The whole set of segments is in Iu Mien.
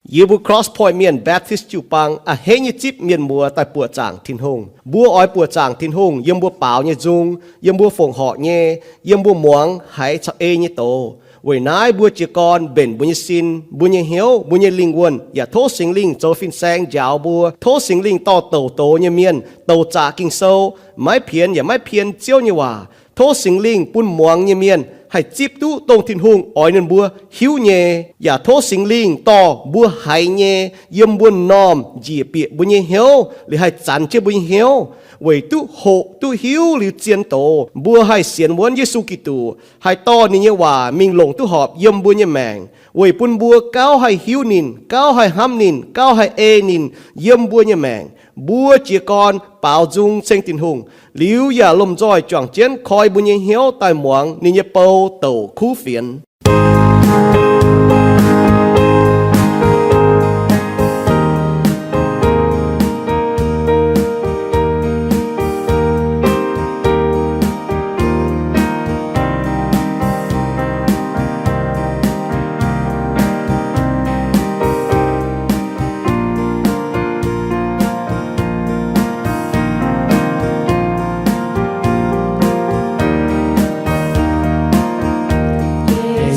Yie mbuo Cross Point Mienh Baptist jiu-baang a'hneiv nyei zipv mienh muoz daaih buoqc zaangc Tin-Hungh. Mbuo oix buoqc zaangc Tin-Hungh yiem mbuo baaux nyei nzung, yiem mbuo fongc horc nyei, yiem mbuo muangx haiz caux ei nyei doz. Weic naaiv mbuo jiez gorn mbenc mbuo nyei sin, mbuo nyei hnyouv, mbuo nyei lingh wuonh, yaac tov Singx Lingh zoux fin-saeng njaaux mbuo. Tov Singx Lingh dorh douc doz nyei mienh, douc zaqc Ging-Sou, maiv pienx yaac maiv pien Ziouv nyei waac. Tov Singx Lingh bun muangx nyei mienh haih zipv duqv dongh Tin-Hungh oix ninh mbuo hiuv nyei. Yaac tov Singx Lingh dorh mbuo haiz nyei yiem mbuo m'normh njiec bieqc mbuo nyei hnyouv, liuz haih zanc jienv mbuo nyei hnyouv, weic duqv hoqc duqv hiuv liuz zien doz, mbuo haih sienx wuonv Yesu Giduc, haih dorh ninh nyei waac mingh longc duqv horpc yiem mbuo nyei maengc, weic bun mbuo gauh haih hiuv ninh, gauh haih hnamv ninh, gauh haih ei ninh yiem mbuo nyei maengc. Mbuo jiez gorn baaux nzung ceng Tin-Hungh, liuz yaac lomh nzoih juangc jienv koi mbuo nyei hnyouv daaih muangx ninh nyei bou douc kuv fienx.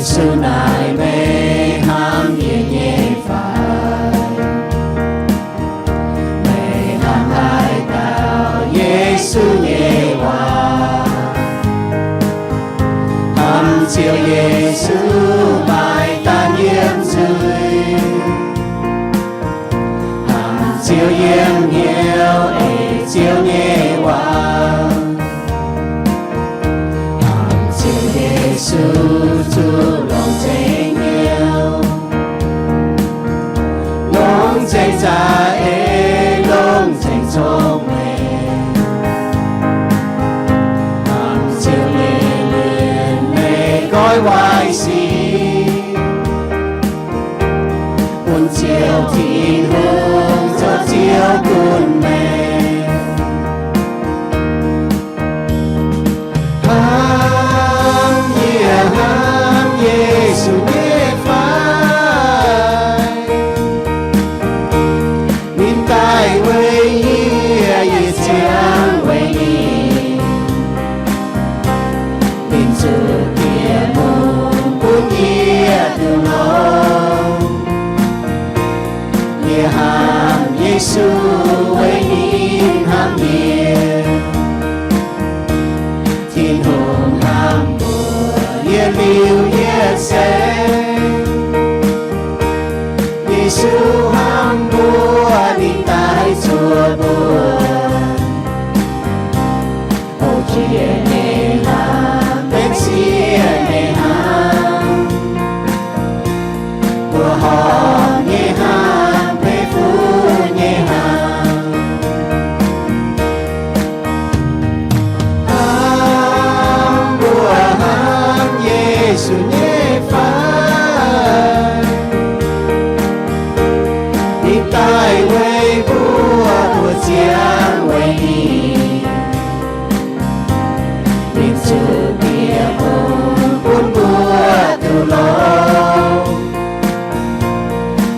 Yesu naaic meih hnamv yie nyei fai? Meih hnangv haaix dauh Yesu nyei waac? Hnamv Ziouv Yesu maaih daan yiem nzuih. Hnamv Ziouv yiem hnyouv ei Ziouv nyei waac. Hnamv Ziouv Yesu zuqc longc nzengc hnyouv, longc nzengc za'eix, longc nzengc cong-mengh. Hnamv Ziouv leiz lienx meih goiv waaic sic, bun Ziouv Tin-Hungh zoux Ziouv gunv meih. Hnamv yie, hnamv Yesu nyei fai? Ninh daaih weic yie, yie ziangh weic ninh. Ninh zuqc bieqc hungh bun yie duqv longx. Yie hnamv Yesu weic ninh hnamv yie. Tin-Hungh hnamv mbuox yie liuz yietc seix, Yesu hnamv mbuo, ninh daaih zuov mbuo. Houv jiex nyei hlaang, benx sieqv nyei hlaang, mbuo horpc nyei hlaang, benx fuqv nyei hlaang. Hnamv mbuo hnamv Yesu nyei fai? Ninh daaih weic mbuo, mbuo ziangh weic ninh. Ninh zuqc bieqc hungh bun mbuo duqv longx.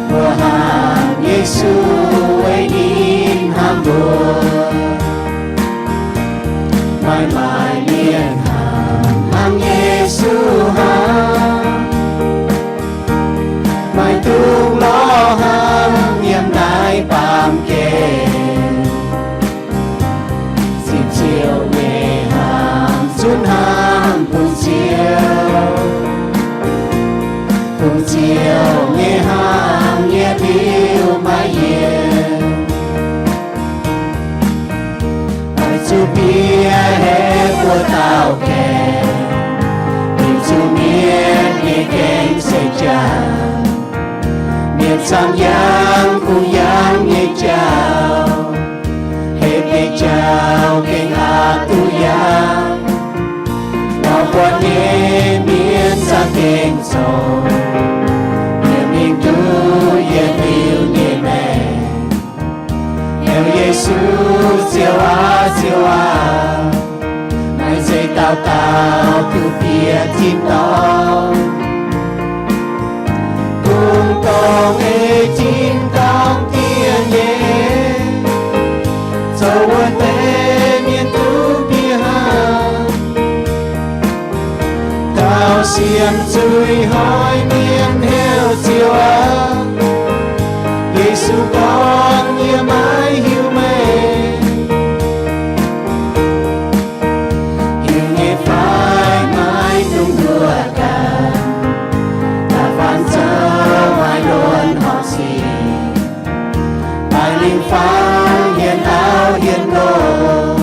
Mbuo hnamv Yesu weic ninh hnamv mbuo. Maaih maaih mienh hnamv, hnamv Yesu hnangv. Maaih dungx lorz hnamv yiem naaiv baamh gen. Zipv Ziouv nyei hnamv, zunv hnamv bun Ziouv. Bun Ziouv nyei hnamv yietc liuz maiv yienc. Oix zuqc bieqc hepc buo dauh gaengh, bieqc zuqc mienh nyei gaengh se jangx. Mienh camv yangh kungx yangh nyei jauv, hepc nyei jauv gengh aqc duqv yangh. Lorz buatc nyei mienh za'gengh zoqc, yie mingh duqv yietc liuz nyei maengc. Heuc Yesu, Ziouv aac, Ziouv aac, maaih zeiz dauh dauh duqv bieqc tin-dorngh, kungx dongh ei Mingh faang hienx auv hienx nqox,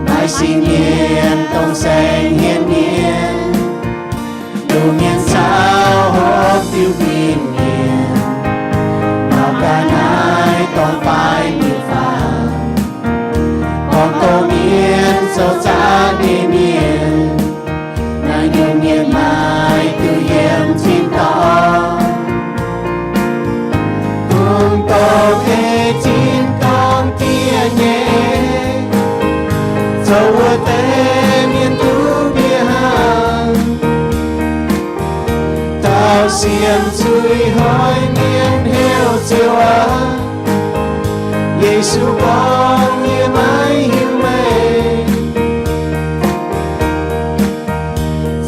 maaih sic mienh dongh saeng hienx mienh. Lungh mienh caux hopv diuh mingh mienh, mauc gaax naaiv dorn fai mienh faam, gorngv doz mienh zoux zaanv nyei mienh. Naaiv nyungc mienh maaih diuh yiem tin-dorngh, bun doz ei tin-dorngh diev nyei, zoux wuov deix mienh duqv ndie hnangv. Dauh sienx zuiz hnoi mienh heuc Ziouv aac, Yesu gorngv, yie maiv hiuv meih.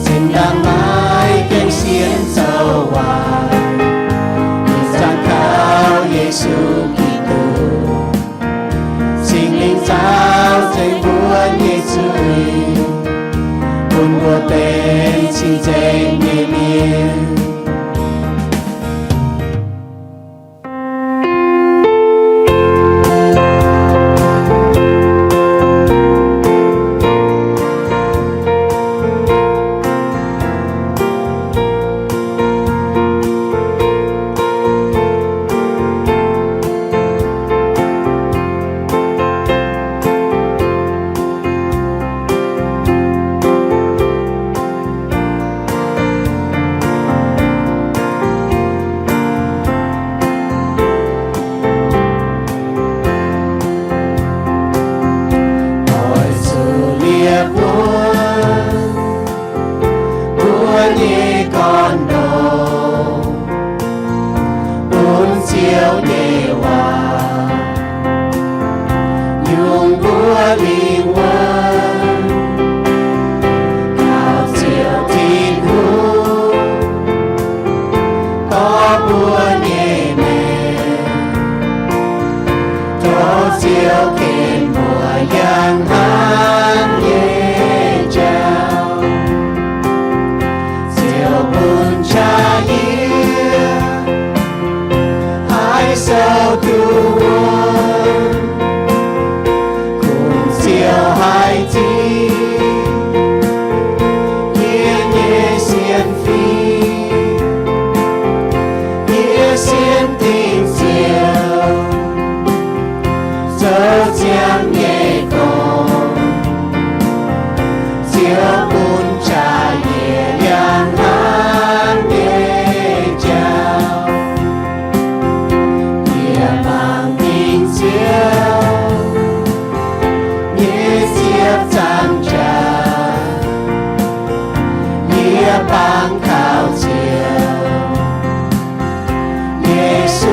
Zinh ndaangc naaiv gengh sienx zoux waaic, ih zanc kaux Yesu Giduc. Singx Lingh zaaux nzengc mbuo nyei zuiz, bun mbuo benx cing-nzengc nyei mienh. Oix zuqc liepc wuov mbuo nyei gorn-ndoqv, bun Ziouv nyei waac yungz mbuo lingh wuonh. Kaux Ziouv Tin-Hungh dorh mbuo nyei maengc, tov Ziouv ken mbuo yangh hnamv nyei jauv. Ziouv bun qaqv yie haih sou duqv wuonv, kungx Ziouv haih zipv yie nyei sienx fim. Yie sienx dingc Ziouv zoux ziangx nyei gong, Ziouv bun qaqv yie yangh hnamv nyei jauv. Yie mangc dingc Ziouv nyei ziepc zaangc jaax, yie bangc kaux Ziouv Yesu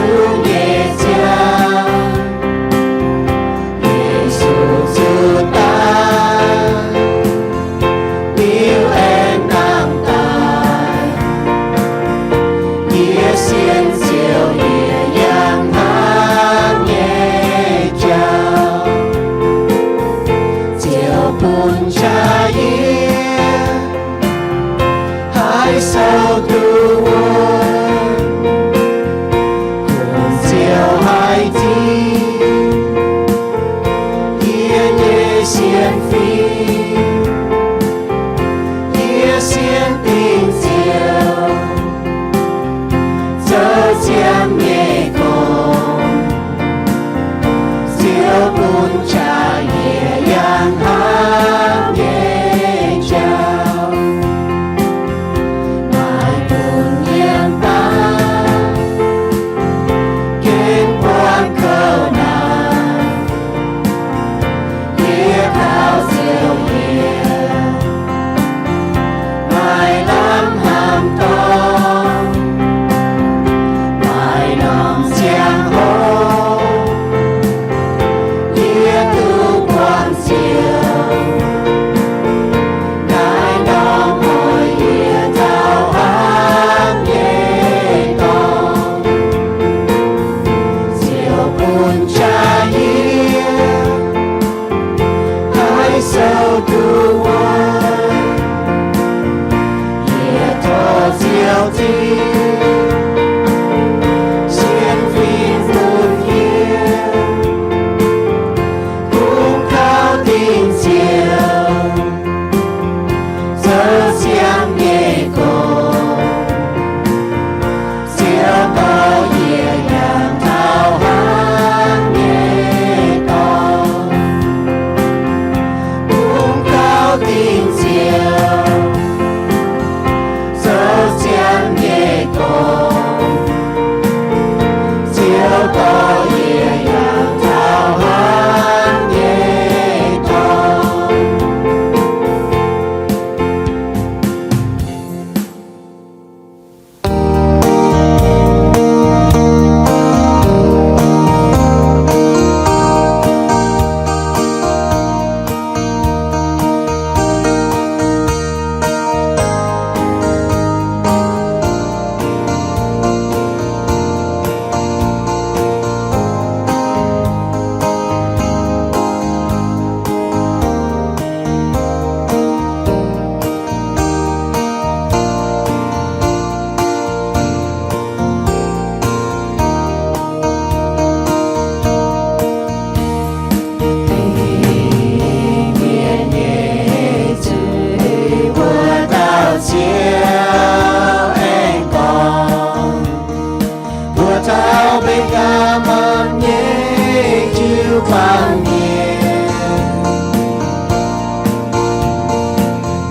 Meih ganh maaih nyei jiu-baang mienh,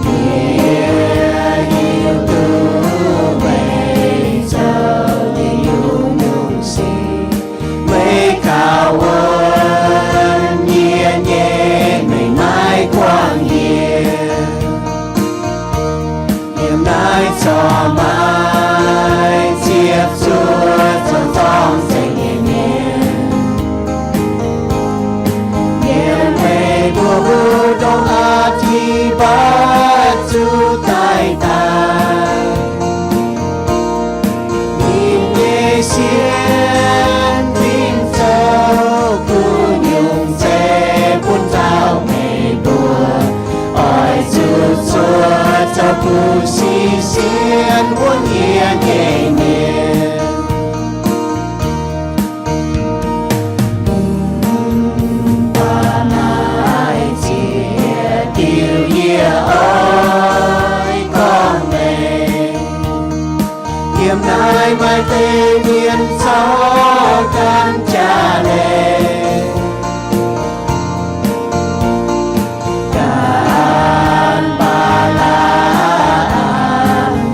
yie hiuv duqv meih zoux nyungc-nyungc sic. Meih kaux wuonx yie nyei, meih maiv buangh yie. Yiem naaiv corc maaih ziepc zuoqv zoux zorng-zengx nyei mienh, yiem meih mbuo mbu'ndongx aqv ti mbatv zuqc daaih daaih. Ninh nyei sienx fim zoux kuv nyungc zeiv bun taux meih mbuo, oix zuqc zuov zoux kuv sic sienx wuonx yie nyei mienh. Mv baac maaih ziex diuh yie oix gorngv meih. Yiem naaiv maaih deix mienh caux ganh jaax leiz, ganh Mbaa^laa^am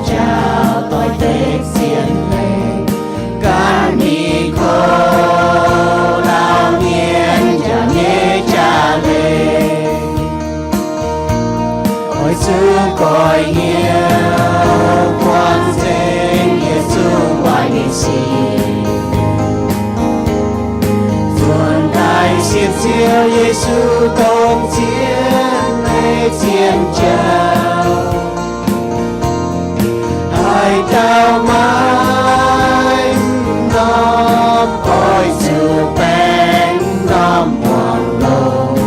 njaaux doix-dekc zien leiz, ganh Mi^ko^laa^en njaaux nyei jaax leiz. Oix zuqc goix hnyouv buangh nzengc yietc zungv waaic nyei sic, nzuonx daaih sienx Ziouv Yesu dongh zien leiz zien jauv. Haaix dauh maiv norm oix zuqc baeng norm muangx longx,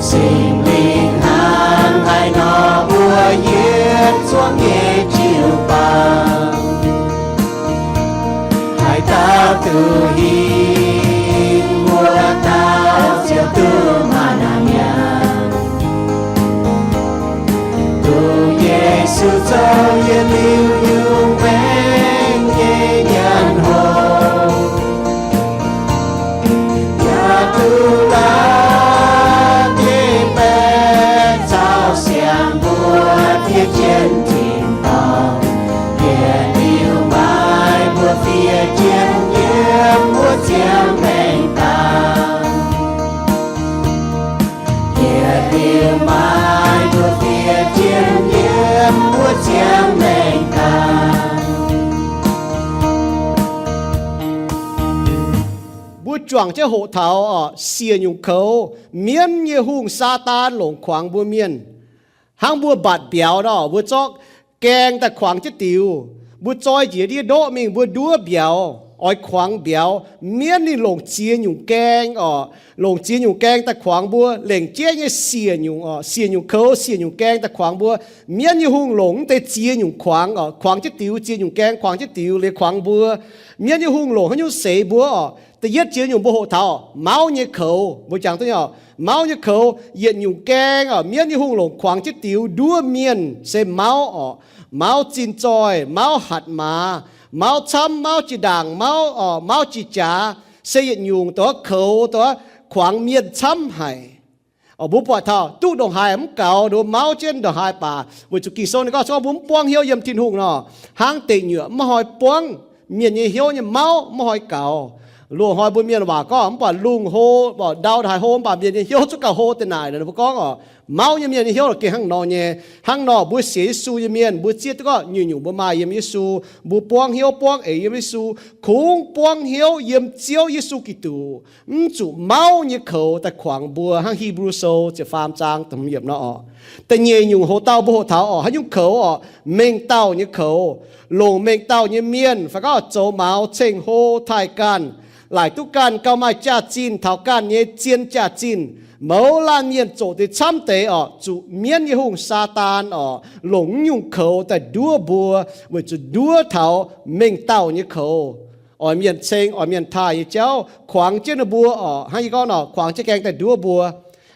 Singx Lingh hnangv haaix nor mbuox yietc zungv nyei jiu-baang. Haaix dauh duqv hingh, wuov dauh ziouc duqv maaih naaic nyaanh, duqv Yesu zoux yietc liuz nyungc maengc nyei nyanc hopv, yaac duqv laaix nyei baeqc caux siang mbuo fiev jienv tin-dorngh. Yietc liuz maaih mbuo fiev jienv yiem wuov ziangh maengc dangh. Yietc liuz maaih mbuo fiev jienv yiem wuov ziangh maengc dangh. Mbuo juangc jienv hoqc taux siec nyungc koux, mienv nyei hungh Saadaan longc kuangx mbuo mienh. Hnangv mbuo mbatc mbiauz nor, mbuo zorqv gaeng daaih kuangx jienv diux. Mbuo zoi njiec ndiev ndoqv mingh, mbuo nduov mbiauz, oix kuangx mbiauz. Mienv ninh longc ziex nyungc gaeng oc, longc ziex nyungc gaeng daaih kuangx mbuo. Lengc jeiv nyei siec nyungc oc, siec nyungc koux, siec nyungc gaeng daaih kuangx mbuo. Mienv nyei hungh longc mv deix ziex nyungc kuangx oc, kuangx jienv diux, ziex nyungc gaeng kuangx jienv diux liuz kuangx mbuo. Mienv nyei hungh longc haaix nyungc seix mbuo oc? Da'yietv ziex nyungc mbuo hoqc taux mauv nyei koux. Mbuo jangx duqv nyei oc, mauv nyei koux yietc nyungc gaeng oc, mienv nyei hungh longc kuangx jienv diux nduov mienh se mauv oc. Mauv zinh zoih, mauv hatc maaz, mauv camv, mauv jiex ndaangc, mauv, mauv jiex jaax, se yietc nyungc doqc koux, doqc kuangx mienh camv haic. Mbuo buatc taux duqv ndongc haaix mv gaux, nduov mauv jienv ndongc haaix baac weic zuqc Ging-Sou ninh gorngv, gorngv mbuo mv buangv hnyouv yiem Tin-Hungh nor, hnangv deic nyuoqc mv hnoi buangv mienh nyei hnyouv nyei mauv mv hnoi gaux. Loz-hnoi mbuo mienh waac gorngv mv baac lungh hlo, ndau haaix hlo mv baac mienh nyei hnyouv zungv gauh hlo deix naaic. Mbuo gorngv oc, mauv nyei mienh nyei hnyouv gengh hnangv nor nyei. Hnangv nor mbuo sienx Yesu nyei mienh, mbuo zieqv duqv gorngv nyungc-nyungc mbuo maaih yiem Yesu, mbuo buangv hnyouv buangv eix yiem Yesu, kungx buangv hnyouv yiem Ziouv Yesu Giduc, mv zuqc mauv nyei koux daaih kuangx mbuo, hnangv Hipv^lu Sou ziepc faam zaang da'hmz yiemc nor oc. Da'nyeic nyungc hoc dauh mbuo hoqc taux oc, haaix nyungc koux oc? Mengh dauh nyei koux. Longc mengh dauh nyei mienh fai gorngv zoux maux, ceng-hlo, taaih ganh, laaic duqv ganh gauh maaih jaax-zinh, taux ganh nyei zien jaax-zinh, mouz laanh mienh zoqc deix camv deix oc, zuqc mienv nyei hungh Saadaan oc, longc nyungc koux daaih nduov mbuo, weic zuqc nduov taux mengh dauh nyei koux. Oix mienh ceng, oix mienh taaih nyei jauv kuangx jienv ninh mbuo oc. Hnangv yie gorngv nor, kuangx jienv gaeng daaih nduov mbuo.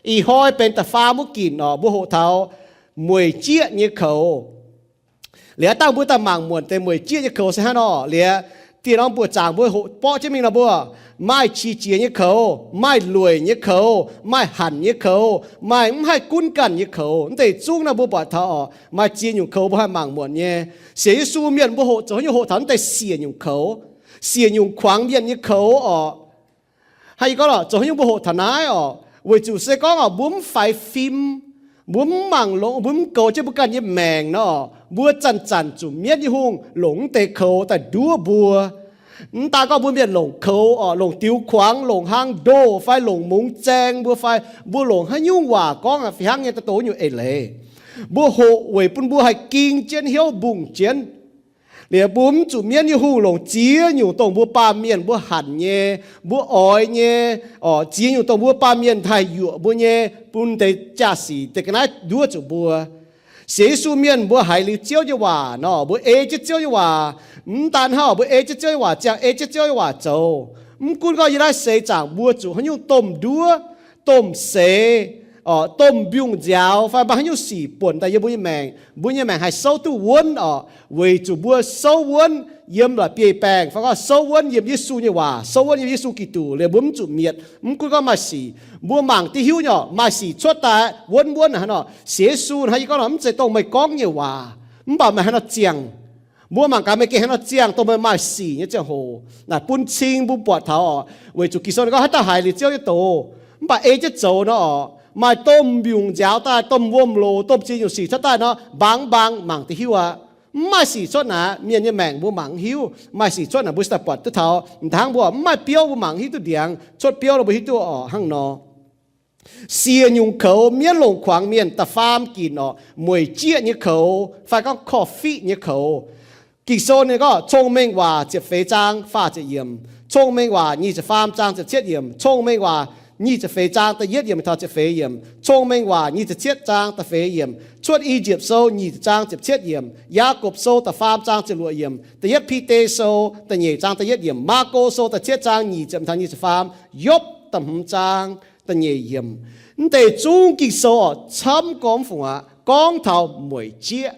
Ih hnoi benx da'faam wuov ginc oc, mbuo hoqc taux mueic jieqv nyei koux. Liuz dangh mbuo daaih mangc muonc deix mueic jieqv nyei koux se hnangv nor. Liuz Dieh norm buoqc zaangc mbuo hoqc borqv jienv mingh nor, mbuo maaih qiex jiez nyei koux, maaih lueic nyei koux, maaih hanc nyei koux, maaih mv haih gunv ganh nyei koux. Mv deix zungv naaiv mbuo buatc taux oc, maaih ziex nyungc koux mbuo haih mangc muonc nyei. Sienx Yesu mienh mbuo hoqc zoux haaix nyungc? Hoqc taux mv deix siec nyungc koux, siec nyungc kuangx mienh nyei koux oc. Hnangv yie gorngv lorqc, zoux haaix nyungc mbuo hoqc taux naaiv oc? Weic zuqc se gorngv oc, mbuo mv faix fim, mbuo mv mangc longx, mbuo mv goux jienv mbuo ganh nyei maengc nor, mbuo zanc-zanc zuqc mienv nyei hungh longc mv deix koux daaih nduov mbuo. Mv daan gorngv mbuo mienh longc koux oc, longc diux kuangx, longc hlang ndoh fai longc mungz zaeng mbuo fai mbuo longc haaix nyungc waac gorngv fih hnangv nyei daaih doh nyungc eix leiz. Mbuo hoqc weic bun mbuo haih ging jienv hnyouv mbungh jienv. Liuz mbuo mv zuqc mienv nyei hungh longc ziex nyungc dongh mbuo baamh mienh mbuo hanc nyei, mbuo oix nyei, ziex nyungc dongh mbuo baamh mienh haih yuoqc mbuo nyei, bun deix jaa-sic deix ga'naaiv nduov zuqc mbuo. Sienx Yesu mienh mbuo haiz liuz Ziouv nyei waac nor, mbuo ei jienv Ziouv nyei waac. Mv daan hnangv, mbuo ei jienv Ziouv nyei waac ziangh, ei jienv Ziouv nyei waac zoux. Mv gunv gorngv yiem naaiv seix zaangc mbuo zuqc haaix nyungc domh nduov, domh seix, domh mbiungc nziaaux fai maaih haaix nyungc sic buonc daaih yiem mbuo nyei maengc, mbuo nyei maengc haih souv duqv wuonv oc, weic zuqc mbuo souv wuonv yiem la'bieiv-baengh fai gorngv souv wuonv yiem Yesu nyei waac, souv wuonv yiem Yesu Giduc liuz mbuo mv zuqc mietc. Mv gunv gorngv maaih sic, mbuo mangc diuh hiuv nyei oc, maaih sic cuotv daaih wuonv wuonv hnangv nor. Sienx Yesu hnangv yie gorngv nor, mv zeiz dongh meih gorngv nyei waac, mv baac meih haaix nor ziangh. Mbuo mangc gaax meih gengh haaix nor ziangh dongh meih maaih sic nyei ziangh hoc. Naaic bun cing mbuo buatc taux oc, weic zuqc Ging-Sou ninh gorngv haaix dauh haiz liuz Ziouv nyei doz, mv baac ei jienv zoux nor oc, maaih domh mbiungc nziaaux daaih, domh wuom-loc, domh ziex nyungc sic cuotv daaih nor, mbaang mbaang mangc diuh hiuv aqv. Mv maaih sic cuotv naaic, mienh nyei maengc mbuo mangc mv hiuv. Maaih sic cuotv naaic mbuo se daaih buatc duqv taux. Mv daan mbuo mv maaih biouv mbuo mangc mv hiuv duqv ndiangx. Cuotv biouv nor mbuo hiuv duqv oc hnangv nor. Siec nyungc koux mienv longc kuangx mienh. Da'faam ginc oc, mueic jieqv nyei koux fai gorngv korv-fiqv nyei koux. Ging-Sou ninh gorngv Cong-Mengh Waac ziepc feix zaang faah ziepc yiemc, Cong-Mengh Waac nyic ziepc faam zaang ziepc cietv yiemc, Cong-Mengh Waac nyic ziepc feix zaang da'yietv yiemc taux ziepc feix yiemc, Cong-Mengh Waac nyic ziepc cietv zaang da'feix yiemc, Cuotv I^yipv Sou nyic ziepc zaang ziepc cietv yiemc, Yaagorpc Sou da'faam zaang ziepc luoqc yiemc, Da'yietv Bide Sou da'nyeic zaang da'yietv yiemc, Maako Sou da'cietv zaang nyic ziepc taux nyic ziepc faam, Yopv da'hmz zaang da'nyeic yiemc. Mv deix zungv Ging-Sou oc camv gormx fungc aqv gorngv taux mueic jieqv.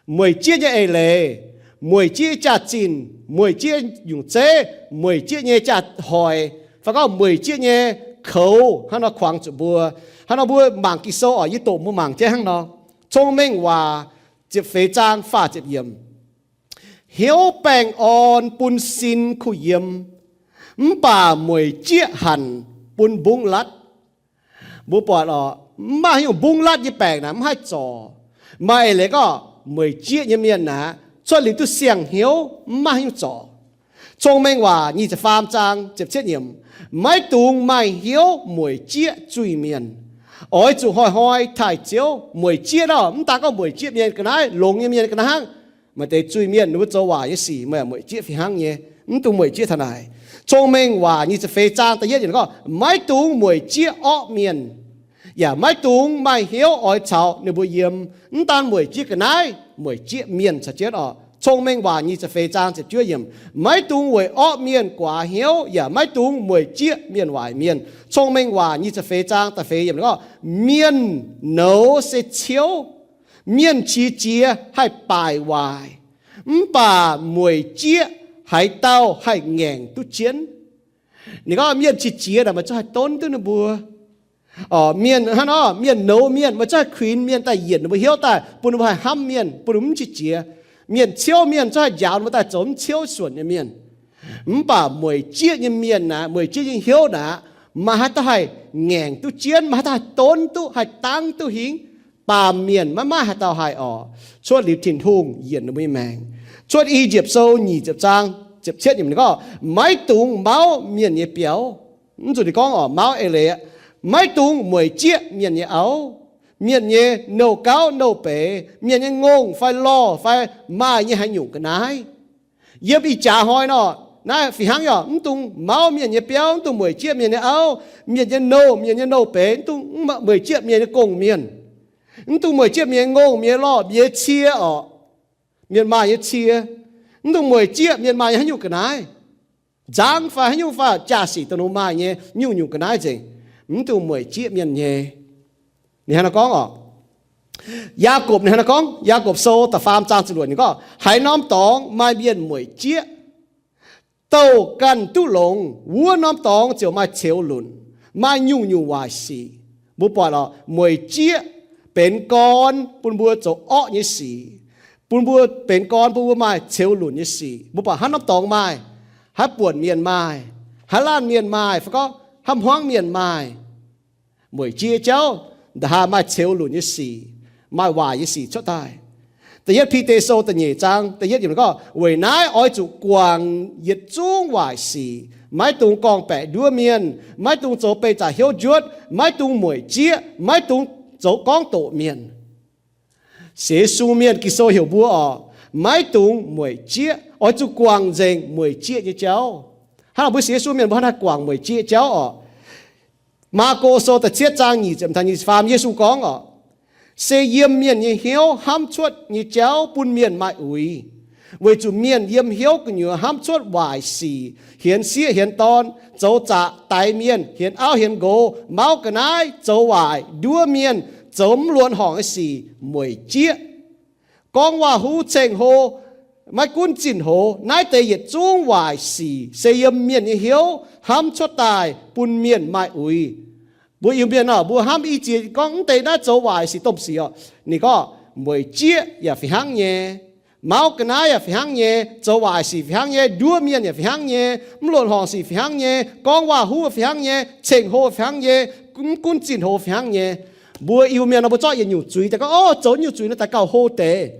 Mueic jieqv nyei eix leiz, mueic jieqv jaax-zinh, mueic jieqv nyungc zeiv, mueic jieqv nyei jaax-hoic, fai gorngv mueic jieqv nyei koux hnangv nor kuangx zuqc mbuo. Hnangv nor mbuo mangc Ging-Sou oc, yie doqc mbuo mangc jienv hnangv nor. Cong-Mengh Waac ziepc feix zaang faah ziepc yiemc. Hnyouv baengh orn bun sin kuh yiem, mv baac mueic jieqv hanc bun mbungv latv. Mbuo buatc oc, mv maaih haaix nyungc mbungv latv nyei baengc naaic mv haih zorc. Maaih eix leiz gorngv mueic jieqv nyei mienh naaic cuotv liuz duqv siang-hnyouv, mv maaih haaix nyungc zorc. Cong-Mengh Waac nyic ziepc faam zaang ziepc cietv yiemc, maiv dungx maaih hnyouv mueic jieqv zuiz-mienh. Oix zuqc hnoi-hnoi taaih Ziouv. Mueic jieqv nor, mv daan gorngv mueic jieqv mienh ga'naaiv, longx nyei mienh ga'naaiv hnangv. Maaih deix zuiz-mienh ninh mbuo zoux waaic nyei sic meih mueic jieqv fih hnangv nyei, mv dungx mueic jieqv taux naaic. Cong-Mengh Waac nyic ziepc feix zaang da'yietv yiemc gorngv, maiv dungx mueic jieqv orqv mienh, yaac maiv dungx maaih hnyouv oix caux ninh mbuo yiem. Mv daan mueic jieqv ga'naaiv, mueic jieqv mienh caux jienv oc. Cong-Mengh Waac nyic ziepc feix zaang ziepc juov yiemc, maiv dungx weic orqv mienh guaax hnyouv, yaac maiv dungx mueic jieqv mienh waaic mienh. Cong-Mengh Waac nyic ziepc feix zaang da'feix yiemc gorngv, mienh nouz se ciouv, mienh qiex jiez haih baaic waaic, mv baac mueic jieqv haaix dauh haih ngaengc duqv jienv? Ninh gorngv mienh qiex jiez naaic meih zungv haih donv duqv ninh mbuo. Mienh hnangv nor, mienh nouz mienh meih zungv haih kuinx mienh daaih yienc ninh mbuo hnyouv daaih, bun ninh mbuo haih hnamv mienh, bun ninh mbuo mv qiex jiez. Mienh ciouv mienh zungv haih njaaux ninh mbuo daaih zoux mv ciouv suonc nyei mienh. Mv baac mueic jieqv nyei mienh naaic, mueic jieqv nyei hnyouv naaic, maaih haaix dauh haih ngaengc duqv jienv, maaih haaix dauh haih donv duqv, haih dangv duqv hingh? Baamh mienh maiv maaih haaix dauh haih oc, cuotv liuz Tin-Hungh yienc ninh mbuo nyei maengc. Cuotv I^yipv Sou nyic ziepc zaang ziepc cietv yiemc ninh gorngv, maiv dungx mauv mienh nyei biauv. Mv zuqc ninh gorngv oc, mauv eix leiz aqv. Maiv dungx mueic jieqv mienh nyei auv, mienh nyei nouh gauv nouh beiz, mienh nyei ngongh fai lorh fai maaih nyei haaix nyungc ga'naaiv. Yiem ih jaax hnoi nor, naaiv fih hnangv yaac mv dungx mauv mienh nyei biauv, mv dungx mueic jieqv mienh nyei auv, mienh nyei nouh, mienh nyei nouh beiz, mv dungx mueic jieqv mienh nyei gong-mienh. Mv dungx mueic jieqv mienh nyei ngongh, mienh nyei lorh, mienh nyei cie oc, mienh maaih nyei cie. Mv dungx mueic jieqv mienh maaih nyei haaix nyungc ga'naaiv, nzangv fai haaix nyungc fai jaa-sic dongh ninh maaih nyei nyungc-nyungc ga'naaiv nzengc. Mv dungx mueic jieqv mienh nyei. Ninh hnangv naaiv gorngv oc. Yaagorpc ninh hnangv naaiv gorngv, Yaagorpc Sou da'faam zaang ziepc luoqc ninh gorngv, haaix norm dorngx maaih mienh mueic jieqv, Douh ganh duqv longx, wuov norm dorngx ziouc maaih ceux lunc, maaih nyungc-nyungc waaic sic. Mbuo buatc oc, mueic jieqv benx gorn bun mbuo zoux orqv nyei sic, bun mbuo benx gorn bun mbuo maaih ceux lunc nyei sic. Mbuo buatc haaix norm dorngx maaih, haaix buonc mienh maaih, haaix laanh mienh maaih, fai gorngv haaix hmuangv mienh maaih, mueic jieqv jauv, nda haaix maaih ceux lunc nyei sic, maaih waaic nyei sic cuotv daaih. Da'yietv Bide Sou da'nyeic zaang da'yietv yiemc gorngv, weic naaiv oix zuqc guangc yietc zungv waaic sic, maiv dungx gorngv-baeqc nduov mienh, maiv dungx zoux beih zaqc hnyouv njuotv, maiv dungx mueic jieqv, maiv dungx zoux gorngv doqc mienh. Sienx Yesu mienh Ging-Sou heuc mbuo oc, maiv dungx mueic jieqv, oix zuqc guangc nzengc mueic jieqv nyei jauv. Hnangv naaic mbuo sienx Yesu mienh mbuo hnangv naaiv guangc mueic jieqv jauv oc. Maako Sou da'cietv zaang nyic ziepc hmz taux nyic ziepc faam, Yesu gorngv oc, se yiem mienh nyei hnyouv hnamv cuotv nyei jauv bun mienh maaih uix, weic zuqc mienh yiem hnyouv gu'nyuoz hnamv cuotv waaic sic, hienx sieqv hienx dorn, zoux zaqc daix mienh, hienx auv hienx nqox, mauv ga'naaiv, zoux waaic, nduov mienh, zoux mv luonx horngc nyei sic, mueic jieqv, gorngv waac-huv, ceng-hlo, maiv gunv zinh hoz. Naaiv deix yietc zungv waaic sic se yiem mienh nyei hnyouv hnamv cuotv daaih bun mienh maaih uix. Mbuo Iu-Mienh oc, mbuo hnamv i ziex gorngv mv deix naaiv zoux waaic sic domh sic oc. Ninh gorngv mueic jieqv yaac fih hnangv nyei, mauv ga'naaiv yaac fih hnangv nyei, zoux waaic sic fih hnangv nyei, nduov mienh yaac fih hnangv nyei, mv luonx horngc sic fih hnangv nyei, gorngv waac-huv fih hnangv nyei, ceng-hlo fih hnangv nyei, mv gunv zinh hoz fih hnangv nyei. Mbuo Iu-Mienh nor mbuo zorqv yietc nyungc zuiz daaih gorngv, o, zoux nyungc zuiz nor daaih gauh hlo deix.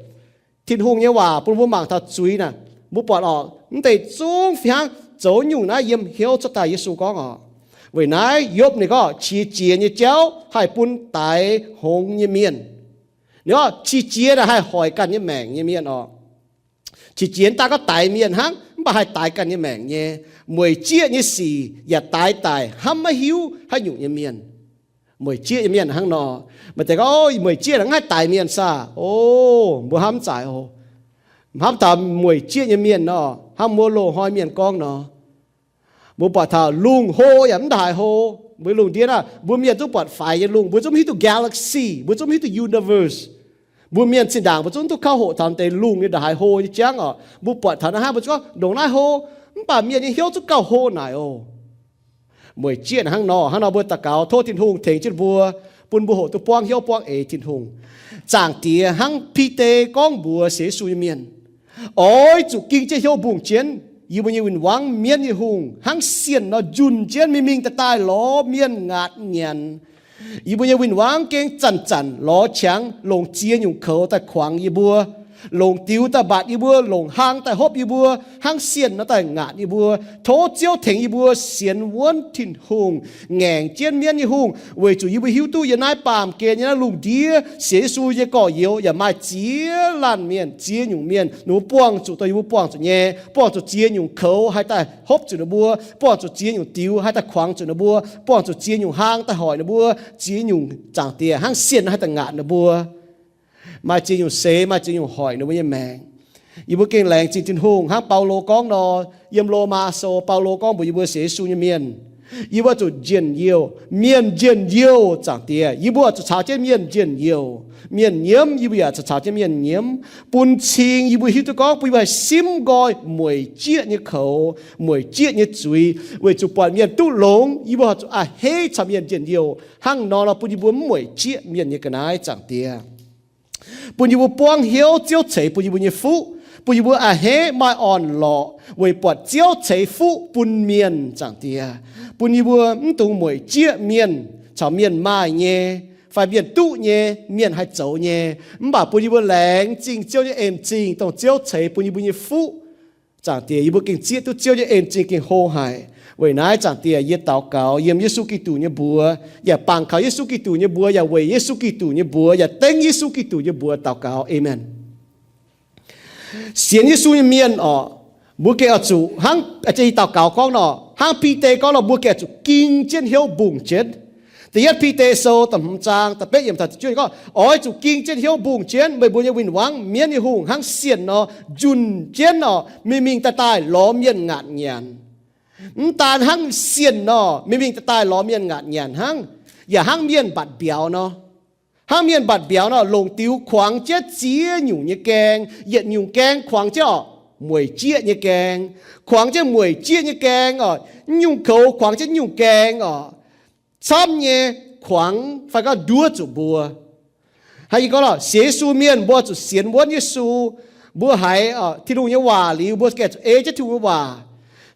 Tin-Hungh nyei waac bun mbuo mangc taux zuiz naaic, mbuo buatc oc, mv deix zungv fih hnangv zoux nyungc naaiv yiem hnyouv cuotv daaih. Yesu gorngv oc, weic naaiv Yopv ninh gorngv qiex jiez nyei jauv haih bun daix hngongx nyei mienh. Ninh gorngv qiex jiez naaic haih hoic ganh nyei maengc nyei mienh oc. Qiex jiez daaih gorngv daix mienh hnangv, mv baac haih daix ganh nyei maengc nyei. Mueic jieqv nyei sic yaac daix daic hnamv maiv hiuv haaix nyungc nyei mienh. Mueic jieqv nyei mienh hnangv nor. Maaih deix gorngv, o, mueic jieqv hnangv haih daix mienh saah? O, mbuo hnamv mv zaic oc. Hnamv taux mueic jieqv nyei mienh nor, hnangv mbuo loz-hnoi mienh gorngv nor, mbuo buatc taux lungh hlo yaac mv ndaaih hlo. Mbuo lungh ndiev naaiv, mbuo mienh zungv buatc faix nyei lungh, mbuo zungv hiuv duqv galaxy, mbuo zungv hiuv duqv universe. Mbuo mienh zinh ndaangc mbuo zungv duqv kauv hoqc taux deix lungh nyei ndaaih hlo nyei jangv oc. Mbuo buatc taux naaiv hnangv, mbuo zungv gorngv ndongc naaiv hlo, mv baac mienh nyei hnyouv zungv gauh hlo naaic oc. Mueic jieqv hnangv nor, hnangv nor mbuo daux gaux tov Tin-Hungh tengx jienv mbuo, bun mbuo hoqc duqv buangv hnyouv buangv eix Tin-Hungh. Zaangc Diex, hnangv Bide gorngv mbuox sienx Yesu nyei mienh, oix zuqc ging jienv hnyouv mbungh jienv yie mbuo nyei win-wangv, mienv nyei Hungh, hnangv sienh nor njunh jienv mingh mingh daaih daaih lorz mienh ngaatc nyanc. Yie mbuo nyei win-wangv gengh zanc-zanc lorz qangx longc ziex nyungc koux daaih kuangx yie mbuo, longc diux daaih mbatc yie mbuo, longc hlang daaih hopv yie mbuo, hnangv sienh nor daaih ngaatc yie mbuo. Tov Ziouv tengx yie mbuo sienx wuonv Tin-Hungh, ngaengc jienv mienv nyei Hungh, weic zuqc yie mbuo hiuv duqv yiem naaiv baamh gen, yiem naaiv lungh ndiev, sienx Yesu nyei gorx-youz yaac maaih ziex laanh mienh, ziex nyungc mienh, ninh mbuo buangh zuqc dongh yie mbuo buangh zuqc nyei, buangh zuqc ziex nyungc koux haih daaih hopv zuqc ninh mbuo, buangh zuqc ziex nyungc diux haih daaih kuangx zuqc ninh mbuo, buangh zuqc ziex nyungc hlang daaih hoic ninh mbuo, ziex nyungc, Zaangc Diex, hnangv sienh haih daaih ngaatc ninh mbuo. Maaih ziex nyungc seix, maaih ziex nyungc hoic ninh mbuo nyei maengc. Yie mbuo gengh laengz zingh Tin-Hungh hnangv Baulo gorngv nor, yiem Lomaa Sou Baulo gorngv mbuox yie mbuo sienx Yesu nyei mienh, yie mbuo zuqc njien-youh, mienh njien-youh, Zaangc Diex. Yie mbuo zuqc caux jienv mienh njien-youh. Mienh nyiemv, yie mbuo yaac zuqc caux jienv mienh nyiemv. Bun cing yie mbuo hiuv duqv gorngv bun yie mbuo haih simv nqoi mueic jieqv nyei koux, mueic jieqv nyei zuiz, weic zuqc buatc mienh duqv longx, yie mbuo zuqc a'hneiv caux mienh njien-youh. Hnangv nor nor bun yie mbuo mv mueic jieqv mienh nyei ga'naaiv, Zaangc Diex. Bun yie mbuo buangv hnyouv Ziouv ceix bun yie mbuo nyei fuqv, bun yie mbuo a'hneiv maaih orn-lorqc weic buatc Ziouv ceix fuqv bun mienh, Zaangc Diex. Bun yie mbuo mv dungx mueic jieqv mienh caux mienh maaih nyei, fai mienh duqv nyei, mienh haih zoux nyei. Mv baac bun yie mbuo laengz zingh Ziouv nyei en-zingh, dongh Ziouv ceix bun yie mbuo nyei fuqv. Zaangc Diex, yie mbuo gengh zieqv duqv Ziouv nyei en-zingh gengh hlo haic. Weic naaiv, Zaangc Diex, yie daux gaux yiem Yesu Giduc nyei mbuox, yaac bangc kaux Yesu Giduc nyei mbuox, yaac weic Yesu Giduc nyei mbuox, yaac dengv Yesu Giduc nyei mbuox daux gaux. Aamen. Sienx Yesu nyei mienh orqc, mbuo gengh oix zuqc hnangv, aa, daux gaux gorngv nor, hnangv Bide gorngv nor, mbuo gengh oix zuqc ging jienv hnyouv mbungh jienv. Da'yietv Bide Sou da'hmz zaang da'betv yiemc taux ziepc juov gorngv, oix zuqc ging jienv hnyouv mbungh jienv meih mbuo nyei win-wangv, mienv nyei hungh, hnangv sienh nor, njunh jienv orqc, mingh mingh daaih daaih lorz mienh ngaatc nyanc. Mv daan hnangv sienh nor, mingh mingh daaih daaih lorz mienh ngaatc nyanc hnangv, yaac hnangv mienh mbatc mbiauz nor. Hnangv mienh mbatc mbiauz nor, longc diux kuangx jienv ziex nyungc nyei gaeng, yietc nyungc gaeng kuangx jienv orqc, mueic jieqv nyei gaeng, kuangx jienv mueic jieqv nyei gaeng oc. Mv nyungc koux kuangx jienv mv nyungc gaeng oc. Camv nyei kuangx fai gorngv nduov zuqc mbuo. Hnangv yie gorngv lorqc, sienx Yesu mienh mbuo zuqc sienx wuonv Yesu. Mbuo haiz Tin-Hungh nyei waac liuz, mbuo gaengh zuqc ei jienv Tin-Hungh nyei waac.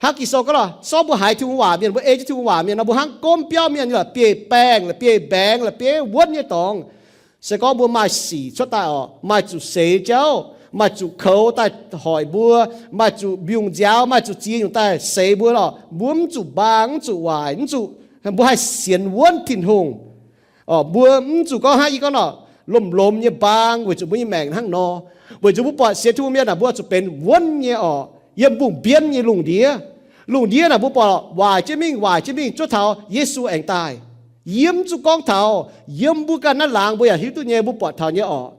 Hnangv Ging-Sou gorngv lorqc, sorng mbuo haiz Tin-Hungh waac mienh, mbuo ei jienv Tin-Hungh waac mienh nor, mbuo hnangv gomv biauv mienh, la'bieiv-baengh, la'bieiv-mbaengx, la'bieiv wuonv nyei dorngx. Se gorngv mbuo maaih sic cuotv daaih oc, maaih zuqc seix jauv, maaih zuqc koux daaih hoic mbuo, maaih zuqc mbiungc nziaaux, maaih zuqc ziex nyungc daaih seix mbuo lorqc, mbuo mv zuqc mbaang, mv zuqc waaic, mv zuqc, mbuo haih sienx wuonv Tin-Hungh. Mbuo mv zuqc gorngv hnangv yie gorngv nor, lomh-lomh nyei mbaang weic zuqc mbuo nyei maengc hnangv nor. Weic zuqc mbuo buatc sienx Tin-Hungh mienh naaic mbuo zuqc benx wuonv nyei oc, yiem mbungh mbienv nyei lungh ndiev. Lungh ndiev naaic mbuo buatc waaic jienv mingh, waaic jienv mingh zuov taux Yesu aengx daaih. Yie mv zuqc gorngv taux, yiem mbuo ganh naaiv laangz mbuo yaac hiuv duqv nyei, mbuo buatc taux nyei oc.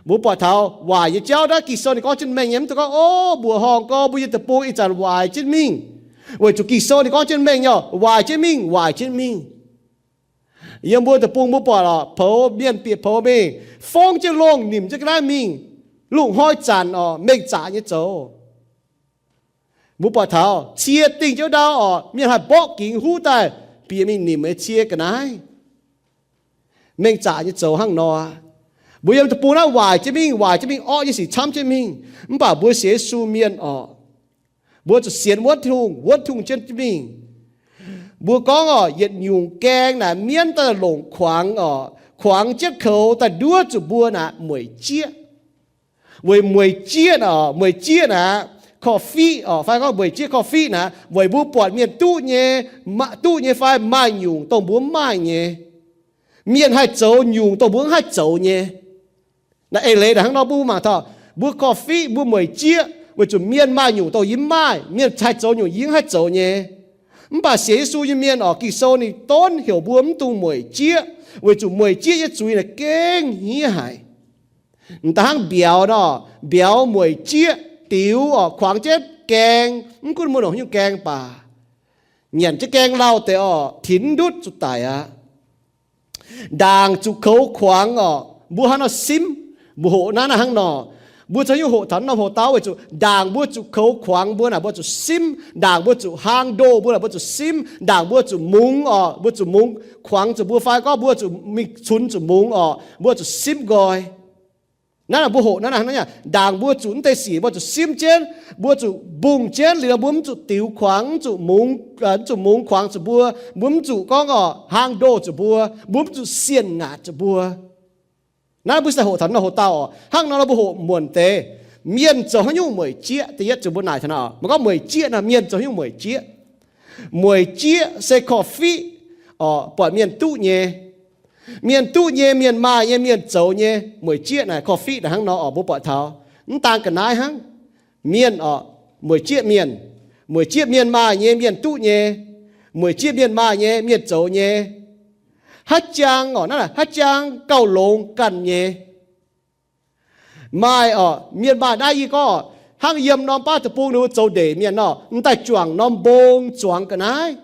Mbuo buatc taux waaic nyei jauv naaiv Ging-Sou ninh gorngv jienv mengh nyei, mv dungx gorngv, o, mbuoqc horngh gorngv mbuo nyei deic-bung ih zanc waaic jienv mingh. Weic zuqc Ging-Sou ninh gorngv jienv mengh nyei oc, waaic jienv mingh, waaic jienv mingh. Yiem mbuo deic-bung mbuo buatc oc, poux mienh bieqc poux mingh, fongv jienv longh, nimc jienv ga'naaiv mingh, lungh hnoi zanc oc, mengh zaqc nyei zoux. Mbuo buatc taux cie dingh jienv ndau oc, mienh haih mborqv gingx huv daaih bieqc mingh nimc nyei cie ga'naaiv. Mengh zaqc nyei zoux hnangv nor aqv. Mbuo yiem deic-bung naaiv waaic jienv mingh, waaic jienv mingh, orqv nyei sic camv jienv mingh. Mv baac mbuo sienx Yesu mienh oc, mbuo zuqc sienx wuonv Tin-Hungh, wuonv Tin-Hungh jienv mingh. Mbuo gorngv oc, yietc nyungc gaeng naaic mienv daaih longc kuangx oc, kuangx jienv koux daaih nduov zuqc mbuo naaic mueic jieqv. Weic mueic jieqv oc, mueic jieqv naaic korv-fiqv oc, fai gorngv mueic jieqv korv-fiqv naaic, weic mbuo buatc mienh duqv nyei, duqv nyei fai maaih nyungc dongh mbuo mv maaih nyei. Mienh haih zoux nyungc dongh mbuo mv haih zoux nyei. Naaiv eix leiz naaic hnangv nor mbuo mangc taux, mbuo korv-fiqv, mbuo mueic jieqv weic zuqc mienh maaih nyungc dongh yie mv maaih, mienh haih zoux nyungc yie mv haih zoux nyei. Mv baac sienx Yesu nyei mienh oc, Ging-Sou ninh donv heuc mbuo mv dungx mueic jieqv, weic zuqc mueic jieqv nyei zuiz naaic gengh hniev haic. M'daaih hnangv mbiauz nor, mbiauz mueic jieqv diux oc, kuangx jienv gaeng, mv gunv mbuo longc haaix nyungc gaeng baac, nyanc jienv gaeng lauh deix oc, tinx ndutv zuqc daic aqv. Ndaangc zuqc koux kuangx oc, mbuo hnangv nor simv, mbuo hoqc naaiv naaiv hnangv nor. Mbuo zoux haaix nyungc hoqc taux norm hoc-dauh weic zuqc ndaangc mbuo zuqc koux kuangx mbuo naaic mbuo zuqc simv, ndaangc mbuo zuqc hlang ndoh mbuo naaic mbuo zuqc simv, ndaangc mbuo zuqc mungz oc, mbuo zuqc mungz kuangx zuqc mbuo fai gorngv mbuo zuqc mingh cunx zuqc mungz oc, mbuo zuqc simv nqoi. Naaiv naaic mbuo hoqc naaiv naaiv hnangv nor, ndaangc mbuo zuqc mv deix sic mbuo zuqc simv jienv, mbuo zuqc mbungh jienv liuz nor mbuo mv zuqc diux kuangx, mv zuqc mungz, mv zuqc mungz kuangx zuqc mbuo, mbuo mv zuqc gorngv oc hlang ndoh zuqc mbuo, mbuo mv zuqc sienh ngaatc zuqc mbuo. Naaiv mbuo se hoqc taux norm hoc-dauh oc. Hnangv nor nor mbuo hoqc muonc deix, mienh zoux haaix nyungc mueic jieqv. Da'yietv zuqc mbuo naaic taux naaiv oc, maiv gorngv mueic jieqv nor, mienh zoux haaix nyungc mueic jieqv. Mueic jieqv se korv-fiqv oc, buatc mienh duqv nyei. Mienh duqv nyei, mienh maaih nyei, mienh zoux nyei, mueic jieqv naaic korv-fiqv naaic hnangv nor oc, mbuo buatc taux mv daan ga'naaiv hnangv. Mienh oc, mueic jieqv mienh, mueic jieqv mienh maaih nyei, mienh duqv nyei, mueic jieqv mienh maaih nyei, mienh zoux nyei. Haaix jang oc, naaiv haaix jang gauh longx ganh nyei. Maaih oc, mienh maaih naaiv yie gorngv oc, hnangv yiem norm baav deic-bung ninh mbuo zoux ndeic mienh nor, m'daaih juangc norm mbong zuangx ga'naaiv.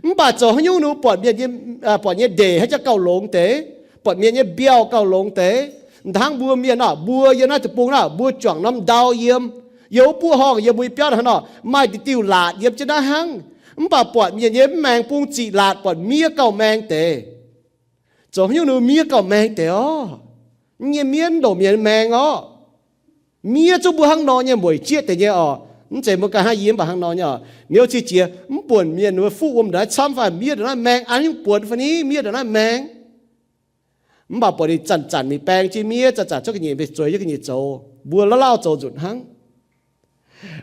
Mv baac zoux haaix nyungc ninh mbuo buatc mienh, buatc nyei ndeic haaix jang gauh longx deix, buatc mienh nyei mbiauh gauh longx deix. M'daaih hnangv mbuo mienh nor, mbuo yiem naaiv deic-bung nor, mbuo juangc norm ndau yiem, yiem wuov buov horngh, yiem mbuo nyei biauv hnangv nor, maaih diuh diuh laatc yiem jienv naaiv hnangv. Mv baac buatc mienh nyei mv maengx bung ziqc laatc, buatc miev gauh maeng deix. Zoux haaix nyungc ninh mbuo miev gauh maeng deix orqc? Mv nyei, miev ndongc mienh maeng orqc. Miev zungv mbuo hnangv nor nyei mueic jieqv deix nyei orqc. Mv zeiz mbuo ganh hnangv yie mv baac hnangv nor nyei orqc. Niouv cing jiex mv buonc mienh ninh mbuo fuqv wuom ndongc naaiv camv fai miev ndongc naaiv maeng, an mv buonc fai ni miev ndongc naaiv maeng. Mv baac buatc ninh zanc-zanc mingh baeng jienv miev, zanc-zanc cuotv ga'nyiec mingh zueiz jienv ga'nyiec zoux, mbuo lauh lauh zoux nzunc hnangv.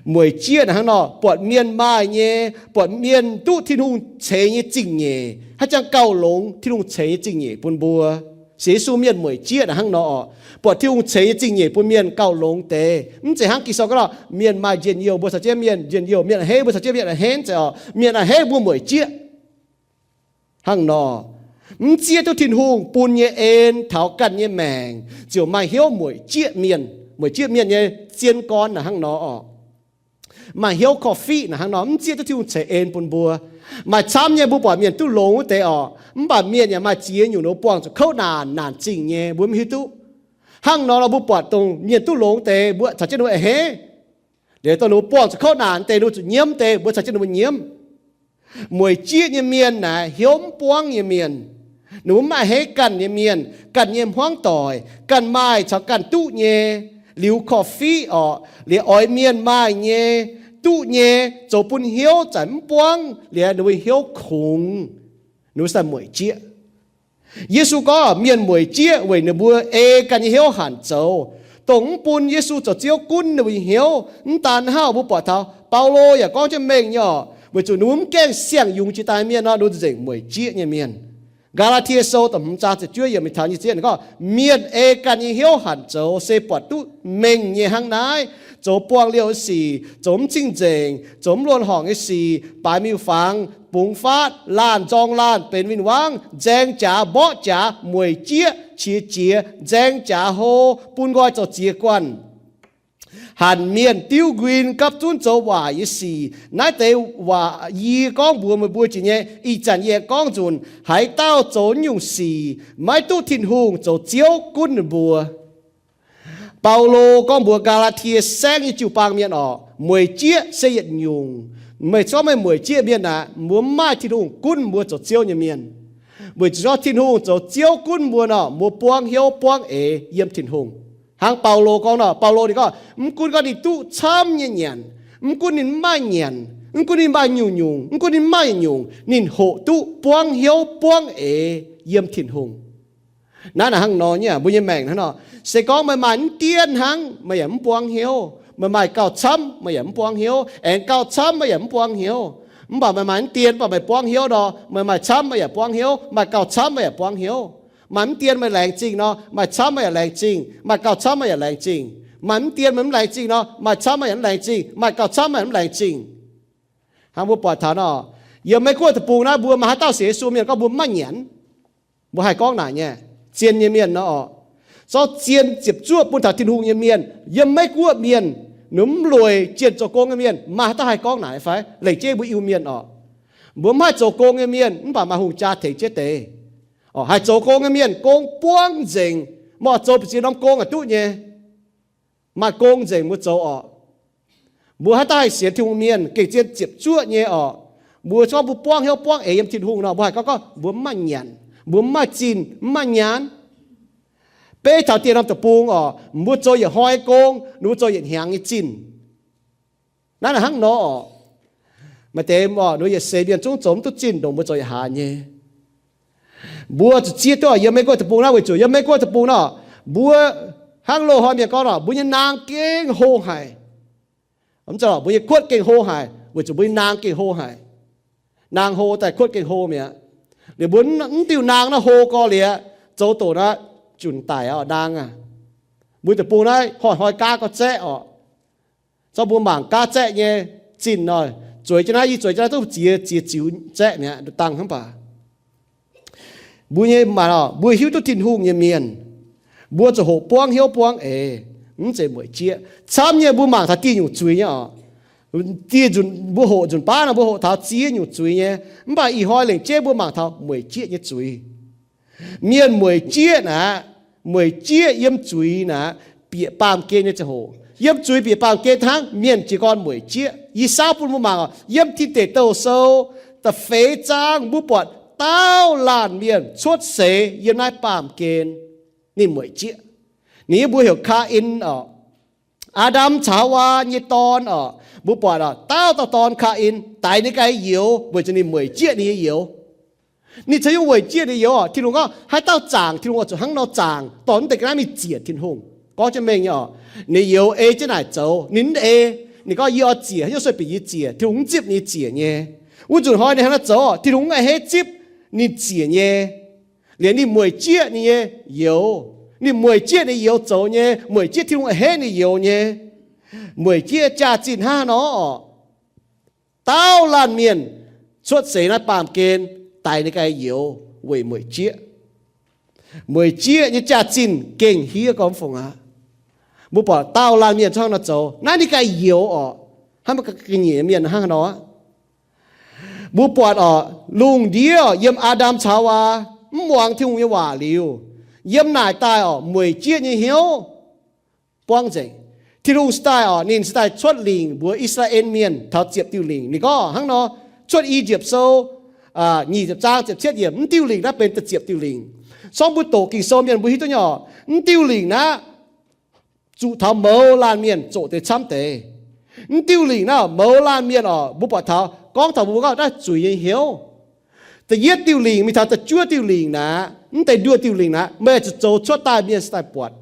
Mueic jieqv naaic hnangv nor, buatc mienh maaih nyei, buatc mienh duqv Tin-Hungh ceix nyei zingh nyeic, haaix jangx gauh longx Tin-Hungh ceix nyei zingh nyeic bun mbuo. Sienx Yesu mienh mueic jieqv naaic hnangv nor orqc, buatc Tin-Hungh ceix nyei zingh nyeic bun mienh gauh longx deix. Mv zeiz hnangv Ging-Sou gorngv nor, mienh maaih njien-youh mbuo caux jienv mienh njien-youh, mienh a'hneiv mbuo caux jienv mienh a'hneiv, mv zeiz orqc. Mienh a'hneiv mbuo mueic jieqv. Hnangv nor, mv zieqv duqv Tin-Hungh bun nyei en taux ganh nyei maengc, ziouc maaih hnyouv mueic jieqv mienh. Mueic jieqv mienh nyei zien gorn naaic hnangv nor orqc. Maaih hnyouv korv-fiqv naaic hnangv nor, mv zieqv duqv Tin-Hungh ceix en bun mbuo. Maaih camv nyei mbuo buatc mienh duqv longx wuov deix orqc, mv baac mienh yaac maaih ziex nyungc ninh mbuo buangh zuqc kouv naanc, naanc zingh nyei, mbuo mv hiuv duqv. Hnangv nor nor mbuo buatc dongh mienh duqv longx deix, mbuo caux jienv ninh mbuo a'hneiv. Deix dongh ninh mbuo buangh zuqc kouv naanc deix, ninh mbuo zuqc nyiemv deix, mbuo caux jienv ninh mbuo nyiemv. Mueic jieqv nyei mienh naaic hnyouv mv buangv nyei mienh. Ninh mbuo mv maaih hei ganh nyei mienh, ganh nyei hmuangv doic, ganh maaih caux ganh duqv nyei, liuz korv-fiqv orqc, liuz oix mienh maaih nyei, duqv nyei, zoux bun hnyouv zanc mv buangv, liuz ninh mbuo hnyouv kungx, ninh mbuo sai mueic jieqv. Yesu gorngv mienh mueic jieqv weic ninh mbuo ei ganh nyei hnyouv hanc zoux. Dongh mv bun Yesu zoux Ziouv gunv ninh mbuo nyei hnyouv. Mv daan hnangv, mbuo buatc taux Baulo yaac gorngv jienv mengh nyei orqc, weic zuqc ninh mbuo mv gaengh siang-yungz jiex daaih mienh nor, ninh mbuo nzengc mueic jieqv nyei mienh. Gaa^laa^tie Sou dongh hmz zaang ziepc juov yiemc mingh taux nyic ziepc yiemc gorngv, mienh ei ganh nyei hnyouv hanc zoux se buatc duqv mengh nyei hnangv naaiv, zoux buangh liouh nyei sic, zoux mv cing-nzengc, zoux mv luonx horngc nyei sic, baaix miuc-fangx, bungx faatv, laanh nzorng laanh, benx win-wangv, nzaeng jaax mborqv jaax, mueic jieqv, qiex jiez, nzaeng jaax hlo, bun nqoi zoux ziex guanh, hanc mienh, diuv nquin, gapv zunv zoux waaic nyei sic. Naaiv deix waac yie gorngv mbuox meih mbuo jiex nyei. Ih zanc yie aengx gorngv nzunc, haaix dauh zoux naaiv nyungc sic maiv duqv Tin-Hungh zoux Ziouv gunv ninh mbuo. Baulo gorngv mbuox Gaa^laa^tie Saengv nyei jiu-baang mienh orqc, mueic jieqv se yietc nyungc. Meih gorngv meih mueic jieqv mienh aqv, mbuo mv maaih Tin-Hungh gunv mbuo zoux Ziouv nyei mienh. Weic zuqc gorngv Tin-Hungh zoux Ziouv gunv mbuo nor, mbuo buangv hnyouv buangv eix yiem Tin-Hungh. Hnangv Baulo gorngv nor, Baulo ninh gorngv, mv gunv gorngv ninh duqv camv nyei nyanc, mv gunv ninh mv maaih nyanc, mv gunv ninh maaih nyungc-nyungc, mv gunv ninh mv maaih nyungc, ninh hoqc duqv buangv hnyouv buangv eix yiem Tin-Hungh. Naaiv naaic hnangv nor nyei, mbuo nyei maengc hnangv nor. Se gorngv meih maaih mv dien hnangv, meih yaac mv buangv hnyouv. Meih maaih gauh camv, meih yaac mv buangv hnyouv. Aengx gauh camv, meih yaac mv buangv hnyouv. Mv baac meih maaih mv dien, mv baac meih buangv hnyouv nor, meih maaih camv meih yaac buangv hnyouv, maaih gauh camv meih yaac buangv hnyouv. Maaih mv dien meih laengz zingh nor, maaih camv meih yaac laengz zingh, maaih gauh camv meih yaac laengz zingh. Maaih mv dien meih mv laengz zingh nor, maaih camv meih yaac mv laengz zingh, maaih gauh camv meih yaac mv laengz zingh. Hnangv mbuo buatc taux nor, yiem Meiv Guoqv deic-bung naaiv mbuo maaih haaix dauh sienx Yesu mienh gorngv mbuo mv maaih nyanc? Mbuo haih gorngv naaic nyei. Zien nyei mienh nor orqc, zorqv zien ziepc zuoqv bun taux Tin-Hungh nyei mienh, yiem Meiv Guoqv mienh, ninh mv lueic jienh zoux gong nyei mienh, maaih haaix dauh haih gorngv naaic fai? Lengc jeiv mbuo Iu-Mienh orqc, mbuo mv haih zoux gong nyei mienh mv baac maaih hungh jaa tengx jienv deix. Orqc, haih zoux gong nyei mienh gong buangv nzengc, mv baac zoux ba'ziex norm gong yaac duqv nyei. Maaih gong nzengc mbuo zoux orqc. Mbuo haaix dauh haih sienx Tin-Hungh mienh gengh zien ziepc zuoqv nyei orqc, mbuo gorngv mbuo buangv hnyouv buangv eix yiem Tin-Hungh nor, mbuo haih gorngv gorngv mbuo mv maaih nyanc, mbuo mv maaih zinh, mv maaih nyaanh. Beiv taux dieh norm deic-bung orqc, mbuo zoux yietc hnoi gong, ninh mbuo zoux yietc hnyangx nyei zinh. Naaiv naaic hnangv nor orqc. Maaih deix orqc, ninh mbuo yietc seix mienh zungv zoux mv duqv zinh ndongc mbuo zoux yietc hlaax nyei. Mbuo zuqc zieqv duqv yiem Meiv Guoqv deic-bung naaiv, weic zuqc yiem Meiv Guoqv deic-bung nor, mbuo hnangv loz-hnoi mienh gorngv nor, mbuo nyei naang gengh hlo haic. Mv zeiz, mbuo nyei kuotv gengh hlo haic, weic zuqc mbuo nyei naang gengh hlo haic. Naang hlo daaih kuotv gengh hlo mi'aqv. Liuz mbuo mv diuh naang naaiv hlo gorx liuz, zoux doqc naaiv junc daic orqc, naang aac. Mbuo deic-bung naaiv hnoi-hnoi gaav gorx zaeqv orqc. Zorqv mbuo mangc gaav zaeqv nyei zinh nor, zueiz jienv naaiv, yie zueiz jienv naaiv duqv ziex, ziex ziux zaeqv mi'aqv, nduqc dangh hnangv baac. Mbuo nyei maanc orqc, mbuo hiuv duqv Tin-Hungh nyei mienh, mbuo zuqc hoqc buangv hnyouv buangv eix, mv zeiz mueic jieqv. Camv nyei mbuo mangc taux dieh nyungc zuiz nyei orqc. Dieh nzunc mbuo hoqc nzunc baav nor, mbuo hoqc taux ziex nyungc zuiz nyei. Mv baac ih hnoi lengc jeiv mbuo mangc taux mueic jieqv nyei zuiz. Mienh mueic jieqv naaic, mueic jieqv yiem zuiz naaic, bieqc baamh gen nyei ziangh hoc. Yiem zuiz bieqc baamh gen hnangv, mienh jiez gorn mueic jieqv. Yie saauv bun mbuo mangc, yiem Tin Deic Douh Sou da'feix zaang, mbuo buatc dauh laanh mienh cuotv seix yiem naaiv baamh gen, ninh mueic jieqv. Ninh nyei mbuox heuc Kaa^in orqc. Aa^ndam caux Haawaa nyei dorn orqc, mbuo buatc orqc, dauh dauh dorn Kaa^in daix ninh ganh youz weic zuqc ninh mueic jieqv ninh nyei youz. Ninh caux yungh weic jieqv ninh youz orqc. Tin-Hungh gorngv haaix dauh zaangc, Tin-Hungh oix zuqc hnangv nor zaangc. Dorh naaiv deix ga'naaiv mingh ziec Tin-Hungh. Gorngv jienv mengh nyei orqc, ninh youz ei jienv naaic zoux, ninh mv ei. Ninh gorngv, yie oix ziec, haaix nyungc sueih bieqc yie ziec? Tin-Hungh mv zipv ninh ziec nyei. Wuov nzunc hnoi ninh hnangv naaiv zoux orqc, Tin-Hungh mv a'hneiv zipv ninh ziec nyei. Liuz ninh mueic jieqv ninh nyei youz. Ninh mueic jieqv ninh youz zoux nyei, mueic jieqv Tin-Hungh a'hneiv ninh youz nyei. Mueic jieqv jaax-zinh hnangv nor orqc. Dauh laanh mienh cuotv seix naaiv baamh gen daix ninh ganh youz weic mueic jieqv. Mueic jieqv nyei jaax-zinh gengh hiev gormx fungc aqv. Mbuo buatc dauh laanh mienh cuotv hnangv nor zoux, naaiv ninh ganh youz orqc. Hnangv mbuo ga'nyiec mienh hnangv nor aqv. Mbuo buatc orqc, lungh ndiev orqc, yiem Aa^ndam caux Haawaa mv muangx Tin-Hungh nyei waac liuz, yiem naaic daaih orqc, mueic jieqv nyei hnyouv buangv nzengc. Tin-Hungh se daaih oc, ninh se daaih cuotv lingc mbuox I^saa^laa^en Mienh taux ziepc diuh lingc. Ninh gorngv hnangv nor, Cuotv Ijipt Sou nyic ziepc zaang ziepc cietv yiemc, mv diuh lingc naaiv benx da'ziepc diuh lingc. Sorng mbuo doqc Ging-Sou mienh mbuo hiuv duqv nyei oc, mv diuh lingc naaiv zuqc taux mouz laanh mienh zoqc deix camv deix. Mv diuh lingc naaiv mouz laanh mienh oc, mbuo buatc taux gorngv taux mbuo gorngv naaiv zuiz nyei hnyouv. Da'yietv diuh lingc mingh taux da'juov diuh lingc naaiv, mv deix nduoh diuh lingc naaiv, meih zuqc zoux cuotv daaih mienh se daaih buatc.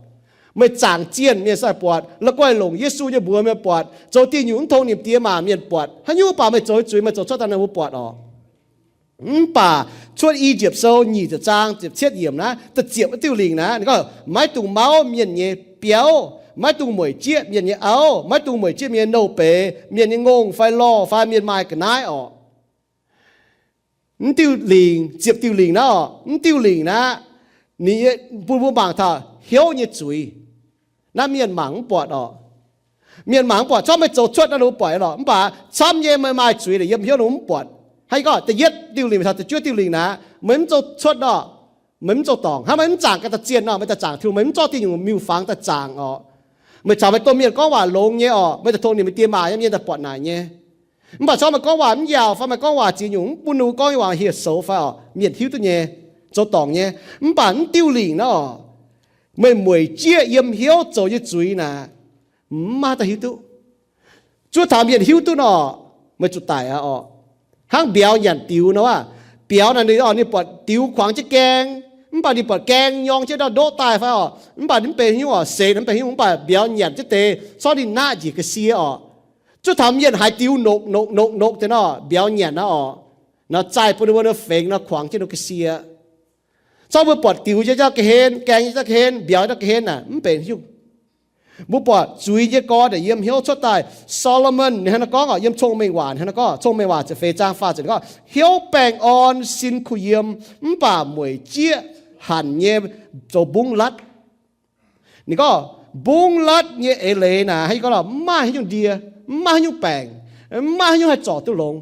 Meih zaangc zienh mienh se daaih buatc, la'guaih longc Yesu nyei mbuox mienh buatc, zoux diuh nyungc mv tong nimc die maac mienh buatc. Haaix nyungc baac meih zoux zuiz meih zoux cuotv daaih naaiv mbuo buatc oc. Mv baac Cuotv Ijipt Sou nyic ziepc zaang ziepc cietv yiemc naaiv, da'ziepc diuh lingc naaiv, ninh gorngv, Maiv dungx mauv mienh nyei biauv, maiv dungx mueic jieqv mienh nyei auv, maiv dungx mueic jieqv mienh nyei nouh beiz, mienh nyei ngongh fai lorh fai mienh maaih ga'naaiv oc. Mv diuh lingc, ziepc diuh lingc naaiv oc, mv diuh lingc naaiv, ninh bun mbuo mangc taux hnyouv nyei zuiz. Naaiv mienh mangc mv buatc oc. Mienh mangc mv buatc, camv meih zoux cuotv naaiv ninh mbuo buatc lorqc, mv baac camv nyei meih maaih zuiz naaic yiem hnyouv ninh mbuo mv buatc. Hnangv yie gorngv, da'yietv diuh lingc taux da'juov diuh lingc naaiv, meih mv zoux cuotv nor, meih mv zoux dorngc. Hnangv meih mv zaangc ganh daaih zienh nor, meih daaih zaangc Tin-Hungh, meih mv zorqv diuh nyungc miuc-fangx daaih zaangc oc. Meih caux meih domh mienh gorngv waac longx nyei oc, meih daaih tongx ninh mbuo die maac nyei mienh daaih buatc naaic nyei. Mv baac camv meih gorngv waac mv yaauc fai meih gorngv waac ziex nyungc mv bun ninh mbuo gorngv nyei waac hieh soux fai oc, mienh hiuv duqv nyei, zoux dorngc nyei. Mv baac mv diuh lingc naaiv oc, meih mueic jieqv yiem hnyouv zoux nyei zuiz naaic, mv maaih daaih hiuv duqv. Zuov taux mienh hiuv duqv nor, meih zuqc daic aqv oc. Hnangv mbiauz nyanc diux nor aav. Biaux naaic ninh, ninh buatc diux kuangx jienv gaeng, mv baac ninh buatc gaeng nyorng jienv ndau ndoqv daaih fai oc, mv baac ninh mv benx haaix nyungc oc, seix mv benx haaix nyungc, mv baac mbiauz nyanc jienv deix, corc ninh naqv njiec ga'sie oc. Zuov taux mienh haiz diux nokc nokc nokc nokc deix nor, mbiauz nyanc naaiv oc, nor zaih bun ninh mbuo nor fengx nor kuangx jienv nor ga'sie. Corc mbuo buatc diux nyei jauv ga'hlen, gaeng nyei jauv ga'hlen, mbiauz nyei jauv ga'hlen naaic, mv benx haaix nyungc. Mbuo buatc zuiz nyei gorn naaic yiem hnyouv cuotv daaih. Saa^lo^morn ninh hnangv naaiv gorngv oc, yiem Cong-Mengh Waac hnangv naaiv gorngv, Cong-Mengh Waac ziepc feix zaang faah ziepc gorngv, Hnyouv baengh orn, sin kuh yiem, mv baac mueic jieqv hanc nyei zoux mbungv latv. Ninh gorngv mbungv latv nyei eix leiz naaic, hnangv yie gorngv lorqc, mv maaih haaix nyungc ndie, mv maaih haaix nyungc baengc, mv maaih haaix nyungc haih zorc duqv longx.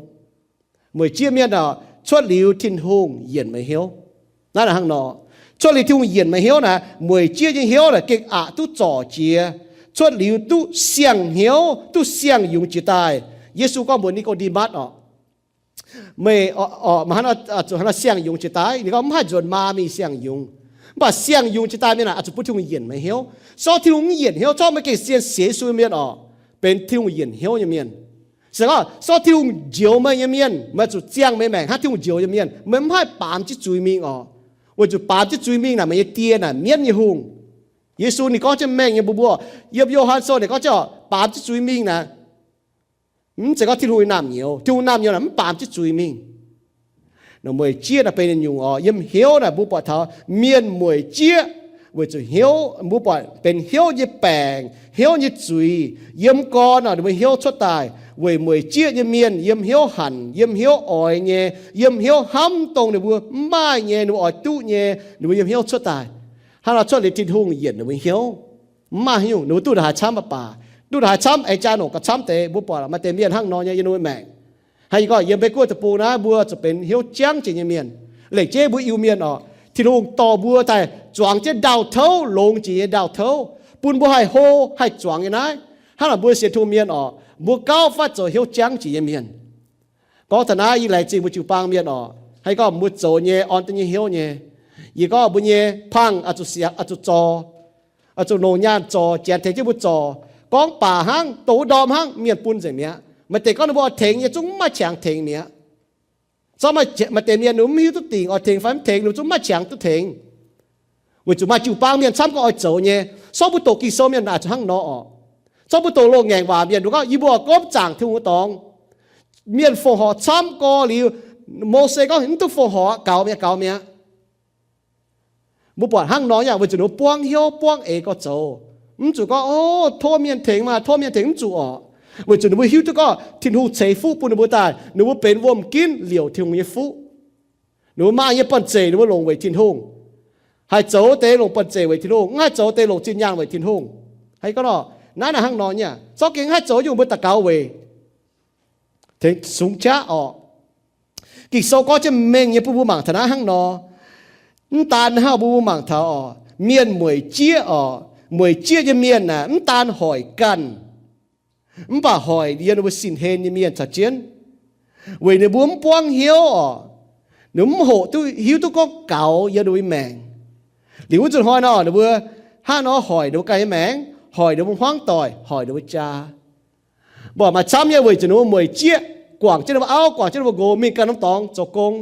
Mueic jieqv mienh oc, cuotv liuz Tin-Hungh yienc meih hnyouv. Naaiv hnangv nor, cuotv liuz Tin-Hungh yienc meih hnyouv naaic, mueic jieqv nyei hnyouv naaic gengh aqc duqv zorc jiex, cuotv liuz duqv siang hnyouv, duqv siang yungz jiex daaih. Yesu gorngv mbuox Ni^ko^nde^matv oc, meih oc, meih hnangv nor siang yungz jiex daaih? Ninh gorngv, mv haih nzuonx maa mingh siang yungz. Mv baac siang yungz jiex daaih mienh aah, oix zuqc bun Tin-Hungh yienc meih hnyouv. Sortv Tin-Hungh mv yienc hnyouv, corc meih gengh sienx Yesu nyei mienh oc, benx Tin-Hungh yienc hnyouv nyei mienh. Se gorngv sortv Tin-Hungh njoux meih nyei mienh, meih zuqc ziangh meih maengc hnangv Tin-Hungh njoux nyei mienh, meih mv haih baamz jienv zuiz mingh oc. Weic zuqc baamz jienv zuiz mingh naaic, meih nyei die naaic mienv nyei hungh. Yesu ninh gorngv jienv mengh nyei mbuo, mbuo yiem Yo^han Sou naaic gorngv jienv oc, baamz jienv zuiz mingh naaic, mv zeiz gorngv Tin-Hungh naamh nyouz. Tin-Hungh naamh nyouz naaic mv baamz jienv zuiz mingh. Mueic jieqv naaic benx nyungc oc, yiem hnyouv naaic mbuo buatc taux mienh mueic jieqv weic zuqc hnyouv, mbuo buatc benx hnyouv nyei baengc, hnyouv nyei zuiz. Yiem gorn naaic ninh mbuo hnyouv cuotv daaih weic mueic jieqv nyei mienh yiem hnyouv hanc, yiem hnyouv oix nyei, yiem hnyouv hnamv dongh ninh mbuo mv maaih nyei, ninh mbuo oix duqv nyei, ninh mbuo yiem hnyouv cuotv daaih. Hnangv nor cuotv liuz Tin-Hungh yienc ninh mbuo hnyouv. Mv maaih haaix nyungc, ninh mbuo duqv ndongc haaix camv mv baac, duqv ndongc haaix camv aengx jaa longc gauh camv deix. Mbuo buatc maaih deix mienh hnangv nor nyei yiem ninh mbuo maengc. Hnangv yie gorngv yiem mbuo Meiv Guoqv deic-bung naaiv, mbuo zuqc benx hnyouv jangv jiex nyei mienh. Lengc jeiv mbuo Iu-Mienh oc, Tin-Hungh dorh mbuo daaih zuangx jienv ndaauh touv, longx jiex nyei ndaauh touv, bun mbuo haih hlo haih zuangx nyei naaiv. Hnangv naaic mbuo sienx Tin-Hungh mienh oc, mbuo gauh fatv zoux hnyouv jangv jiex nyei mienh. Gorngv taux naaiv yie laengz zingh mbuo jiu-baang mienh oc. Hnangv yie gorngv mbuo zoux nyei orn deix nyei hnyouv nyei. Yie gorngv mbuo nyei pangh oix zuqc siangx, oix zuqc zorc, oix zuqc longc nyaanh zorc, Janx tengx jienv mbuo zorc. Gorngv baac hnangv, dongh wuov ndorm hnangv, mienh bun nzengc mi'aqv. Maaih deix gorngv ninh mbuo oix tengx nyei, zungv mv maaih qangx tengx mi'aqv. Zorqv maaih deix mienh ninh mbuo mv hiuv duqv dingc oix tengx fai mv tengx, ninh mbuo zungv mv maaih qangx duqv tengx. Weic zuqc maaih jiu-baang mienh camv gorngv oix zoux nyei. Sortv mbuo doqc Ging-Sou mienh naaic zuqc hnangv nor oc. Zorqv mbuo doqc loz-ngaengc waac mienh, mbuo gorngv yie mbuo gorngv zaangc Tin-Hungh nyei dorngx, mienh fongc horc camv gorx liuz, Mose gorngv mv duqv fongc horc, gaux mi'aqv, gaux mi'aqv. Mbuo buatc hnangv nor yaac weic zuqc ninh mbuo buangv hnyouv buangv eix gorx zoux. Mv zuqc gorngv, o, tov mienh tengx maah, tov mienh tengx, mv zuqc oc. Weic zuqc ninh mbuo hiuv duqv gorngv Tin-Hungh ceix fuqv bun ninh mbuo daaih, ninh mbuo benx wuom-ginv liouc Tin-Hungh nyei fuqv. Ninh mbuo maaih nyei banh zeic ninh mbuo longc weic Tin-Hungh. Haih zoux deix longc banh zeic weic Tin-Hungh, mv haih zoux deix longc zinh nyaanh weic Tin-Hungh. Hnangv gorngv nor, naaiv naaic hnangv nor nyei. Zorqv gengh mv haih zoux nyungc mbuo daux gaux weic tengx sungx qaqv oc. Ging-Sou gorngv jienv mengh nyei bun mbuo mangc taux naaiv hnangv nor. Mv daan hnangv, bun mbuo mangc taux oc, mienh mueic jieqv oc, mueic jieqv nyei mienh aah, mv daan hoic ganh, mv baac hoic yiem ninh mbuo sin-hlen nyei mienh caux jienv, weic ninh mbuo mv buangv hnyouv oc. Ninh mv hoqc duqv hiuv duqv gorngv gaux yiem ninh mbuo maengc. Liuz wuov nzunc hnoi nor, ninh mbuo hnangv nor hoic ninh mbuo ganh nyei maengc, hoic ninh mbuo hmuangv doic, hoic ninh mbuo jaa. Mv baac maaih camv nyei weic zuqc ninh mbuo mueic jieqv, guangc jienv ninh mbuo auv, guangc jienv ninh mbuo nqox, mingh ganh norm dorngx zoux gong.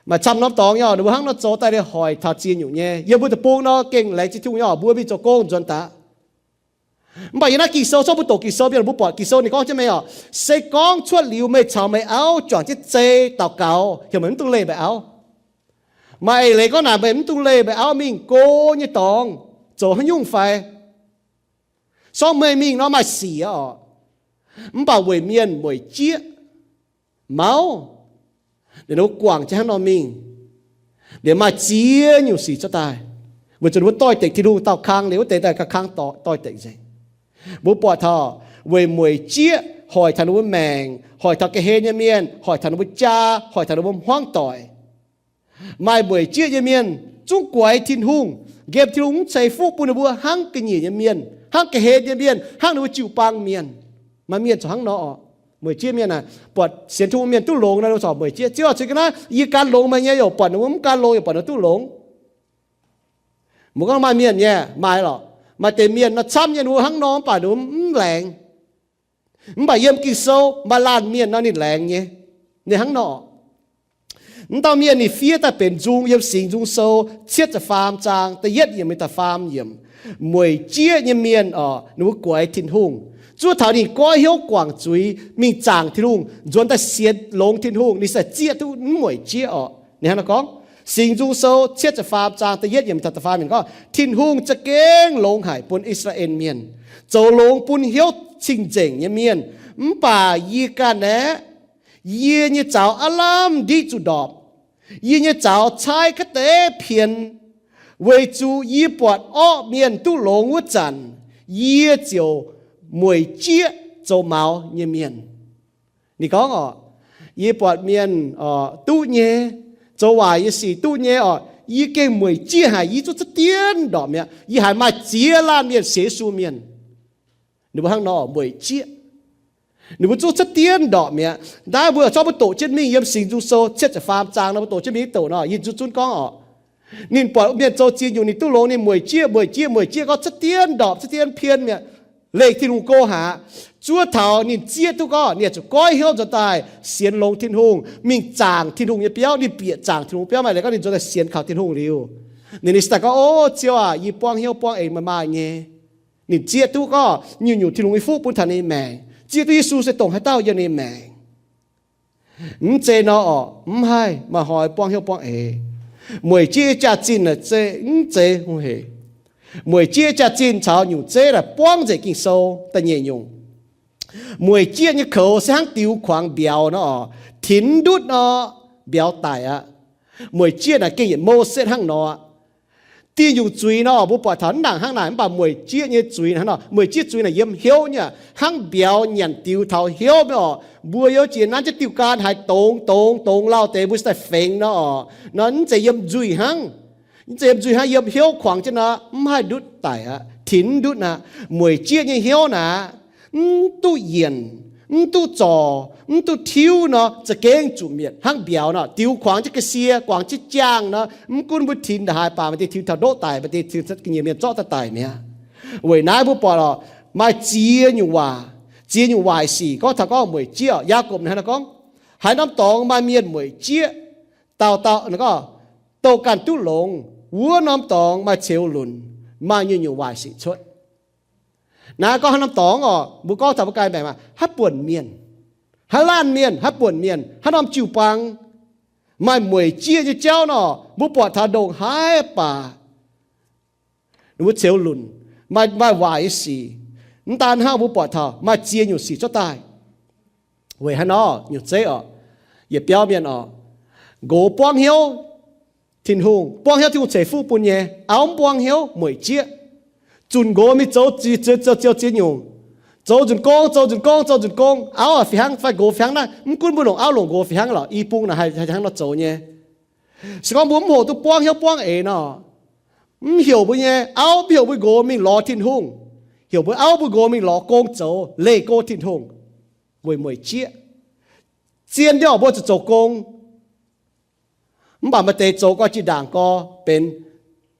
Maaih camv norm dorngx nyei, ninh mbuo hnangv nor zoux daaih liuz hoic taux ziex nyungc nyei. Yiem mbuo deic-bung nor gengh laengz zingh Tin-Hungh nyei oc, mbuo mingh zoux gong nzuonx daaih. Mv baac yiem naaiv Ging-Sou, zorqv mbuo doqc Ging-Sou mienh, mbuo buatc Ging-Sou ninh gorngv jienv meih oc, se gorngv cuotv liuz meih caux meih auv juangc jienv zei daux gaux, heuc meih mv dungx leih meih auv. Maaih eix leiz gorngv naaic, meih mv dungx leih meih auv mingh go nyei dorngx zoux haaix nyungc fai? Sorng meih mingh nor maaih sic oc. Mv baac weic mienh mueic jieqv mauv, ninh mbuo guangc jienv hnangv nor mingh, liuz maaih ziex nyungc sic cuotv daaih, weic zuqc ninh mbuo doix-dekc Tin-Hungh, daauh kang liuz wuov deix daaih gauh kang doix-dekc nzengc. Mbuo buatc taux weic mueic jieqv hoic taux ninh mbuo maengc, hoic taux ga'hlen nyei mienh, hoic taux ninh mbuo jaa, hoic taux ninh mbuo hmuangv doic. Maaih mueic jieqv nyei mienh zungv guaix Tin-Hungh, nqemh Tin-Hungh mv ceix fuqv bun ninh mbuo hnangv ga'nyiec nyei mienh, hnangv ga'hlen nyei mienh, hnangv ninh mbuo jiu-baang mienh. Maaih mienh corc hnangv nor oc. Mueic jieqv mienh aah, buatc sienx Tin-Hungh mienh duqv longx nor, ninh mbuo corc mueic jieqv. Ziouv oc, cingx ga'naaiv yie gan longx meih nyei, yaac buatc ninh mbuo mv gan longx, yaac buatc ninh mbuo duqv longx. Mbuo gorngv maaih mienh nyei, maaih lorqc. Maaih deix mienh nor camv nyei, ninh mbuo hnangv nor mv baac ninh mbuo mv laengz. Mv baac yiem Ging-Sou maaih laanh mienh nor ninh laengz nyei. Ninh hnangv nor, mv dauh mienh ninh fiev daaih benx nzung yiem Singx Nzung Sou cietv ziepc faam zaang da'yietv yiemc mingh da'faam yiemc. Mueic jieqv nyei mienh oc, ninh mbuo guaix Tin-Hungh. Zuov taux ninh goiv hnyouv guangc zuiz mingh zaangc Tin-Hungh, nzuonx daaih sienx longx Tin-Hungh, ninh se zieqv duqv mv mueic jieqv oc. Ninh hnangv naaiv gorngv, Singx Nzung Sou cietv ziepc faam zaang da'yietv yiemc taux da'faam yiemc gorngv, Tin-Hungh za'gengh longx haic bun I^saa^laa^en Mienh, zoux longx bun hnyouv cing-nzengc nyei mienh. Mv baac yie ganh aeqv, yie nyei zaux aav lamh ndiqv zuqc ndorpc. Yie nyei zaux caaiv ga'deix pien, weic zuqc yie buatc orqv mienh duqv longx wuov zanc, yie ziouc mueic jieqv zoux maux nyei mienh. Ninh gorngv oc, yie buatc mienh duqv nyei, zoux waaic nyei sic duqv nyei oc, yie gengh mueic jieqv haic, yie zuqc cuotv dienv ndorpc mi'aqv. Yie haiz maaih ziex laanh mienh sienx Yesu mienh, ninh mbuo hnangv nor mueic jieqv. Ninh mbuo zuqc cuotv dienv ndorpc mi'aqv. Naaiv mbuo zorqv mbuo doqc jienv mingh yiem Singx Nzung Sou cietv ziepc faam zaang nor, mbuo doqc jienv mingh doqc nor, yie zuqc zunv gorngv oc, ninh buatc mienh zoux ziex nyungc ninh duqv longx, ninh mueic jieqv, mueic jieqv, mueic jieqv gorngv cuotv dienv ndorpc, cuotv dienv pien mi'aqv. Leih Tin-Hungh go haic. Zuov taux ninh zieqv duqv gorngv ninh zuqc goiv hnyouv nzuonx daaih sienx longx Tin-Hungh, mingh zaangc Tin-Hungh nyei biauv. Ninh bieqc zaangc Tin-Hungh biauv, maaih leiz gorngv ninh nzuonx daaih sienx kaux Tin-Hungh liuz, ninh, ninh daaih gorngv, O Ziouv aac, yie buangv hnyouv buangv eix meih maaih nyei. Ninh zieqv duqv gorngv nyungc-nyungc Tin-Hungh nyei fuqv bun taux ninh maengc, zieqv duqv Yesu se dongh haaix dauh yiem ninh maengc. Mv zeiz nor oc, mv haih maaih hnoi buangv hnyouv buangv eix. Mueic jieqv nyei jaax-zinh naaic mv zeiz hungh heic. Mueic jieqv nyei jaax-zinh caux nyungc zeiv naaic buangv nzengc Ging-Sou da'nyeic nyungc. Mueic jieqv nyei koux se hnangv diux kuangx mbiauz nor oc, tinx ndutv nor, mbiauz daic aqv. Mueic jieqv naaic gengh yietc Mose hnangv nor aqv. Diuh nyungc zuiz nor, mbuo buatc taux mv nangc hnangv naaic, mv baac mueic jieqv nyei zuiz hnangv nor, mueic jieqv zuiz naaic yiem hnyouv nyei, hnangv mbiauz nyanc diux taux hnyouv nyei oc. Mbuo yiem jiex nanv jienv diuh gan haaix dongz dongz dongz lauh deix mbuo se daaih fengx nor oc. Nor mv zeiz yiem nzuih hnangv. Mv zeiz yiem nzuih hnangv, yiem hnyouv kuangx jienv nor, mv haih ndutv daic aqv, tinx mv ndutv aqv. Mueic jieqv nyei hnyouv naaic, mv duqv yienc, mv duqv zorc, mv duqv tiuv nor, za'gengh zuqc mietc hnangv mbiauz nor, diux kuangx jienv ga'sie, kuangx jienv jaangh nor, mv gunv mbuo tinx ndongc haaix baac maaih deix tinx taux ndoqv daic, maaih deix tinx ga'nyiec mienh zorqv daaih daic mi'aqv. Weic naaiv mbuo buatc oc, maaih ziex nyungc waac, ziex nyungc waaic sic gorngv taux gorngv mueic jieqv. Yaagorpc naaic hnangv naaiv gorngv, haaix norm dorngx maaih mienh mueic jieqv, dauh dauh gorngv, douh ganh duqv longx, wuov norm dorngx maaih ceux lunc, maaih nyungc-nyungc waaic sic cuotv. Naaiv gorngv haaix norm dorngx oc, mbuo gorngv taux mbuo ganh maengc maah, haaix buonc mienh, haaix laanh mienh, haaix buonc mienh, haaix norm jiu-baang, maaih mueic jieqv nyei jauv nor, mbuo buatc taux ndongc haaix baac ninh mbuo ceux lunc, maaih, maaih waaic nyei sic. Mv daan hnangv, mbuo buatc taux maaih ziex nyungc sic cuotv daaih. Weic haaix nor? Nyungc zeiv oc, yietc biauv mienh oc, nqox buangv hnyouv Tin-Hungh, buangv hnyouv Tin-Hungh ceix fuqv bun nyei, auv mv buangv hnyouv, mueic jieqv, zunc nqox mingh zoux ziex, zoux, zoux ziex nyungc, zoux nzunc gong, zoux nzunc gong, zoux nzunc gong, auv fih hnangv fai nqox fih hnangv naaiv, mv gunv mbuo longc auv longc nqox fih hnangv lorqc, i bung naaic haih, haih hnangv nor zoux nyei. Se gorngv mbuo mv hoqc duqv buangv hnyouv buangv eix nor, Mv heuc mbuo nyei auv, mv heuc mbuo nqox mingh lorz Tin-Hungh. Heuc mbuo auv mbuo nqox mingh lorz gong zoux, leih go Tin-Hungh, weic mueic jieqv. Zien nyei orqc, mbuo zuqc zoux gong. Mv baac maaih deix zoux gau jiex ndaangc gau benx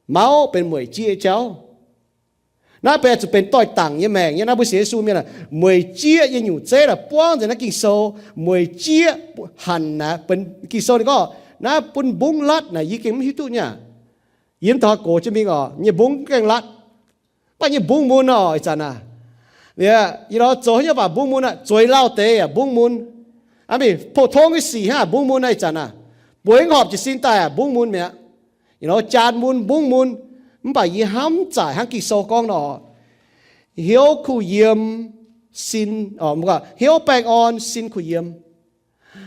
mauv, benx mueic jieqv jauv. Naaiv benx zuqc benx doix-dangc nyei maengc nyei. Naaiv mbuo sienx Yesu mienh aah, mueic jieqv nyei nyungc zeiv naaic buangv nzengc naaiv Ging-Sou. Mueic jieqv hanc naaic, benx Ging-Sou ninh gorngv naaiv bun mbungv latv naaic, yie gengh mv hiuv duqv nyei aqv. Yie mv daaih gox jienv mingh orqc, nyei mbungv gaengh latv. Mv baac nyei mbungv mun orqc, ih zanc aac. Liuz, yie lorz zoux haaix nyungc baac mbungv mun aqv. Zueiz lauh deix yaac mbungv mun. Aa, mingh pou-tong nyei sic hnangv mbungv mun aqv, ih zanc aac. Bueix horpc jiez sin daaih mbungv mun mi'aqv. Yie lorz jaan mun, mbungv mun. Mv baac yie hnamv zaaic hnangv Ging-Sou gorngv nor, hnyouv kuh yiem, sin, hnyouv baengh orn, sin kuh yiem.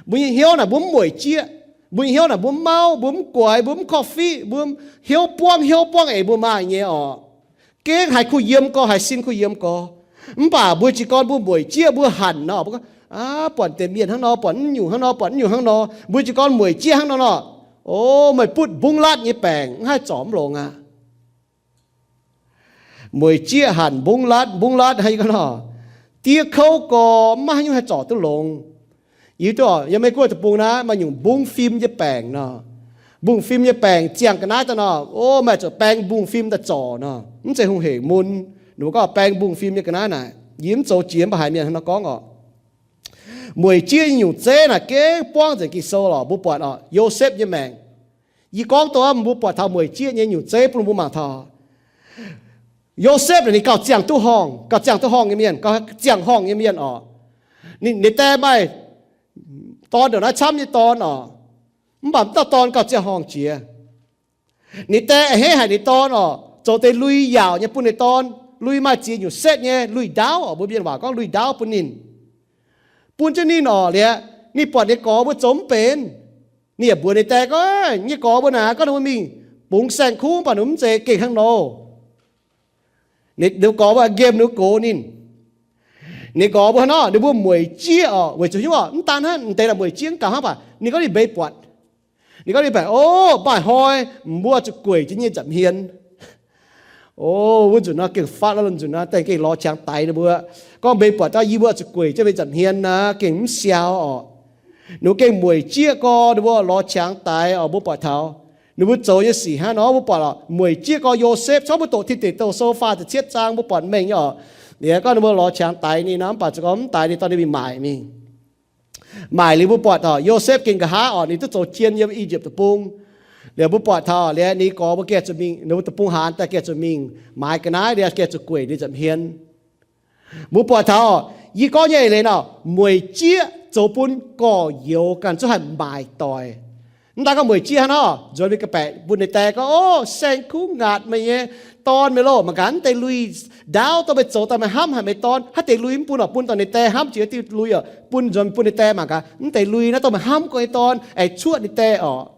Mbuo nyei hnyouv naaic mbuo mv mueic jieqv. Mbuo nyei hnyouv naaic mbuo mv mauv, mbuo mv guaix, mbuo mv korv-fiqv, mbuo hnyouv buangv, hnyouv buangv eix mbuo maaih nyei orqc. Gengh haiz kuh yiem gau, haiz sin kuh yiem gau. Mv baac mbuo jiez gorn mbuo mueic jieqv, mbuo hanc nor, mbuo gorngv, aav, buatc deix mienh hnangv nor, buatc naaiv nyungc hnangv nor, buatc naaiv nyungc hnangv nor, mbuo jiez gorn mueic jieqv hnangv nor nor, o, meih butv mbungv latv nyei baengc, mv haih zorc mv longx aqv. Mueic jieqv hanc mbungv latv, mbungv latv hnangv yie gorngv nor, diev kouv gau, mv maaih haaix nyungc haih zorc duqv longx. Yie duqv, yiem Meiv Guoqv deic-bung naaiv maaih nyungc mbungv fim nyei baengc nor. Mbungv fim nyei baengc ziangh ga'naaiv daaih nor, o, meih zuqc baeng mbungv fim daaih zorc nor, mv zeiz hungh hec mun. Ninh mbuo gorngv baeng mbungv fim nyei ga'naaiv naaic, yie mv zoux jiex, mv baac haiz mienh hnangv nor gorngv orqc. Mueic jieqv nyei nyungc zeiv naaic gengh buangv nzengc Ging-Sou lorqc. Mbuo buatc orqc, Yosepv nyei maengc. Yie gorngv dongh mbuo buatc taux mueic jieqv nyei nyungc zeiv bun mbuo mangc taux. Yosepv naaic ninh gauh ziangh duqv horngh, gauh ziangh duqv horngh nyei mienh, gauh ziangh horngh nyei mienh orqc. Ninh, ninh die maaih dorn ndongc naaiv camv nyei dorn orqc. Mv baac mv dauh dorn gauh ziangh horngh jiex. Ninh die a'hneiv haic ninh dorn orqc, zoux deix lui yaauc nyei bun ninh dorn, lui maaih ziex nyungc setv nyei lui ndaauv orqc, mbuo mienh waac gorngv lui ndaauv bun ninh. Bun jienv ninh orqc, liuz ninh buatc ninh gorx mbuo zoux mv benx. Ninh yaac mbuox ninh die gorngv, nyei gorx mbuo naaic, gorngv ninh mbuo mingh bungx saeng-kuv, mv baac ninh mv zeiz gengh hnangv nor. Ninh gorx mbuo nqemh ninh gox ninh. Ninh gorx mbuo hnangv nor, ninh mbuo mueic jieqv orqc, weic zuqc hiuv orqc, mv daan hnangv, m'deix naaic mueic jieqv mv gaux hnangv, mv baac ninh gorngv ninh mbeix buatc. Ninh gorngv ninh mbeix, o, maaih hnoi mbuo zuqc gueic jienv nyei nza'hmien. O, wuov nzunc nor gengh fatv lorqc, nzunc nor daaih gengh lorz qangx daix ninh mbuo. Gorngv mbeix buatc daaih yie mbuo zuqc gueic jienv mbuo nza'hmien naaic, gengh mv siaau orqc. Ninh mbuo gengh mueic jieqv gorx, ninh mbuo lorz qangx daix orqc, mbuo buatc taux ninh mbuo zoux nyei sic hnangv nor, mbuo buatc orqc, mueic jieqv gorx Yosepv, corc mbuo doqc Tin Deic Douh Sou faah ziepc cietv zaang, mbuo buatc mengh nyei orqc. Liuz gorngv ninh mbuo lorz qangx daix ninh nor, mv baac za'gengh mv daix ninh, dorh ninh mingh maaic mingh. Maaic liuz mbuo buatc taux Yosepv gengh nqa'haav orqc, ninh duqv zoux jien yiem I^yipv Deic-Bung. Liuz mbuo buatc taux liuz ninh gorx mbuo gaengh zuqc mingh, ninh mbuo deic-bung haanz daaih gaengh zuqc mingh maaiz ga'naaiv, liuz gaengh zuqc gueic ninh nza'hmien. Mbuo buatc taux, yie gorngv nyei eix leiz nor, mueic jieqv zoux bun gorx-youz ganh zuqc haih maaic doic. Mv daan gorngv mueic jieqv hnangv nor, nzuonx mingh ga'baeqc bun ninh die gorngv, o, saeng-kuv ngaatc meih nyei dorn meih loh, mangc gaax naaiv deix lui ndaauv dongh meih zoux daaih meih hnamv haic meih dorn, haaix deix lui mv bun orqc, bun dongh ninh die hnamv jiex diuh lui orqc, bun nzuonx bun ninh die mangc gaax, naaiv deix lui naaiv dongh meih hnamv gorngv nyei dorn, aengx cuoqv ninh die orqc.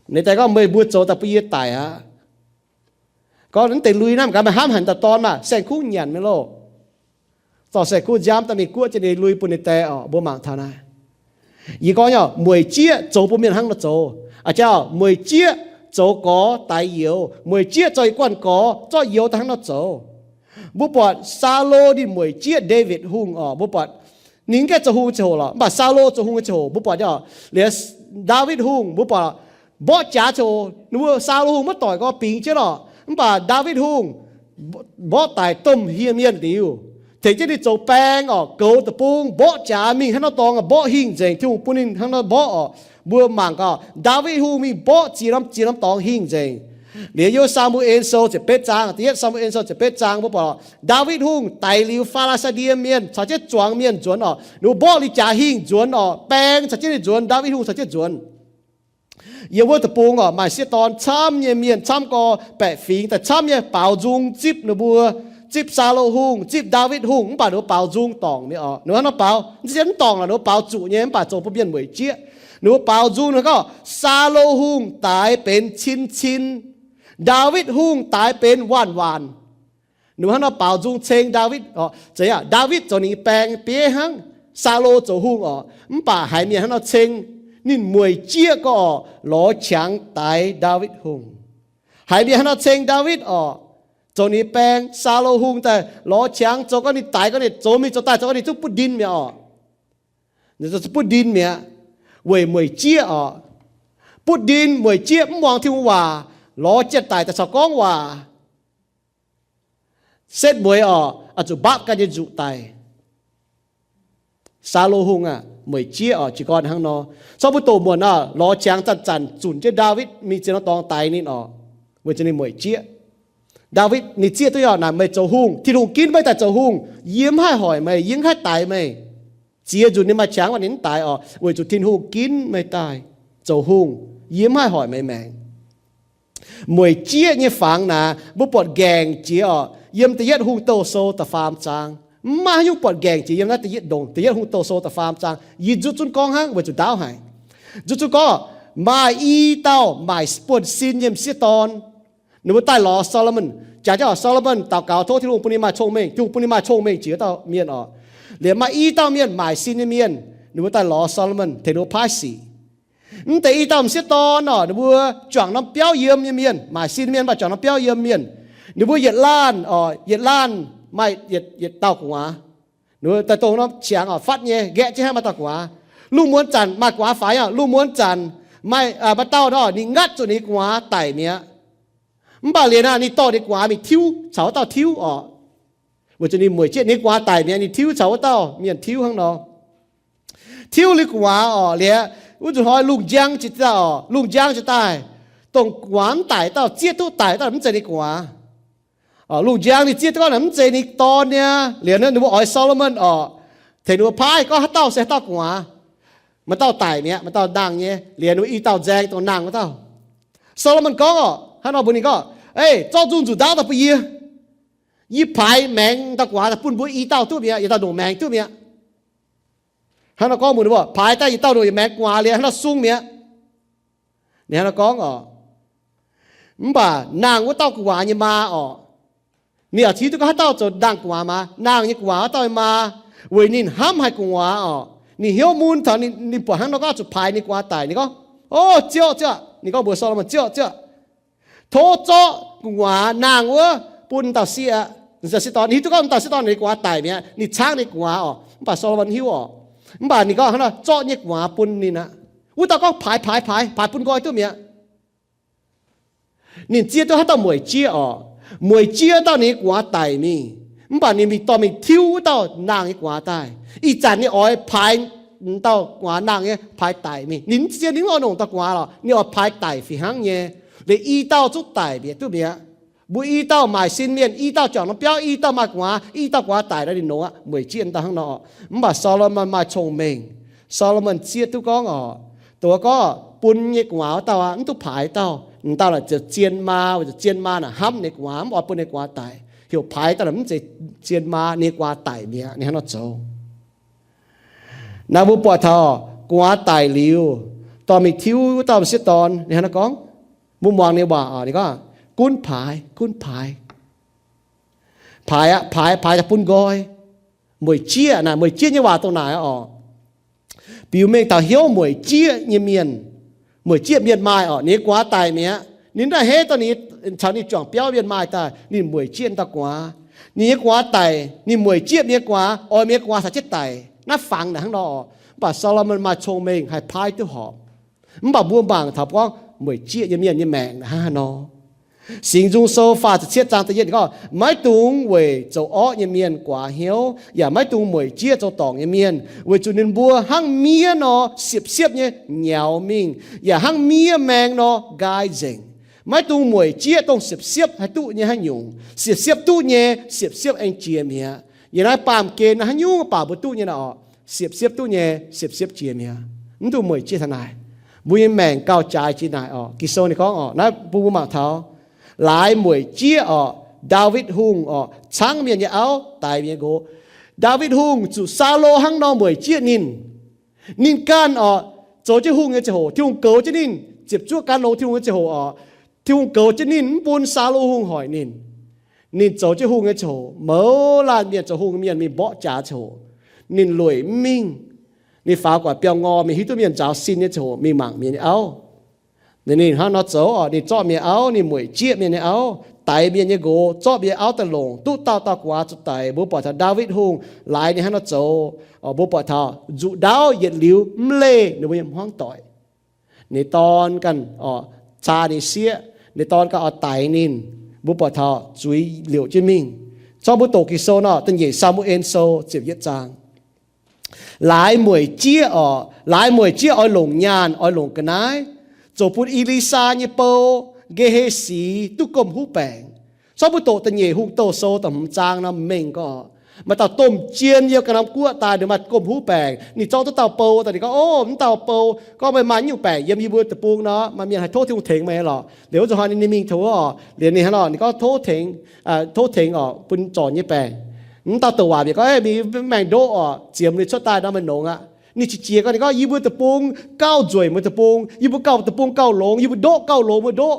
Ninh die gorngv, meih mbuo zoux daaih bun yie daic aqv. Gorngv naaiv deix lui naaiv mangc gaax meih hnamv haic daaih dorn maah, saeng-kuv nyanc meih loh. Zorqv saeng-kuv nziaamv daaih mingh guoqv jienv ninh lui bun ninh die orqc, mbuo mangc taux naaiv. Yie gorngv nyei, mueic jieqv zoux bun mienh hnangv nor zoux. Aa, jauv mueic jieqv zoux gorx daix youz, mueic jieqv zoux yietc guanh gorx zorqv youz daaih hnangv nor zoux. Mbuo buatc Saulo ninh mueic jieqv Ndaawitv Hungh orqc, mbuo buatc ninh gaengh zoux hungh ziangh hoc lorqc, mv baac Saulo zoux hungh nyei ziangh hoc mbuo buatc nyei orqc, liuz Ndaawitv Hungh mbuo buatc mborqv jaax ziangh hoc ninh mbuo, Saulo Hungh maiv doic gorngv bingx jienv orqc, mv baac Ndaawitv Hungh mborqv daic domh hmien mienh liuz, tengx jienv ninh zoux baeng orqc, goux deic-bung, mborqv jaax mingh hnangv nor dorngx, mborqv hingh nzengc, Tin-Hungh bun ninh hnangv nor mborqv orqc. Mbuo mangc gaax, Ndaawitv Hungh mingh mborqv ziex norm, ziex norm dorngx hingh nzengc. Liuz yiem Saa^mu^en Sou ziepc betv zaang, da'yietv Saa^mu^en Sou ziepc betv zaang mbuo buatc, Ndaawitv Hungh daic liuz, Fi^laa^saa^ndie mienh caux jienv zuangx mienh nzuonx orqc, ninh mbuo mborqv liuz jaax hingh nzuonx orqc, baeng caux jienv ninh nzuonx, Ndaawitv Hungh caux jienv nzuonx. Yiem wuov deic-bung orqc, maaih sieqv dorn camv nyei mienh, camv gorx baeqc fingx daaih, camv nyei baaux nzung zipv ninh mbuo, zipv Saulo Hungh, zipv Ndaawitv Hungh, mv baac ninh mbuo baaux nzung dorngc mingh orqc. Ninh mbuo hnangv nor baaux, mv zeiz mv dorngc lorqc, ninh mbuo baaux zuqc nyei, mv baac zoux bun mienh mueic jieqv. Ninh mbuo baaux nzung ninh gorngv, Saulo Hungh daix benx cin cin, Ndaawitv Hungh daix benx waanc waanc. Ninh mbuo hnangv nor baaux nzung ceng Ndaawitv orqc. Zeiz aqv, Ndaawitv zoux ninh nyei baeng bieiv hnangv, Saulo zoux hungh orqc, mv baac haiz mienh hnangv nor ceng, ninh mueic jieqv gorx orqc, lorz qangx daix Ndaawitv Hungh. Haiz mienh hnangv nor ceng Ndaawitv orqc, zoux ninh nyei baeng. Saulo Hungh daaih lorz qangx zoux gorngv ninh daix gorngv ninh zoux mingh zoux daaih zoux gorngv ninh zungv butv ndin mi'aqv orqc. Ninh zungv butv ndin mi'aqv, weic mueic jieqv orqc. Butv ndin mueic jieqv mv muangx Tin-Hungh waac, lorz janx-daic daaih caux gorngv waac. Setv mueiz orqc, oix zuqc mbapv ganh nyei nzuqc daic. Saulo Hungh aah, mueic jieqv orqc, jiez gorn hnangv nor. Corc mbuo doqc muonc aah, lorz qangx zanc-zanc zunc jienv Ndaawitv mingh ziex norm dorngx daix ninh orqc, weic zuqc ninh mueic jieqv. Ndaawitv ninh zieqv duqv orqc, naaic meih zoux hungh, Tin-Hungh ginv meih daaih zoux hungh, yie mv haih hoic meih, yie mv haih daix meih. Ziex nzunc ninh maaih qangx mv baac ninh mv daix orqc, weic zuqc Tin-Hungh ginv meih daaih zoux hungh, yie mv haih hoic meih maengc. Mueic jieqv nyei fangx naaic, mbuo buatc nqaengc jiex orqc, yiem Da'yietv Hungh Douh Sou da'faam zaang. Mv maaih haaix nyungc buatc nqaengc jiex yiem naaiv Da'yietv Hungh Douh Sou da'faam zaang. Yie nzutv zunv gorngv hnangv weic zuqc ndaauv haic. Nzutv zunv gorngv, maaih i dauh maaic buonv-sin nyei m'sieqv dorn. Ninh mbuo daaih lorz Saa^lo^morn. Jaax jienv orqc, Saa^lo^morn daux gaux tov Tin-Hungh bun ninh maaih cong-mengh. Tin-Hungh bun ninh maaih cong-mengh jiex wuov dauh mienh orqc. Liemh maaih i dauh mienh maaic sin nyei mienh, ninh mbuo daaih lorz Saa^lo^morn tengx ninh mbuo paaiv sic. Mv deix i dauh m'sieqv dorn orqc, ninh mbuo juangc norm biauv yiem nyei mienh, maaic sin mienh mv baac juangc norm biauv yiem mienh. Ninh mbuo yietc laanh orqc, yietc laanh maaih yietc, yietc dauh gu'nguaaz. Ninh mbuo daaih dongh norm qangx orqc, fatv nyei, nqaeqv jienv hnangv maaih dauh gu'nguaaz. Lungh muonz zanc maaih gu'nguaaz faix orqc, lungh muonz zanc maaih, maaih dauh orqc, ninh ngatv zuqc ninh nyei gu'nguaaz daic mi'aqv. Mv baac liuz naaic ninh dorh ninh gu'nguaaz mingh tiuv caux wuov dauh tiuv orqc. Weic zuqc ninh mueic jieqv, ninh gu'nguaaz daic mi'aqv, ninh tiuv caux wuov dauh mienh tiuv hnangv nor. Tiuv liuz gu'nguaaz orqc, liuz wuov nzunc hnoi lungh njang jiex daaih orqc, lungh njang jiex daaih, dongh gu'nguaaz mv daic dauh, zieqv duqv daic dauh mv zeiz ninh gu'nguaaz. Lungh njang ninh zieqv duqv gorngv naaic mv zeiz ninh dorn niaa. Liuz ninh mbuo oix Saa^lo^morn orqc, tengx ninh mbuo paaiv gorngv haaix dauh se haaix dauh gu'nguaaz. Maaih dauh daic mi'aqv, maaih dauh nangh nyei. Liuz ninh mbuo i dauh nzaeng dongh nangh wuov dauh. Saa^lo^morn gorngv orqc, hnangv nor mbuox ninh gorngv, Ei, zorqv nzung nzuqc ndaauv daaih bun yie. Yie paaix maengx dauh gu'nguaaz daaih bun mbuo i dauh duqv mi'aqv, yietc dauh ndongc maengx duqv mi'aqv. Hnangv nor gorngv mbuox ninh mbuo, paaix daaih yietc dauh ndongc yietc maengx gu'nguaaz liuz hnangv nor sung mi'aqv. Ninh hnangv nor gorngv orqc. Mv baac nangh wuov dauh gu'nguaaz nyei maa orqc, ninh yaac hiuv duqv gorngv haaix dauh zoux nangh gu'nguaaz maa. Nangh nyei gu'nguaaz wuov dauh nyei maa, weic ninh hnamv haic gu'nguaaz orqc, ninh hnyouv mun taux ninh, ninh buatc hnangv nor gorngv zuqc paaix ninh gu'nguaaz daic. Ninh gorngv, O, ziouv, ziouv, ninh gorngv mbuox Saa^lo^morn, Ziouv, ziouv, tov zorqv gu'nguaaz nangh wuov bun dauh sieqv, dauh sieqv dorn. Ninh hiuv duqv gorngv dauh sieqv dorn ninh gu'nguaaz daic mi'aqv, ninh caangv ninh gu'nguaaz orqc. Mv baac Saa^lo^morn hiuv orqc. Mv baac ninh gorngv hnangv nor, zorqv nyei gu'nguaaz bun ninh aqv. Wuov dauh gorngv, Paaix, paaix, paaix, paaix bun nqoi duqv mi'aqv. Ninh zieqv duqv haaix dauh mueic jieqv orqc. Mueic jieqv dauh ninh nyei gu'nguaaz daic mingh. Mv baac ninh mingh dorh mingh tiuv wuov dauh nangh nyei gu'nguaaz daaih. Ih zanc ninh oix paaix dauh gu'nguaaz nangh nyei paaix daic mingh. Ninh mv zieqv, ninh mv oix longc dauh gu'nguaaz lorqc, ninh oix paaix daic fih hnangv nyei. Liuz i dauh zungv daic mi'aqv duqv mi'aqv. Mbuo i dauh maaic sin mienh, i dauh juangc norm biauv, i dauh maaih gu'nguaaz, i dauh gu'nguaaz daic nor, ninh longx aqv. Mueic jieqv dauh hnangv nor. Mv baac Saa^lo^morn maaih cong-mengh. Saa^lo^morn zieqv duqv gorngv orqc, dongh wuov gorngv bun nyei gu'nguaaz wuov dauh aqv, mv duqv paaix dauh. M'dauh naaic ziouc zien maa, weic zuqc zien maa naaic hnamv ninh gu'nguaaz, mv oix bun ninh gu'nguaaz daic. Heuc paaix dauh naaic mv zeiz zien maa, ninh gu'nguaaz daic mi'aqv. Ninh hnangv nor zoux. Naaiv mbuo buatc taux gu'nguaaz daic liuz, dorh mingh tiuv wuov dauh m'sieqv dorn, ninh hnangv nor gorngv. Mbuo muangx ninh waac orqc, ninh gorngv, Gunv paaix, gunv paaix. Paaix aqv, paaix, paaix daaih bun nqoi. Mueic jieqv naaic, mueic jieqv nyei waac dongh naaic orqc. Biux mengh taux hnyouv mueic jieqv nyei mienh. Mueic jieqv mienh maaih orqc, ninh nyei gu'nguaaz daic mi'aqv. Ninh mv haih heiv dorh ninh caux ninh juangc biauv mienh maaih daaih. Ninh mueic jieqv dauh gu'nguaaz. Ninh nyei gu'nguaaz daic, ninh mueic jieqv mienh gu'nguaaz, oix mienh gu'nguaaz caux jienv daic. Naaiv fangx naaic hnangv nor orqc. Mv baac Saa^lo^morn maaih cong-mengh haih paaiv duqv horpc. Mv baac mbuo mangc taux gorngv mueic jieqv nyei mienh nyei maengc naaic hnangv haaix nor. Singx Nzung Sou faah ziepc cietv zaang da'yietv ninh gorngv, Maiv dungx weic zoux orqv nyei mienh guaax hnyouv, yaac maiv dungx mueic jieqv zoux dorngc nyei mienh, weic zuqc ninh mbuo hnangv miev nor siepv-siepv nyei nyaux mingh, yaac hnangv miev maeng nor nqaai nzengc. Maiv dungx mueic jieqv dongh siepv-siepv haih duqv nyei haaix nyungc. Siepv-siepv duqv nyei, siepv-siepv aengx jiex mi'aqv. Yiem naaiv baamh gen naaiv haaix nyungc baac mbuo duqv nyei naaic orqc, siepv-siepv duqv nyei, siepv-siepv jiex mi'aqv. Mv dungx mueic jieqv taux naaic. Mbuo nyei maengc gauh jaaix jiex naaic orqc. Ging-Sou ninh gorngv orqc, naaiv bun mbuo mangc taux laaix mueic jieqv orqc. Ndaawitv Hungh orqc, caangv mienh nyei auv, daix mienh nqox. Ndaawitv Hungh zuqc Saulo hnangv nor mueic jieqv ninh. Ninh ganh orqc, zoux jienv hungh nyei ziangh hoc, Tin-Hungh goux jienv ninh, ziepc zuoqv gan longx Tin-Hungh nyei ziangh hoc orqc, Tin-Hungh goux jienv ninh, mv bun Saulo Hungh hoic ninh. Ninh zoux jienv hungh nyei ziangh hoc, mouz laanh mienh zoux hungh mienh mingh mborqv jaax ziangh hoc, ninh lueic mv mingh. Ninh faaux gu'nguaaic biauv-ngorh mingh hiuv duqv mienh nzaaux sin nyei ziangh hoc mingh mangc mienh nyei auv. Ninh hnangv nor zoux oc, ninh zorqv mienh auv, ninh mueic jieqv mienh nyei auv, daix mienh nyei nqox, zorqv mienh auv daaih longc, duqv dauh dauh gu'nguaaz zuqc daic. Mbuo buatc taux Ndaawitv Hungh laaix ninh hnangv nor zoux oc. Mbuo buatc taux nzuqc ndaauv yietc liuz mv leih ninh mbuo nyei hmuangv doic. Ninh dorn ganh oc caa ninh sieqv, ninh dorn ganh oix daix ninh. Mbuo buatc taux zuiz liouc jienv mingh. Zorqv mbuo doqc Ging-Sou nor, da'nyeic Saa^mu^en Sou ziepc yietv zaang. Laaix mueic jieqv oc, laaix mueic jieqv oix longc nyaanh, oix longc ga'naaiv, ziouc bun E^li^saa nyei bou, Ge^he^si, duqv gomh huv baengc. Zorqv mbuo doqc da'nyeic Hungh Douh Sou da'hmz zaang nor mengh gorngv, maaih dauh domh jien yiem ganh norm guoqv daaih, ninh maaih gomh huv baengc. Ninh zorqv duqv dauh bou daaih, ninh gorngv, Ov, mv dauh bou gorngv meih maaih nyungc baengc yiem yie mbuo deic-bung nor, maaih mienh haih tov Tin-Hungh tengx meih lorqc. Liuz wuov zanc hnoi ninh mingh taux wuov oc, liuz ninh hnangv nor, ninh gorngv, Tov tengx, tov tengx oc, bun zorc nyei baengc. Mv dauh douc waac mienh gorngv, Mingh maengh ndoqv oc, ziemx ninh cuotv daaih nor meih nongx aqv. Ninh qiex jiez gorngv, ninh gorngv, Yie mbuo deic-bung gauh nzueic mbuo deic-bung, yie mbuo gauh deic-bung gauh longx, yie mbuo ndoqv gauh longx mbuo ndoqv,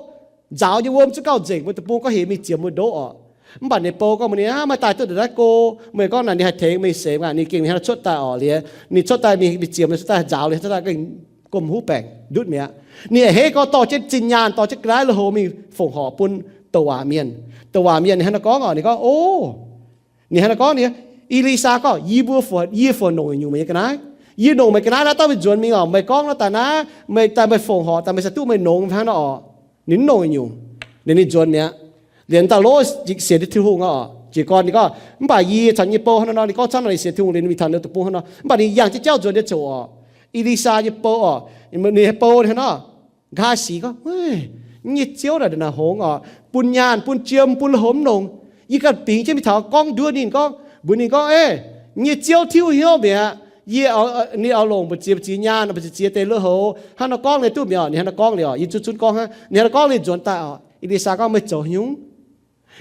nzaaux nyei wuom zungv gauh nzengc mbuo deic-bung, gorngv heuc mingh ziemx mbuo ndoqv oc. Mv baac ninh bou gorngv mbuox ninh, Aav, maaih daaih duqv ndongc naaiv go. Meih gorngv naaic ninh haih tengx meih seix aqv. Ninh gengh hnangv nor cuotv daaih oc, liuz ninh cuotv daaih mingh, mingh ziemx, ninh cuotv daaih nzaaux, ninh cuotv daaih gengh gomh huv baengc ndutv mi'aqv. Ninh a'hneiv gorngv dorh jienv zinh nyaanh, dorh jienv ga'naaiv lui-houx mingh fongc horc bun douc waac mienh. Douc waac mienh ninh hnangv nor gorngv oc, ninh gorngv, Ov, ninh hnangv nor gorngv, ninh, E^li^saa gorngv, Yie mbuo, yie fungc nongc nyungc meih nyei ga'naaiv? Yie nongc meih ga'naaiv naaiv, dauh meih nzuonx mingh oc, meih gorngv nor daaih naaiv, meih daaih meih fongc horc daaih meih cingx duqv meih nongx hnangv nor oc. Ninh mv nongc nyungc. Liuz ninh nzuonx mi'aqv. Liuz dauh lov sienx Tin-Hungh oc. Jiez gorn ninh gorngv, Mv baac yie caux yie nyei bou hnangv nor nor, ninh gorngv camv nor, ninh sienx Tin-Hungh liuz ninh mingh taux ninh deic-bung hnangv nor. Mv baac ninh yangh jienv jauv nzuonx nyei ziouc oc, E^li^saa nyei bou oc, ninh nyei bou hnangv nor, nqa'haav sic gorngv, Nyei ziouv naaic ndongc naaic hngongx oc, bun nyaanh, bun jiem, bun lui-houx mv longc. Yie ganh bingx jienv mingh taux gorngv nduov ninh gorngv, mbuox ninh gorngv, Ei, nyei ziouv tiuv hnyouv mi'aqv. Yie, ninh oix longc mbu'ziex mbu'ziex nyaanh, mbu'ziex mbu'ziex deix lui-houx. Hnangv nor gorngv liuz duqv mi'aqv. Ninh hnangv nor gorngv liuz oc, yie zunv zunv gorngv hnangv. Ninh hnangv nor gorngv liuz nzuonx daaih oc, E^li^saa gorngv, Meih zoux haaix nyungc?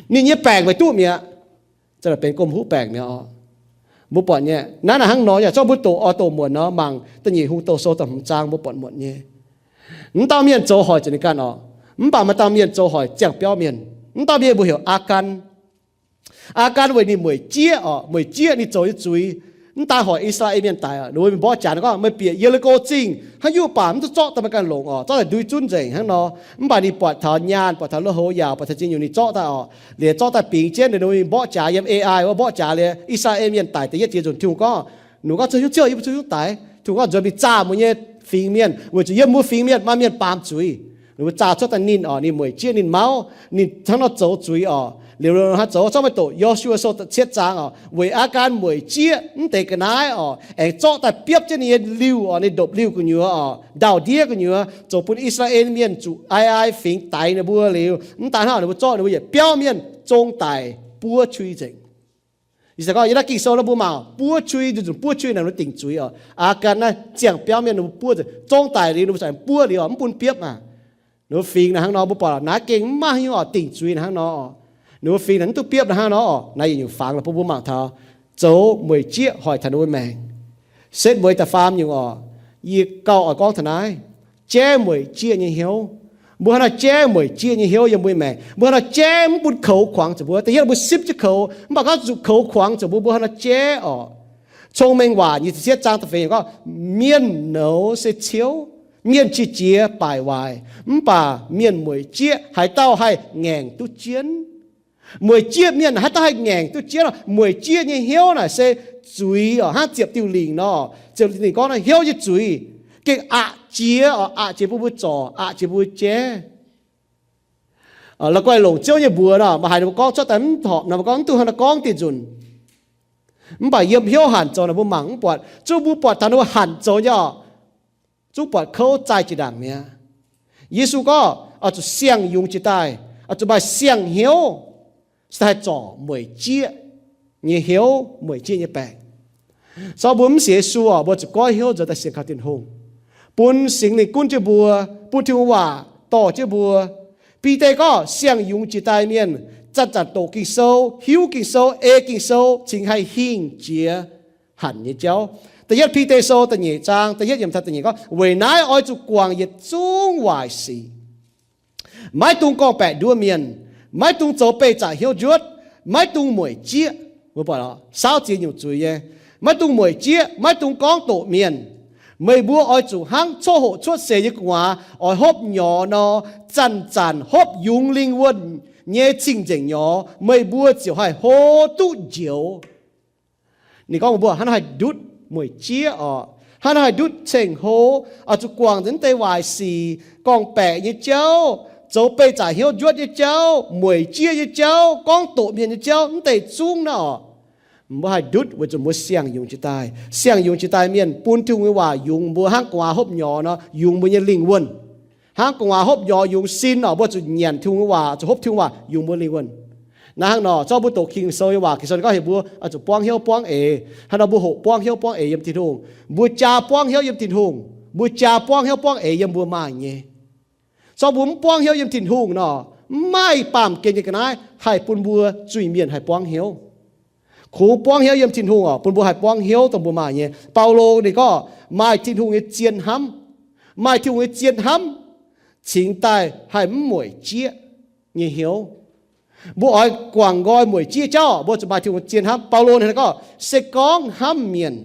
Ninh nyei baengc meih duqv mi'aqv. Za'gengh benx gomh huv baengc mi'aqv oc. Mbuo buatc nyei, naaiv naaic hnangv nor nyei, zorqv mbuo doqc oix doqc muonc nor, mangc da'nyeic Hungh Douh Sou da'hmz zaang mbuo buatc muonc nyei. Mv dauh mienh zoux hoic zuqc ninh ganh oc. Mv baac maaih dauh mienh zoux hoic ziangh biauv mienh. Mv dauh mienh mbuo heuc Aa^gan. Aa^gan weic ninh mueic jieqv oc, mueic jieqv ninh zoux nyei zuiz. Mv daan hoic I^saa^laa^en Mienh daic oc, ninh mbuo mingh mborqv jaax ninh gorngv, Meih bieqc Ye^li^ko Zingh, haaix nyungc baac mv duqv zorqv daaih meih ganh longc oc, zorqv daaih nduiv zunv nzengc hnangv nor. Mv baac ninh buatc taux nyaanh, buatc taux lui-houx yaauc, buatc taux ziex nyungc ninh zorqv daaih oc. Liuz zorqv daaih bingx jienv, ninh mbuo mingh mborqv jaax yiem Ai wuov mborqv jaax liuz, I^saa^laa^en Mienh daic da'yietv jiex nzunc. Tin-Hungh gorngv, ninh gorngv, Zoux haaix nyungc ziouc yie mbuo zuqc daic? Tin-Hungh gorngv, Nzuonx mingh zaah mbuo nyei fingx mienh, weic zuqc yiem mbuo fingx mienh maaih mienh baamz zuiz. Ninh mbuo zaah cuotv daaih ninh oc, ninh mueic jieqv ninh mauv, ninh hnangv nor zoux zuiz oc. Liuz hnangv zoux, zorqv maaih doqc Yo^su^waa Sou cietv zaang oc, weic Aa^gan mueic jieqv mv deix ga'naaiv oc, aengx zorqv daaih biopv jienv ninh nyei liuh oc, ninh ndopv-liuh gu'nyuoz oc, ndau-ndiev gu'nyuoz, zoux bun I^saa^laa^en Mienh zuqc ai ai fingx daix ninh mbuo liuz, mv daan hnangv, ninh mbuo zorqv ninh mbuo yietc biauv mienh zong daic buov qui nzengc. Ih zanc gorngv yiem naaiv Ging-Sou nor mbuo mangc buov qui, nzunc nzunc buov qui naaic mbuo dingc zuiz oc. Aa^gan naaiv ziangh biauv mienh ninh mbuo buov nzengc, zong daic liuz ninh mbuo zungv buov liuz oc, mv bun biopv aac. Ninh mbuo fingx naaic hnangv nor, mbuo buatc naaiv gengh mv maaih haaix nyungc oc, dingc zuiz naaic hnangv nor. Ninh mbuo fingx naaic mv duqv biopv naaic hnangv nor oc. Naaiv yietc nyungc fangx lorqc bun mbuo mangc taux zoux mueic jieqv hoic taux ninh mbuo maengc. Setv mueiz da'faam nyungc oc, yie gauh oix gorngv taux naaiv, jaiv mueic jieqv nyei hnyouv. Mbuo hnangv nor jaiv mueic jieqv nyei hnyouv yiem mbuo nyei maengc. Mbuo hnangv nor jaiv mv bun koux kuangx zuqc mbuo. Da'yietv mbuo sipv jienv koux, mv baac gorngv zuqc koux kuangx zuqc mbuo, mbuo hnangv nor jaiv oc. Cong-Mengh Waac nyic ziepc cietv zaang da'feix gorngv, Mienh nouz se ciouv, mienh qiex jiez baaic waaic, mv baac mienh mueic jieqv haaix dauh haih ngaengc duqv jienv? Mueic jieqv mienh haaix dauh haih ngaengc duqv jienv? Mueic jieqv nyei hnyouv naaic se zuiz oc, hnangv ziepc diuh lingc nor. Ziepc diuh lingc gorngv naaiv hnyouv nyei zuiz gengh aqc jiex oc, aqc jiex bun mbuo zorc, aqc jiex bun mbuo jaiv. La'guaih longc Ziouv nyei mbuox nor, maaih haaix ninh mbuo gorngv cuotv daaih mv horpc nor, mbuo gorngv mv duqv hnangv naaiv gorngv diuh nzunc. Mv baac yiem hnyouv hanc zoux naaic mbuo mangc mv buatc. Zungv mbuo buatc taux ninh mbuo hanc zoux nyei oc, zungv buatc kouv zaih jiex ndaangc mi'aqv. Yesu gorngv oix zuqc siang-yungz jiex daaih, oix zuqc maaih siang-hnyouv, se haih zorc mueic jieqv nyei hnyouv, mueic jieqv nyei baengc. Corc mbuo mv sienx Yesu oc, mbuo zuqc goiv hnyouv nzuonx daaih sienx kaux Tin-Hungh, bun Singx Lingh gunv jienv mbuo, bun Tin-Hungh waac dorh jienv mbuo. Bide gorngv siang-yungz jiex daaih mienh zanc-zanc doqc Ging-Sou, hiuv Ging-Sou, ei Ging-Sou, cingx haih hingh jiex hanc nyei jauv. Da'yietv Bide Sou da'nyeic zaang da'yietv yiemc taux da'nyeic gorngv, Weic naaiv oix zuqc guangc yietc zungv waaic sic. Maiv dungx gorngv-baeqc nduov mienh. Maiv dungx zoux beih zaqc hnyouv njuotv. Maiv dungx mueic jieqv. Mbuo buatc saauv ziex nyungc zuiz nyei. Maiv dungx mueic jieqv, maiv dungx gorngv doqc mienh. Meih mbuo oix zuqc hnangv coqv hoqc cuotv seix nyei gu'nguaaz oix hopv nyorx nor, zanc-zanc hopv yungz lingh wuonh nyei cing-nzengc nyorx, meih mbuo ziouc haih hlo duqv njoux. Ninh gorngv mbuo hnangv haih ndutv mueic jieqv oc, hnangv haih ndutv ceng-hlo, oix zuqc guangc nzengc deix waaic sic, gorngv-baeqc nyei jauv, zoux beih zaqc hnyouv njuotv nyei jauv, mueic jieqv nyei jauv, gorngv doqc mienh nyei jauv, mv deix zungv nor, mbuo haih ndutv weic zuqc mbuo siang-yungz jiex daaih. Siang-yungz jiex daaih mienh bun Tin-Hungh nyei waac yungz mbuo hnangv gu'nguaaz hopv nyorx nor yungz mbuo nyei lingh wuonh. Hnangv gu'nguaaz hopv nyorx yungz sin nor, mbuo zuqc nyanc Tin-Hungh nyei waac, zuqc hopv Tin-Hungh waac yungz mbuo lingh wuonh. Naaiv hnangv nor, zorqv mbuo doqc Ging-Sou nyei waac, Ging-Sou gorngv heuc mbuo oix zuqc buangv hnyouv buangv eix. Hnangv nor mbuo hoqc buangv hnyouv buangv eix yiem Tin-Hungh. Mbuo jaa buangv hnyouv yiem Tin-Hungh. Mbuo jaa buangv hnyouv buangv eix yiem mbuo maaih nyei. Zorqv mbuo mv buangv hnyouv yiem Tin-Hungh nor, mv maaih baamh gen nyei ga'naaiv haih bun mbuo zuiz-mienh haih buangv hnyouv. Kungx buangv hnyouv yiem Tin-Hungh oc, bun mbuo haih buangv hnyouv dongh mbuo maaih nyei. Baulo ninh gorngv, maaih Tin-Hungh nyei zien hnamv. Maaih Tin-Hungh nyei zien hnamv cingx daaih haih mv mueic jieqv nyei hnyouv. Mbuo oix guangc nqoi mueic jieqv jauv, mbuo zuqc maaih Tin-Hungh zien hnamv. Baulo ninh gorngv, se gorngv hnamv mienh,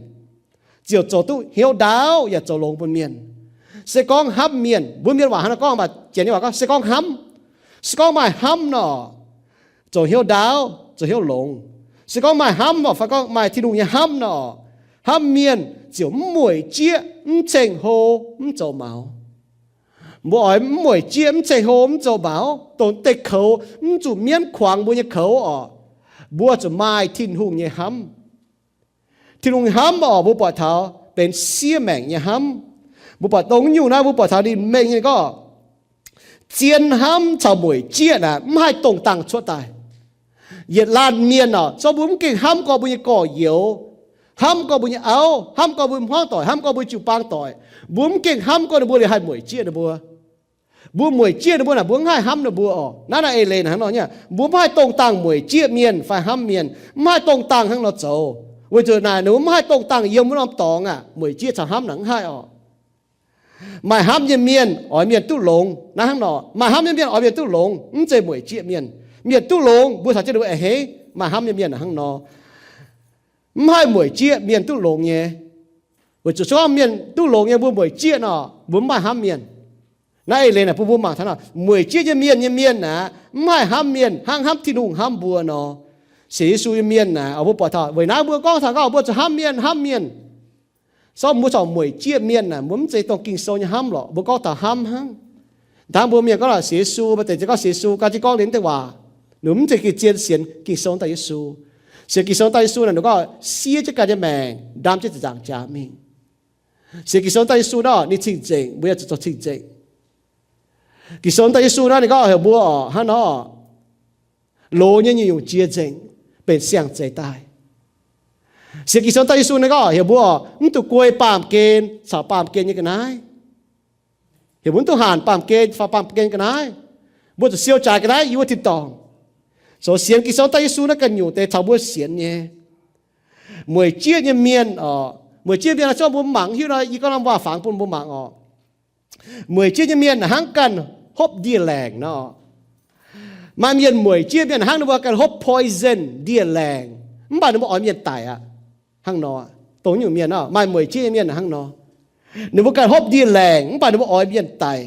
ziouc zoux duqv hnyouv ndaauv yaac zoux longx bun mienh. Se gorngv hnamv mienh, mbuo mienh waac hnangv nor gorngv, mv baac Janx nyei waac gorngv, se gorngv hnamv, se gorngv maaih hnamv nor, zoux hnyouv ndaauv, zoux hnyouv longx. Se gorngv maaih hnamv oc, fai gorngv maaih Tin-Hungh nyei hnamv nor, hnamv mienh ziouc mv mueic jieqv, mv ceng-hlo, mv zoux maux. Mbuo oix mv mueic jieqv, mv ceng-hlo, mv zoux maux, dongh deix koux, mv zuqc mienv kuangx mbuo nyei koux oc. Mbuo zuqc maaih Tin-Hungh nyei hnamv. Tin-Hungh hnamv oc, mbuo buatc taux benx siev maengc nyei hnamv. Mbuo buatc dongh nyungc naaiv, mbuo buatc taux ninh mengh nyei gorngv, zien hnamv caux mueic jieqv naaic mv haih dongh dangh cuotv daaih. Yietc laanh mienh oc, zorqv mbuo mv gengh hnamv gorx mbuo nyei gorx-youz, hnamv gorx mbuo nyei auv, hnamv gorx mbuo hmuangv doic, hnamv gorx mbuo jiu-baang doic, mbuo mv gengh hnamv gorx ninh mbuo liuz haih mueic jieqv ninh mbuo. Mbuo mueic jieqv ninh mbuo naaic, mbuo mv haih hnamv ninh mbuo oc. Naaiv naaiv eix leiz naaic hnangv nor nyei, mbuo mv haih dongh dangh mueic jieqv mienh fai hnamv mienh, mv haih dongh dangh hnangv nor zoux, weic zuqc naaic ninh mbuo mv haih dongh dangh yiem wuov norm dorngx aqv. Mueic jieqv caux hnamv naaic mv haih oc. Maaih hnamv nyei mienh oix mienh duqv longx, naaiv hnangv nor. Maaih hnamv nyei mienh oix mienh duqv longx, mv zeiz mueic jieqv mienh. Mienh duqv longx, mbuo caux jienv ninh mbuo a'hneiv. Maaih hnamv nyei mienh hnangv nor, mv haih mueic jieqv mienh duqv longx nyei. Weic zuqc se gorngv mienh duqv longx nyei mbuo mueic jieqv nor, mbuo mv maaih hnamv mienh. Naaiv eix leiz naaic bun mbuo mangc taux nor, mueic jieqv nyei mienh nyei mienh aeqv, mv haih hnamv mienh hnangv hnamv Tin-Hungh hnamv mbuo nor. Sienx Yesu nyei mienh aeqv, mbuo buatc taux weic naaiv mbuo gorngv taux gorngv mbuo zuqc hnamv mienh, hnamv mienh. Sorng mbuo corc mueic jieqv mienh aeqv, mbuo mv zeiz dongh Ging-Sou nyei hnamv lorqc, mbuo gorngv taux hnamv hnangv. Hnangv mbuo mienh gorngv lorqc, sienx Yesu, maaih deix gorngv sienx Yesu, gan jienv gorngv liuz deix waac, ninh mv zeiz gengh zien sienx Ging-Sou daaih Yesu. Sienx Ging-Sou daaih Yesu naaic, ninh gorngv siev jienv ganh nyei maengc, ndamv jienv ziepc nzaangc jaax mingh. Sienx Ging-Sou daaih Yesu nor, ninh cing-nzengc, mbuo yaac zuqc zoux cing-nzengc. Ging-Sou daaih Yesu naaiv ninh gorngv heuc mbuo oc, hnangv nor, loz nyei nyungc-nyungc jiex nzengc, benx siang-zeix daaih. Sienx Ging-Sou daaih Yesu naaiv gorngv heuc mbuo oc, mv dungx guei baamh gen caux baamh gen nyei ga'naaiv. Heuc mbuo mv dungx hanc baamh gen faaux baamh gen ga'naaiv. Mbuo zuqc siou jaaix ga'naaiv yiem wuov tin-dorngh. Zoux sienx Ging-Sou daaih Yesu naaiv ganh nyungc deix caux mbuo sienx nyei. Mueic jieqv nyei mienh oc, mueic jieqv mienh naaiv, zorng mbuo mangc hiuv nor, yie gorngv norm waac-fangx bun mbuo mangc oc. Mueic jieqv nyei mienh hnangv ganh hopv ndie-laengc nor. Maaih mienh mueic jieqv mienh hnangv ninh mbuo ganh hopv poison, ndie-laengc, mv baac ninh mbuo oix mienh daic aqv. Hnangv nor, dongh nyungc mienh nor, maaih mueic jieqv nyei mienh hnangv nor. Ninh mbuo ganh hopv ndie-laengc, mv baac ninh mbuo oix mienh daic.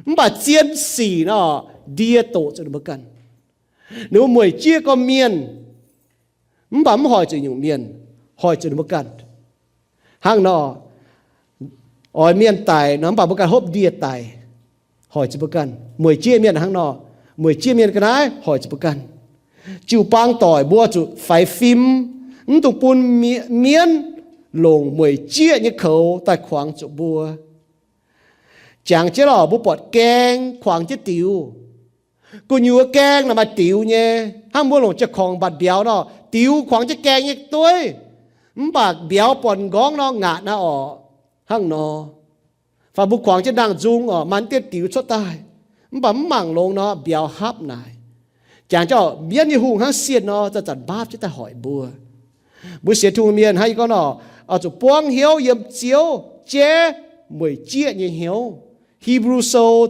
Mv baac zien sic nor, ndie doqc zuqc ninh mbuo ganh. Ninh mbuo mueic jieqv gorqv-mienh, mv baac mv hoic zuqc nyungc mienh, hoic zuqc ninh mbuo ganh. Hnangv nor, oix mienh daic nor, mv baac mbuo ganh hopv ndie daic, hoic zuqc mbuo ganh. Mueic jieqv mienh hnangv nor, mueic jieqv mienh ga'naaiv hoic zuqc mbuo ganh. Jiu-baang doic mbuo zuqc faix fim, mv dungx bun mie-, mienv longc mueic jieqv nyei koux daaih kuangx zuqc mbuo. Jangx jienv lorqc, mbuo buatc gaeng kuangx jienv diux. Gu'nyuoz gaeng naaic maaih diux nyei. Hnangv mbuo longc jiex korngx mbatc mbiauz nor, diux kuangx jienv gaeng nyei dueiv. Mv baac mbiauz buatc m'nqorngv nor ngaatc naaiv orqc. Hnangv nor, fai mbuo kuangx jienv nangh nzung orqc, maaih diuh diux cuotv daaih, mv baac mv mangc longx nor, mbiauz hapv naaic. Jangx jienv mienv nyei hungh hnangv sienh nor, zanc-zanc mbaapv jienv daaih hoic mbuo. Mbuo sienx Tin-Hungh mienh hnangv yie gorngv nor, oix zuqc buangv hnyouv yiem Ziouv, jaiv mueic jieqv nyei hnyouv. Hipv^lu Sou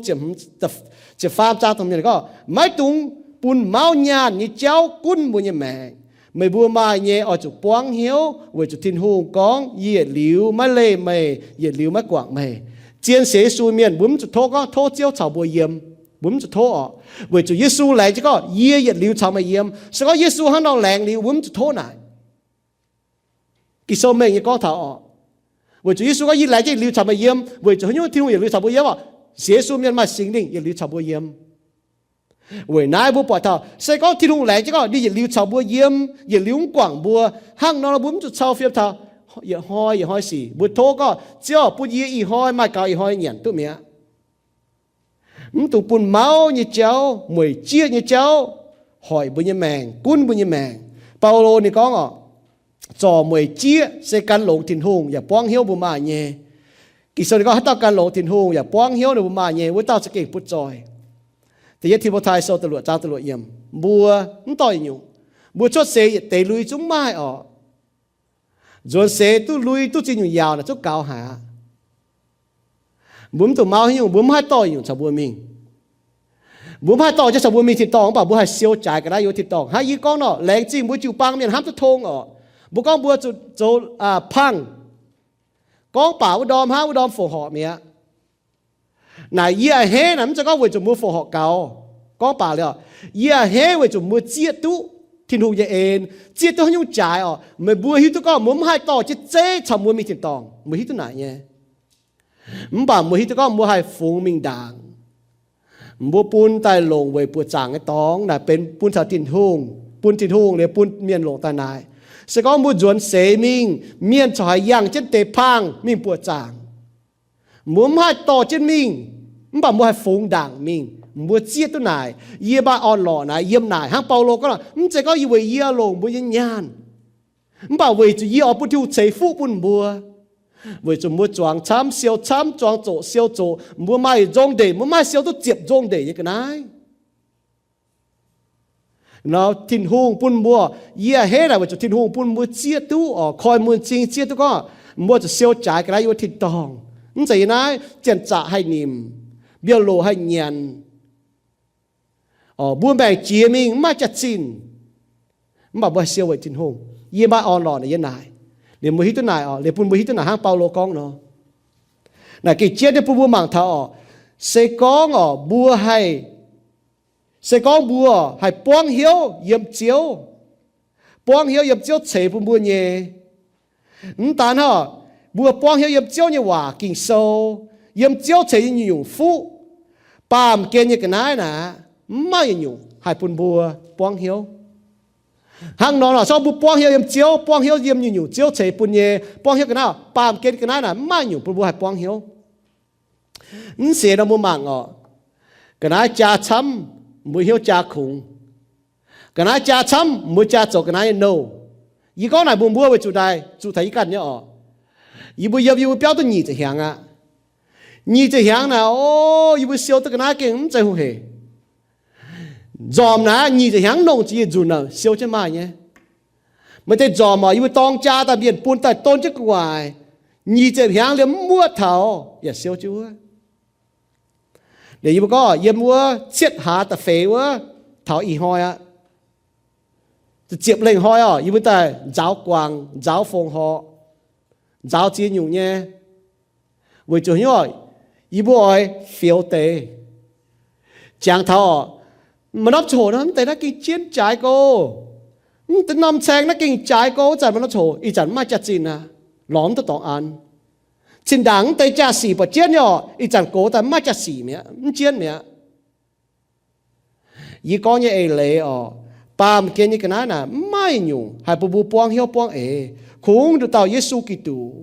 ziepc faam zaang dongh mienh gorngv, maiv dungx bun mauv nyaanh nyei jauv gunv mbuo nyei maengc. Meih mbuo maaih nyei oix zuqc buangv hnyouv, weic zuqc Tin-Hungh gorngv, Yie yietc liuz maiv leih meih, yietc liuz maiv guangc meih. Zien sienx Yesu mienh, mbuo mv zuqc tov gorngv tov Ziouv caux mbuo yiem. Mbuo mv zuqc tov orqc. Weic zuqc Yesu laengz jienv gorngv, Yie yietc liuz caux meih yiem. Se gorngv Yesu hnangv nor laengz liuz, mbuo mv zuqc tov naaic. Ging-Sou mengh nyei gorngv taux orqc, weic zuqc Yesu gorngv, Yie laengz jienv yietc liuz caux meih yiem, weic zuqc haaix nyungc Tin-Hungh yietc liuz caux mbuo yiem orqc? Sienx Yesu mienh maaih Singx Lingh yietc liuz caux mbuo yiem. Weic naaiv mbuo buatc taux, se gorngv Tin-Hungh laengz jienv gorngv ninh yietc liuz caux mbuo yiem, yietc liuz mv guangc mbuo, hnangv nor mbuo mv zuqc cau fiem taux yietc hnoi yietc hnoi sic. Mbuo tov gorngv, Ziouv, bun yie ih hnoi maaih gaux ih hnoi nyanc duqv mi'aqv. Mv dungx bun mauv nyei jauv, mueic jieqv nyei jauv hoic mbuo nyei maengc, gunv mbuo nyei maengc. Baulo ninh gorngv orqc, zorc mueic jieqv se gan longx Tin-Hungh yaac buangv hnyouv mbuo maaih nyei. Ging-Sou ninh gorngv haaix dauh gan longx Tin-Hungh yaac buangv hnyouv ninh mbuo maaih nyei, wuov dauh za'gengh butv zoih. Da'yietv Ti^mo^tai Sou da'luoqc zaang da'luoqc yiemc. Mbuo mv dorh yietc nyungc. Mbuo cuotv seix yietc deix lui zungv maaih orqc. Nzuonx seix duqv lui duqv ziex nyungc yaauc naaic zungv gaux haic aqv. Mbuo mv dungx mauv haaix nyungc, mbuo mv haih dorh nyungc caux mbuo mingh. Mbuo mv haih dorh jienv caux mbuo mingh tin-dorngh, mv baac mbuo haih siou jaaix ga'naaiv yiem tin-dorngh. Hnangv yie gorngv nor, laengz zingh mbuo jiu-baang mienh hnamv duqv tong orqc. Mbuo gorngv mbuo zuqc zoux pang. Gorngv baac wuov ndorm hnangv wuov ndorm fongc horc mi'aqv. Naaic yie a'hneiv naaic mv zeiz gorngv weic zuqc mbuo fongc horc gaux. Gorngv baac liuz, yie a'hneiv weic zuqc mbuo zieqv duqv Tin-Hungh nyei en, zieqv duqv haaix nyungc jaaix orqc. Meih mbuo hiuv duqv gorngv mbuo mv haih dorh jienv zeiv caux mbuo mingh tin-dorngh. Mbuo hiuv duqv naaic nyei. Mv baac mbuo hiuv duqv gorngv mbuo haih fungx mingh ndaangc. Mbuo bun daaih longc weic buoqc zaangc nyei dorngx naaic benx bun caux Tin-Hungh, bun Tin-Hungh liuz bun mienh longc daaih naaic. Se gorngv mbuo nzuonx seix mingh, mienh corc haih yangh jienv deix pang mingh buoqc zaangc. Mbuo mv haih dorh jienv mingh, mv baac mbuo haih fungx ndaangc mingh. Mbuo zieqv duqv naaic, yie maaih orn-lorqc naaic yiem naaic. Hnangv Baulo gorngv, mv zeiz gorngv yie weic yie longc mbuo nyei nyaanh, mv baac weic zuqc yie oix bun Tin-Hungh ceix fuqv bun mbuo. Weic zuqc mbuo zuangx camv siou camv, zuangx zoqc siou zoqc, mbuo maaih nzong ndeic, mbuo mv haih siou duqv ziepc nzong ndeic nyei ga'naaiv. Nor Tin-Hungh bun mbuo, yie a'hneiv naaic weic zuqc Tin-Hungh bun mbuo zieqv duqv orqc, koiv-muonh m'zing zieqv duqv gorngv, mbuo zuqc siou jaaix ga'naaiv yiem wuov tin-dorngh. Mv zeiz yiem naaiv janx-zaqc haih nimc, mbiauh loc haih nyanc, mbuo maengc jiex mingh mv maaih jaax-zinh, mv baac mbuo haih siou weic Tin-Hungh. Yie maaih orn-lorqc naaic yiem naaic. Liuz mbuo hiuv duqv naaic orqc, liuz bun mbuo hiuv duqv naaic hnangv Baulo gorngv nor. Naaic gengh jienv nyei bun mbuo mangc taux orqc, se gorngv orqc mbuo haih, se gorngv mbuo haih buangv hnyouv yiem Ziouv, buangv hnyouv yiem Ziouv ceix bun mbuo nyei. Mv daan hnangv, mbuo buangv hnyouv yiem Ziouv nyei waac Ging-Sou, yiem Ziouv ceix nyei nyungc-nyungc fuqv, baamh gen nyei ga'naaiv naaic, mv maaih nyungc-nyungc haih bun mbuo buangv hnyouv. Hnangv nor, se gorngv mbuo buangv hnyouv yiem Ziouv, buangv hnyouv yiem nyungc-nyungc Ziouv ceix bun nyei, buangv hnyouv ga'naaiv, baamh gen ga'naaiv naaic mv maaih nyungc bun mbuo haih buangv hnyouv. Mv sienx nor mbuo mangc orqc, ga'naaiv jaa camv, mbuo hnyouv jaa kungx. Ga'naaiv jaa camv, mbuo jaa zoux ga'naaiv nyei nouh. Yie gorngv naaic mbuox mbuo weic zuqc naaic zuqc taux yie ganh nyei orqc. Yie mbuo yiem yie mbuo biauv duqv nyic ziepc hnyangx aqv. Nyic ziepc hnyangx naaic, o, yie mbuo siou duqv ga'naaiv gengh mv zeiz hungh hec. Nzormc naaic nyic ziepc hnyangx nongh ziepc nyeic nzunc naaic siou jienv maaih nyei. Maaih deix nzormc orqc, yie mbuo dorng jaa daaih mienh bun daaih don jienv gu'nguaaic, nyic ziepc hnyangx liemh mv muoqv taux yaac siou jienv wuov. Liuz yie mbuo gorngv yiem wuov cietv hlaax da'feix wuov, taux ih hnoi aqv, ziepc lengh hnoi orqc, yie mbuo daaih nzaaux guangc, nzaaux fongc horc, nzaaux ziex nyungc nyei. Weic zuqc hnyouv, yie mbuo oix fioux deix. Jangx taux orqc, maaih norm ziangh hoc nor mv deix naaiv gengh jienv jaaix go. Mv deix norm caeng naaiv gengh jaaix go, wuov zanc maaih norm ziangh hoc ih zanc mv maaih jaax-zinh aqv, lorz mv duqv dorngx an. Zinh ndaangc mv deix jaa-sic buatc jienv nyei orqc, ih zanc gox daaih mv maaih jaax-sic mi'aqv, mv jienv mi'aqv. Yie gorngv nyei eix leiz orqc, baamh gen nyei ga'naaiv naaic mv maaih nyungc haih bun mbuo buangv hnyouv buangv eix. Kungx nduqc dauh Yesu Giduc,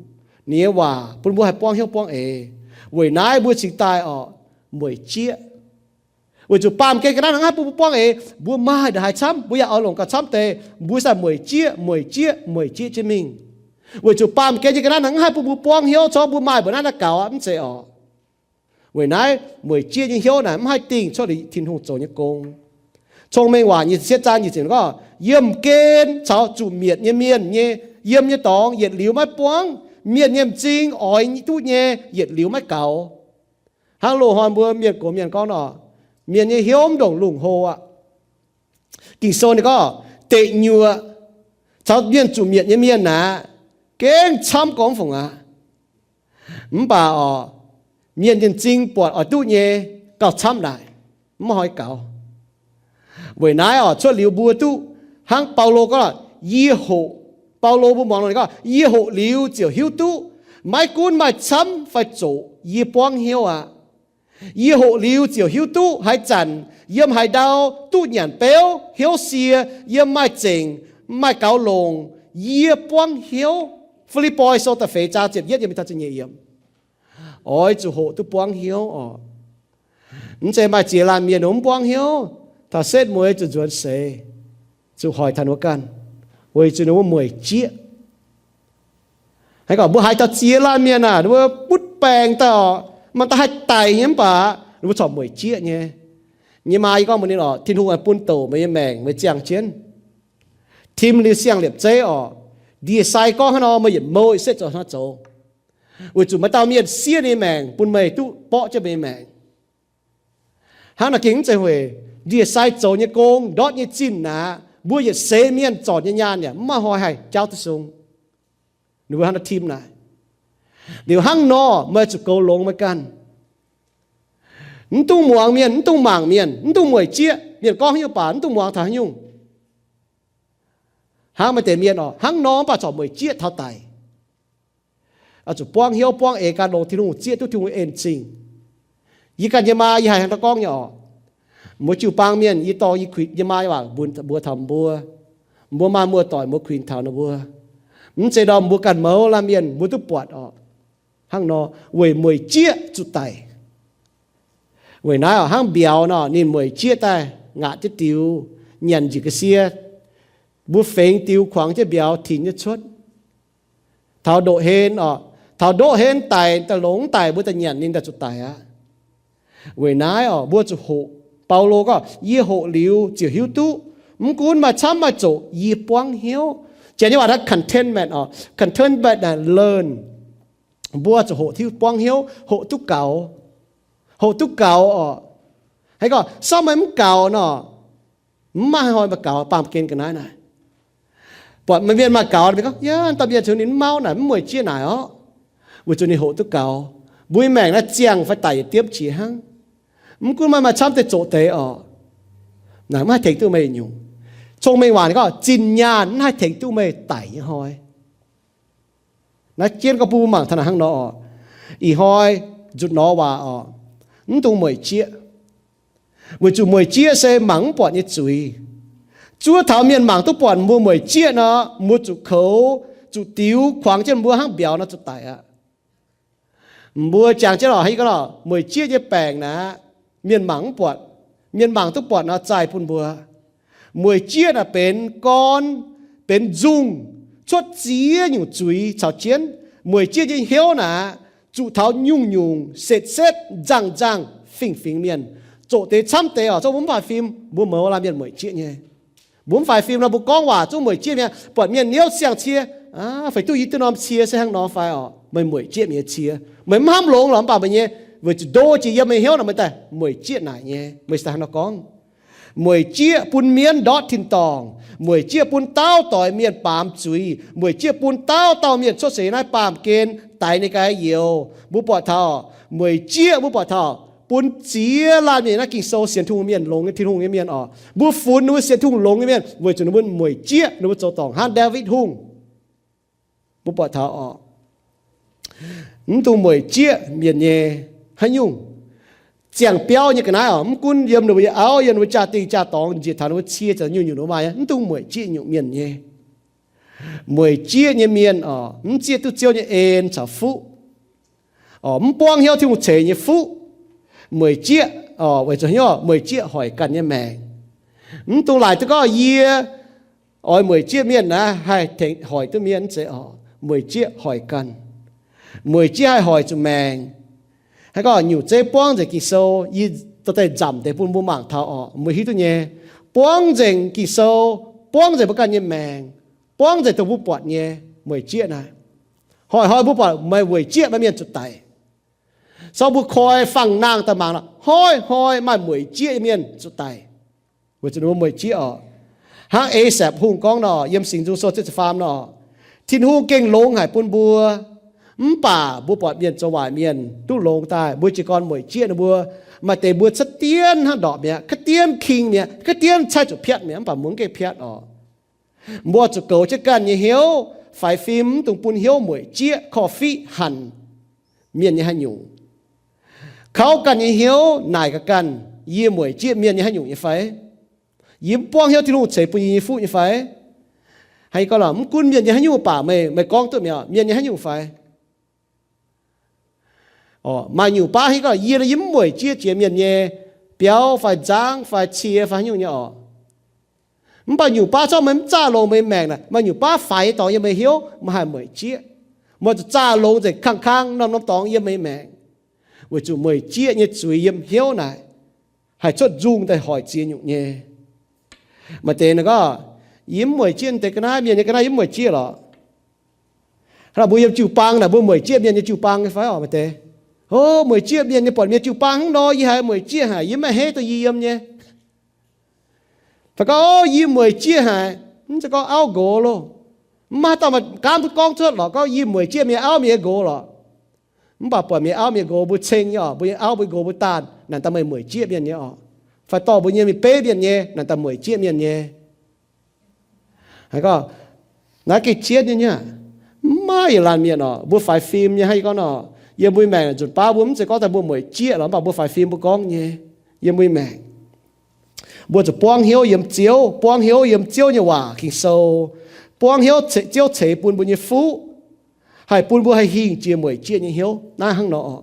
ninh nyei waac bun mbuo haih buangv hnyouv buangv eix. Weic naaiv mbuo cingx daaih orqc, mueic jieqv. Weic zuqc baamh gen ga'naaiv naaic mv haih bun mbuo buangv eix. Mbuo maaih ndongc haaix camv, mbuo yaac oix longc gauh camv deix, mbuo sai mueic jieqv, mueic jieqv, mueic jieqv jienv mingh. Weic zuqc baamh gen nyei ga'naaiv naaic mv haih bun mbuo buangv hnyouv, corc mbuo maaih mbuo naaiv naaiv gaux aqv, mv zeiz orqc. Weic naaiv mueic jieqv nyei hnyouv naaic mv haih dingh cuotv liuz Tin-Hungh zoux nyei gong. Cong-Mengh Waac nyic ziepc cietv zaang nyic ziepc gorngv, yiemh gen caux zuqc mietc nyei mienh nyei yiem nyei dorngx yietc liuz maiv buangv. Mienh nyei m'zing oix duqv nyei yietc liuz maiv gaux. Hnangv loz-hnoi mbuo mienh gox mienh gorngv nor, mienh nyei hnyouv mv ndongc lungh hlo aqv. Ging-Sou ninh gorngv, deic nyuoqc caux mienh zuqc mietc nyei mienh aqv, gengh camv gorngv fungc aqv. Mv baac oc, mienh njien-zingh buatc oix duqv nyei gauh camv naaic, mv hnoi gaux. Weic naaiv oc, cuotv liuz mbuo duqv hnangv Baulo gorngv, yie hoqc, Baulo mbuo muangx nor gorngv, yie hoqc liuz ziouc hiuv duqv, maiv gunv maaih camv fai zoqc, yie buangv hnyouv aqv. Yie hoqc liuz ziouc hiuv duqv haaix zanc yiem haaix ndau duqv nyanc beuv hnyouv sie, yiem maaih zengc, maaih gaux longc, yie buangv hnyouv. Fi^lipv^poi Sou da'feix zaang ziepc yietv yiem taux ziepc nyeic yiem. Oix zuqc hoqc duqv buangv hnyouv oc. Mv zeiz maaih ziex laanh mienh mv buangv hnyouv, taux setv mueiz zuqc nzuonx seix, zuqc hoic taux ninh mbuo ganh, weic zuqc ninh mbuo mueic jieqv. Haaix gorngv mbuo haiz taux ziex laanh mienh aah, ninh mbuo butv baengc daaih oc, maaih daaih haih daic nyei mv baac ninh mbuo corc mueic jieqv nyei. Nyei maa yie gorngv mbuox ninh oc, Tin-Hungh aengx bun douc meih nyei maengc meih ziangh jienv, tim liuz siang-liepc zeiv oc. Ndie-sai gorngv hnangv nor meih yietc mouh yietc setv zoux hnangv zoux, weic zuqc maaih dauh mienh siev ninh nyei maengc bun meih duqv borqv jienv meih nyei maengc. Hnangv naaic gengh mv zeiz hueic, ndie-sai zoux nyei gong, ndortv nyei zinh aqv, mbuo yietc seix mienh zorc nyei nyaanh yaac mv maaih hnoi haih jaauv duqv sung. Ninh mbuo hnangv nor tim naaic. Liuz hnangv nor meih zuqc goux longx meih ganh. Mv dungx muangx mienh, mv dungx mangc mienh, mv dungx mueic jieqv. Mienh gorngv haaix nyungc baac mv dungx muangx taux haaix nyungc. Hnangv maaih deix mienh oc, hnangv nor mv baac corc mueic jieqv taux daic. Oix zuqc buangv hnyouv, buangv eix gan longx, Tin-Hungh zieqv duqv, Tin-Hungh en-zingh. Yie ganh nyei maa yie haiz hnangv naaiv gorngv nyei oc. Mbuo jiu-baang mienh, yie dorh yie kuinx nyei maa nyei waac mbuox taux mbuo, mbuo maaih muoz-doic mbuo kuinx taux ninh mbuo. Mv zeiz ndorm mbuo ganh mouz laanh mienh mbuo duqv buatc oc. Hnangv nor weic mueic jieqv zuqc daic. Weic naaiv oc, hnangv mbiauz nor, ninh mueic jieqv daaih ngaatc jienv diux, nyanc njiec ga'sie, mbuo fengx diux kuangx jienv mbiauz tinx jienv cuotv. Taux ndoqv-hlen oc, taux ndoqv-hlen daic, daaih longx daic, mbuo daaih nyanc ninh daaih zuqc daic aqv. Weic naaiv oc, mbuo zuqc hoqc. Baulo gorngv, yie hoqc liuz ziouc hiuv duqv, mv gunv maaih camv maaih zoqc, yie buangv hnyouv. Janx nyei waac hnangv contentment oc, contentment naaic learn. Mbuo zuqc hoqc tiuv buangv hnyouv, hoqc duqv gaux, hoqc duqv gaux oc. Haaix gorngv, sorv meih mv gaux nor, mv maaih hnoi meih gaux, baamh gen ga'naaiv naaic. Buatc meih mienh maaih gaux, meih gorngv, yaac dauh mienh caux ninh mv mauv naaic, mv mueic jieqv naaic orqc. Weic zuqc ninh hoqc duqv gaux. Mbuo nyei maengc naaiv ziangh fai daic yietc diemv qiex hnangv. Mv gunv maaih maaih camv deix zoqc deix oc, naaic mv haih tengx duqv meih nyungc. Cong-mengh waac ninh gorngv, zinh nyaanh mv haih tengx duqv meih daic nyei hnoi. Naaiv jienv gorngv bun mbuo mangc taux naaic hnangv nor oc. Ih hnoi nzutc nor waac oc, mv dungx mueic jieqv. Weic zuqc mueic jieqv se mangc mv buatc nyei zuiz. Zuov taux mienh mangc duqv buatc mbuo mueic jieqv nor, mbuo zuqc koux, zuqc diux kuangx jienv mbuo hnangv mbiauz nor zuqc daic aqv. Mbuo jangx jienv oc, haaix gorngv mueic jieqv nyei baengc naaic, mienh mangc mv buatc. Mienh mangc duqv buatc nor zaih bun mbuo. Mueic jieqv naaic benx gorn, benx nzungh, cuotv ziex nyungc zuiz caux jienv. Mueic jieqv nyei hnyouv naaic, zuqc taux nyungc-nyungc setv-setv nzangh-nzangh fingx-fingx mienh. Zoqc deix camv deix oc, zungv mbuo mv faix fim, mbuo mouz laanh mienh mueic jieqv nyei. Mbuo mv faix fim nor, mbuo gorngv waac zungv mueic jieqv mi'aqv. Buatc mienh niouv siang-cie, feix duqv yie duqv norm cie se hnangv nor fai oc, meih mueic jieqv meih nyei cie. Meih mv hnamv longx lorqc, mv baac meih nyei weic zuqc ndo jiex yiem meih hnyouv nor, meih daaih mueic jieqv naaic nyei. Meih se daaih hnangv nor gorngv. Mueic jieqv bun mienv ndortv tin-dorngh. Mueic jieqv bun dauh doix mienh baamz zuiz. Mueic jieqv bun dauh dauh mienh cuotv seix naaiv baamh gen daix ninh ganh youz. Mbuo buatc taux mueic jieqv, mbuo buatc taux bun ziex laanh mienh naaiv Ging-Sou sienx Tin-Hungh mienh, longx nyei Tin-Hungh nyei mienh oc, mbuo funx ninh mbuo sienx Tin-Hungh longx nyei mienh weic zuqc ninh mbuo mueic jieqv, ninh mbuo zoux dorngc hnangv Ndaawitv Hungh. Mbuo buatc taux oc, mv dungx mueic jieqv mienh nyei haaix nyungc. Ziangh biauv nyei ga'naaiv oc, mv gunv yiem ninh mbuo nyei auv, yiem ninh mbuo jaa-dingh jaa-dorngx, njiec taux ninh mbuo cie, nyungc-nyungc ninh mbuo maaih, mv dungx mueic jieqv nyungc mienh nyei. Mueic jieqv nyei mienh oc, mv zieqv duqv Ziouv nyei en caux fuqv. Mv buangv hnyouv Tin-Hungh ceix nyei fuqv. Mueic jieqv, weic zuqc hnyouv mueic jieqv hoic ganh nyei maengc. Mv dungx laaic duqv gorngv yie oix mueic jieqv mienh naaiv haih tengx hoic duqv mienh, mv zeiz oc. Mueic jieqv hoic ganh. Mueic jieqv haih hoic zuqc maengc. Haaix gorngv nyungc zeiv buangv nzengc Ging-Sou, yie dorh daaih nzamc deix bun mbuo mangc taux oc, mbuo hiuv duqv nyei. Buangv nzengc Ging-Sou, buangv nzengc mbuo ganh nyei maengc, buangv nzengc dongh mbuo buatc nyei mueic jieqv naaiv. Hoic hnoi mbuo buatc meih mueic jieqv, maaih mienh zuqc daic. Sorng mbuo koi fangx-nangh daaih mangc, hoic hnoi maaih mueic jieqv nyei mienh zuqc daic. Weic zuqc ninh mbuo mueic jieqv oc. Hnangv Asaph hungh gorngv nor, yiem Singx Nzung Sou ziepc faam nor, Tin-Hungh gengh longx haic bun mbuo, mv baac mbuo buatc mienh zoux waaic mienh duqv longx daaih, mbuo jiez gorn mueic jieqv ninh mbuo. Maaih deix mbuo cuotv dienv hnangv ndorpc mi'aqv, cuotv dienv king mi'aqv, cuotv dienv caaiv zuqc piatv mi'aqv, mv baac mbuo mv gengh piatv oc. Mbuo zuqc goux jienv ganh nyei hnyouv faix fim, mv dungx bun hnyouv mueic jieqv korv-fiqv hanc mienh nyei haaix nyungc. Kauv ganh nyei hnyouv naaic gaax ganh, yie mueic jieqv mienh nyei haaix nyungc nyei fai? Yie mv buangv hnyouv Tin-Hungh ceix bun yie nyei fuqv nyei fai? Hnangv yie gorngv lorqc, mv gunv mienh nyei haaix nyungc baac meih, meih gorngv duqv mi'aqv, mienh nyei haaix nyungc fai? Maaih nyungc baav hnangv gorngv, yie, yie mv mueic jieqv jiex mienh nyei biauv fai nzangv fai cie fai haaix nyungc nyei oc. Mv baac nyungc baav corc meih mv zaah longx meih maengc naaic, maaih nyungc baav faix nyei dorngx yiem meih hnyouv, meih haih mueic jieqv. Meih zuqc zaah longx nzengc kangv-kangv norm-norm dorngx yiem meih maengc, weic zuqc mueic jieqv nyei zuiz yiem hnyouv naaic haih cuotv nzungh daaih hoic ziex nyungc nyei. Maaih deix naaic gorngv, yie mv mueic jieqv deix ga'naaiv, mienh nyei ga'naaiv yie mv mueic jieqv lorqc. Hnangv mbuo yiem jiu-baang naaic, mbuo mueic jieqv mienh nyei jiu-baang nyei fai oc? Maaih deix, o, mueic jieqv mienh nyei, buatc mienh jiu-baang hnangv nor, yie haiz mueic jieqv haic, yie mv maaih hei dongh yie yiem nyei. Fai gorngv, o, yie mueic jieqv haic, mv zeiz gorngv auv nqox loh. Mv maaih haaix dauh maaih gaamv duqv gorngv cuotv lorqc gorngv yie mueic jieqv mienh auv mienh nyei nqox lorqc. Mv baac buatc mienh auv mienh nqox mbuo ceng nyei oc, mbuo nyei auv mbuo nqox mbuo daanh naaic daaih meih mueic jieqv mienh nyei oc. Fai dorh mbuo nyei mingh beiv mienh nyei naaic daaih mueic jieqv mienh nyei. Gorngv, naaiv gengh jienv nyei nyei. Mv maaih yietc laanh mienh oc, mbuo faix fim nyei hnangv yie gorngv nor, yiem mbuo maengc nzunc baav mbuo mv zeiz gorngv daaih mbuo mueic jieqv lorqc, mv baac mbuo faix fim mbuo gorngv nyei. Yiem mbuo maengc, mbuo zuqc buangv hnyouv yiem Ziouv, buangv hnyouv yiem Ziouv nyei waac Ging-Sou, buangv hnyouv Ziouv ceix bun mbuo nyei fuqv, haih bun mbuo haih hingh jiex mueic jieqv nyei hnyouv naaiv hnangv nor oc.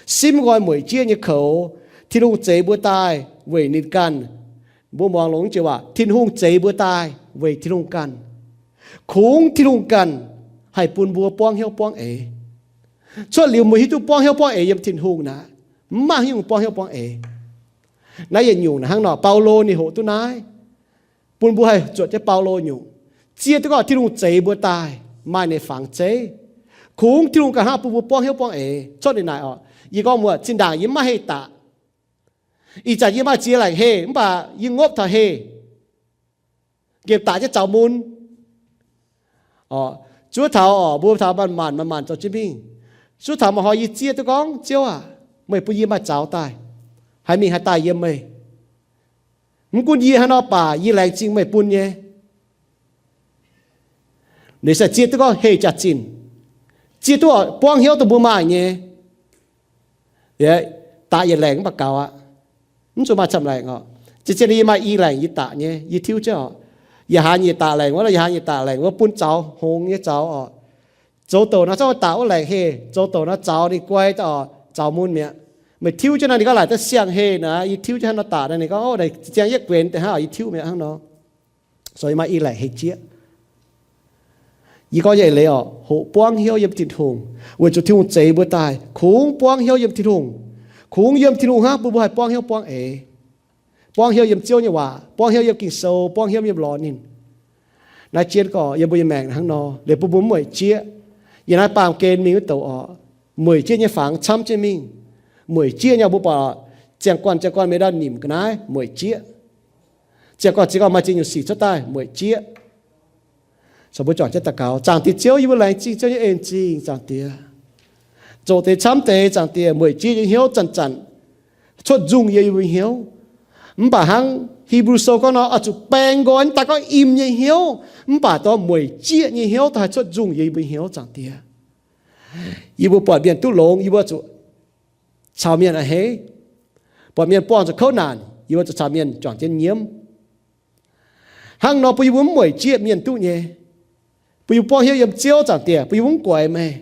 Simv nqoi mueic jieqv nyei koux, Tin-Hungh zeix mbuo daaih weic ninh ganh. Mbuo muangx longx jiex waac, Tin-Hungh zeix mbuo daaih weic Tin-Hungh ganh. Kungx Tin-Hungh ganh haih bun mbuo buangv hnyouv buangv eix. Cuotv liuz mbuo hiuv duqv buangv hnyouv buangv eix yiem Tin-Hungh naaic, mv maaih haaix nyungc buangv hnyouv buangv eix. Naaiv yietc nyungc naaic hnangv nor, Baulo ninh hoqc duqv naaiv, bun mbuo haih zuotc jienv Baulo nyungc, zieqv duqv gorngv Tin-Hungh zeix mbuo daaih maaih ninh nyei fangx zeiv. Kungx Tin-Hungh ganh hnangv bun mbuo buangv hnyouv buangv eix. Cuotv ninh naaic oc, yie gorngv muoc, zinh ndaangc yie mv maaih heh daqc. Ih zanc yie maaih ziex laengc heh mv baac yie ngopv taux heh, nqemh daqc jienv zaux mun. Zuov taux oc, mbuo taux manc-manc manc-manc zoux jienv mingh. Zuov taux maaih hnoi yie zieqv duqv gorngv, Ziouv aac, meih bun yie maaih zaux daaih, haih mingh haih daaih yiem meih. Mv gunv yie hnangv nor baac yie laengz zingh meih bun nyei. Ninh se zieqv duqv gorngv heh jaax-zinh, zieqv duqv buangv hnyouv dongh mbuo maaih nyei. Daqc yietc laengc mv baac gaux aqv. Mv zuqc maaih camv laengc oc. Zien-zien yie maaih i laengc yie daqc nyei, yie tiuv jienv oc. Yaac haaix nyungc daqc laengc wuov, yaac haaix nyungc daqc laengc wuov bun zaux hngongx nyei zaux oc. Zoux douc nor zorqv daqc wuov laengc heh, zoux douc nor zaux ninh guai daaih oc, zaux mun mi'aqv. Meih tiuv jienv nor ninh gorngv laaic duqv siang-heh naaic, yie tiuv jienv hnangv nor daqc nor ninh gorngv, o, ziangh yietv guenx deix hnangv oc, yie tiuv mi'aqv hnangv nor. So yie maaih i laengc heh jieqv. Yie gorngv nyei eix leiz oc, hoqc buangv hnyouv yiem Tin-Hungh, weic zuqc Tin-Hungh zeix mbuo daaih kungx buangv hnyouv yiem Tin-Hungh. Kungx yiem Tin-Hungh hnangv bun mbuo haih buangv hnyouv buangv eix. Buangv hnyouv yiem Ziouv nyei waac, buangv hnyouv yiem Ging-Sou, buangv hnyouv yiem lorz ninh. Naaiv jienv gorx yiem mbuo nyei maengc hnangv nor, liuz bun mbuo mv mueic jieqv. Yiem naaiv baamh gen mingh wuov douc oc, mueic jieqv nyei fangx camv jienv mingh. Mueic jieqv nyei mbuo buatc, ziangh guanh ziangh guanh meih ndau nimc ga'naaiv mueic jieqv. Ziangh guanh ziangh guanh maaih ziex nyungc sic cuotv daaih mueic jieqv. So mbuo juangc jienv daux gaux, Zaangc Diex Ziouv, yie mbuo laengz zingh Ziouv nyei en zingh, Zaangc Diex. Zoqc deix camv deix, Zaangc Diex, mueic jieqv nyei hnyouv zanc-zanc cuotv nzungh yiem yie mbuo hnyouv. Mv baac hnangv Hipv^lu Sou gorngv nor, oix zuqc baeng nqoi daaih gorngv im nyei hnyouv, mv baac dorh mueic jieqv nyei hnyouv daaih haih cuotv nzungh yiem yie mbuo hnyouv, Zaangc Diex. Yie mbuo buatc mienh duqv longx, yie mbuo zuqc caux mienh a'hneiv. Buatc mienh buangh zuqc kouv naanc, yie mbuo zuqc caux mienh juangc jienv nyiemv. Hnangv nor bun yie mbuo mv mueic jieqv mienh duqv nyei. Bun yie mbuo buangv hnyouv yiem Ziouv, Zaangc Diex, bun yie mbuo mv guaix meih,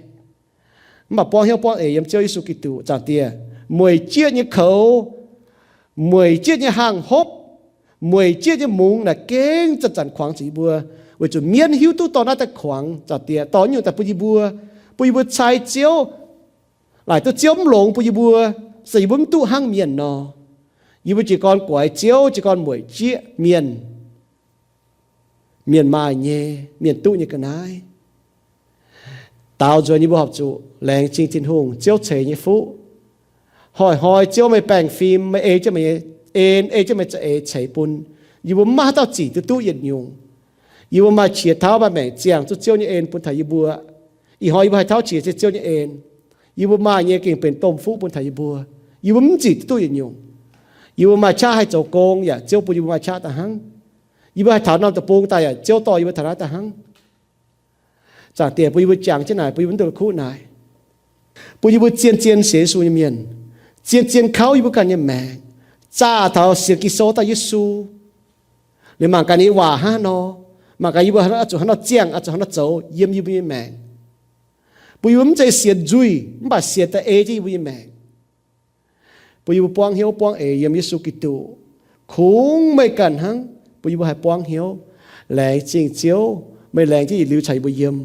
mv baac buangv hnyouv buangv eix yiem Ziouv Yesu Giduc, Zaangc Diex. Mueic jieqv nyei koux, mueic jieqv nyei hnaangx hopv, mueic jieqv nyei mungz naaic gengh zanc-zanc kuangx zuqc yie mbuo, weic zuqc mienv hiuv duqv dorh naaiv daaih kuangx, Zaangc Diex, dorh nyungc daaih bun yie mbuo, bun yie mbuo cai Ziouv. Laaic duqv Ziouv mv longx bun yie mbuo, se yie mbuo mv duqv hnangv mienh nor. Yie mbuo jiez gorn guaix Ziouv, jiez gorn mueic jieqv mienh, mienh maaih nyei, mienh duqv nyei ga'naaiv. Daaux nzuonx yie mbuo horpc zuqc laengz zingh Tin-Hungh, Ziouv ceix nyei fuqv. Hnoi-hnoi Ziouv meih baengh fim, meih ei jienv meih nyei en, ei jienv meih za'eix ceix bun Yie mbuo mv maaih haaix dauh zic duqv duqv yietc nyungc. Yie mbuo maaih qiex tauv maaih maengc ziangh zuqc Ziouv nyei en bun taux yie mbuo. Ih hnoi yie mbuo haih tauv qiex se Ziouv nyei en. Yie mbuo maaih nyei gengh benx domh fuqv bun taux yie mbuo. Yie mbuo mv zic duqv duqv yietc nyungc. Yie mbuo maaih qaqv haih zoux gong yaac Ziouv bun yie mbuo maaih qaqv daaih hnangv. Yie mbuo haih taux norm deic-bung daaih yaac Ziouv dorh yie mbuo taux naaiv daaih hnangv. Zaangc Diex bun yie mbuo jangx jienv naaic, bun yie mbuo mv duqv kuv naaic, bun yie mbuo zien-zien sienx Yesu nyei mienh, zien-zien kauv yie mbuo ganh nyei maengc, zaah taux sienx Ging-Sou daaih Yesu. Liuz mangc gaax ninh nyei waac hnangv haaix nor, mangc gaax yie mbuo zuqc haaix nor ziangh, zuqc haaix nor zoux yiem yie mbuo nyei maengc. Bun yie mbuo mv zeiz sienx nzuih, mv baac sienx daaih ei jienv yie mbuo nyei maengc. Bun yie mbuo buangv hnyouv buangv eix yiem Yesu Giduc. Kungx meih ganh hnangv bun yie mbuo haih buangv hnyouv. Laengz zingh Ziouv, meih laengz jienv yietc liuz caux yie mbuo yiem,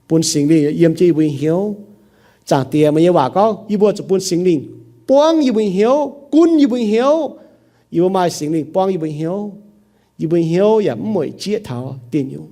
bun Singx Lingh yiem jienv yie mbuo nyei hnyouv. Zaangc Diex, meih nyei waac gorngv yie mbuo zuqc bun Singx Lingh buangv yie mbuo nyei hnyouv, gunv yie mbuo nyei hnyouv. Yie mbuo maaih Singx Lingh buangv yie mbuo nyei hnyouv, yie mbuo nyei hnyouv yaac mv mueic jieqv taux dieh nyungc.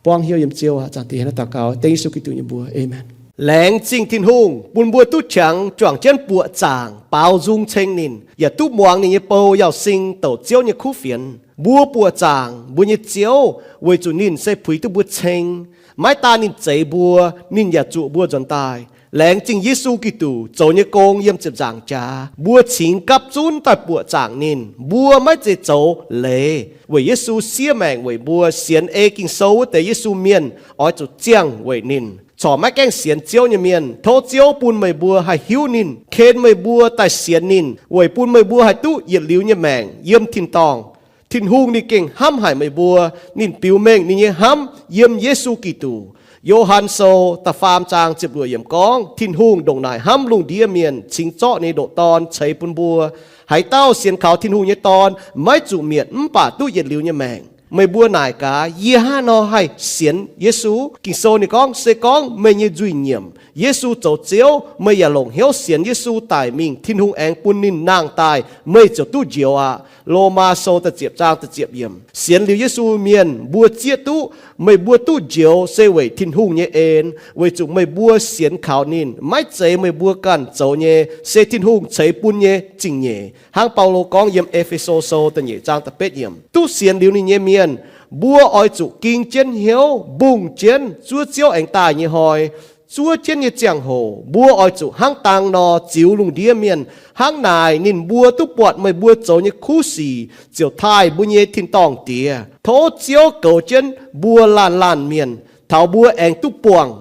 Buangv hnyouv yiem Ziouv aac. Zaangc Diex, naaiv daux gaux dengv Yesu Giduc nyei mbuox. Aamen. Laengz zingh Tin-Hungh bun mbuo duqv qangx juangc jienv buoqc zaangc baaux nzung ceng ninh, yaac duqv muangx ninh nyei bou Yauz Sing douc Ziouv nyei kuv fienx. Mbuo buoqc zaangc mbuo nyei Ziouv weic zuqc ninh se puix duqv mbuo ceng. Maiv daan ninh zeix mbuo, ninh yaac zuqc mbuo nzuonx daaih. Laengz zingh Yesu Giduc zoux nyei gong yiem ziepc nzaangc jaax, mbuo cingx gapv zunv daaih buoqc zaangc ninh. Mbuo maiv zeiz zoux leiz weic Yesu siev maengc weic mbuo. Sienx ei Ging-Sou wuov deix Yesu mienh oix zuqc ziangh weic ninh. Corc maiv gaengh sienx Ziouv nyei mienh, tov Ziouv bun meih mbuo haih hiuv ninh, ken meih mbuo daaih sienx ninh, weic bun meih mbuo haih duqv yietc liuz nyei maengc yiem tin-dorngh. Tin-Hungh ninh gengh hnamv haic meih mbuo. Ninh biux mengh ninh nyei hnamv yiem Yesu Giduc. Yo^han Sou da'faam zaang ziepc luoqc yiemc gorngv, Tin-Hungh ndongc naaic hnamv lungh ndiev mienh, cingx zorqv ninh nyei ndoqc Dorn ceix bun mbuo. Haaix dauh sienx kaux Tin-Hungh nyei Dorn maiv zuqc mietc mv baac duqv yietc liuz nyei maengc. Meih mbuo naaic gaax, yie hnangv haaix nor haih sienx Yesu? Ging-Sou ninh gorngv, se gorngv meih nyei nzuih nyiemc, Yesu zoux Ziouv, meih yaac longc hnyouv sienx Yesu daic mingh, Tin-Hungh aengx bun ninh nangh daaih, meih ziouc duqv njoux aqv. Lomaa Sou da'ziepc zaang da'ziepc yiemc. Sienx liuz Yesu mienh mbuo zieqv duqv meih mbuo duqv njoux se weic Tin-Hungh nyei en, weic zuqc meih mbuo sienx kaux ninh. Maiv zeiz meih mbuo ganh zoux nyei, se Tin-Hungh ceix bun nyei zingh nyeic. Hnangv Baulo gorngv yiem E^fe^so Sou da'nyeic zaang da'betv yiemc. Duqv sienx liuz ninh nyei mienh, mbuo oix zuqc ging jienv hnyouv, mbungh jienv zuov Ziouv aengx daaih nyei hnoi. Zuov jienv nyei ziangh hoc mbuo oix zuqc hnangv dang nor ziux lungh ndiev mienh. Hnangv naaic ninh mbuo duqv buatc meih mbuo zoux nyei kuv sic ziouc taaih mbuo nyei tin-dorngh Diex. Tov Ziouv goux jienv mbuo laanh laanh mienh, taux mbuo aengx duqv buangh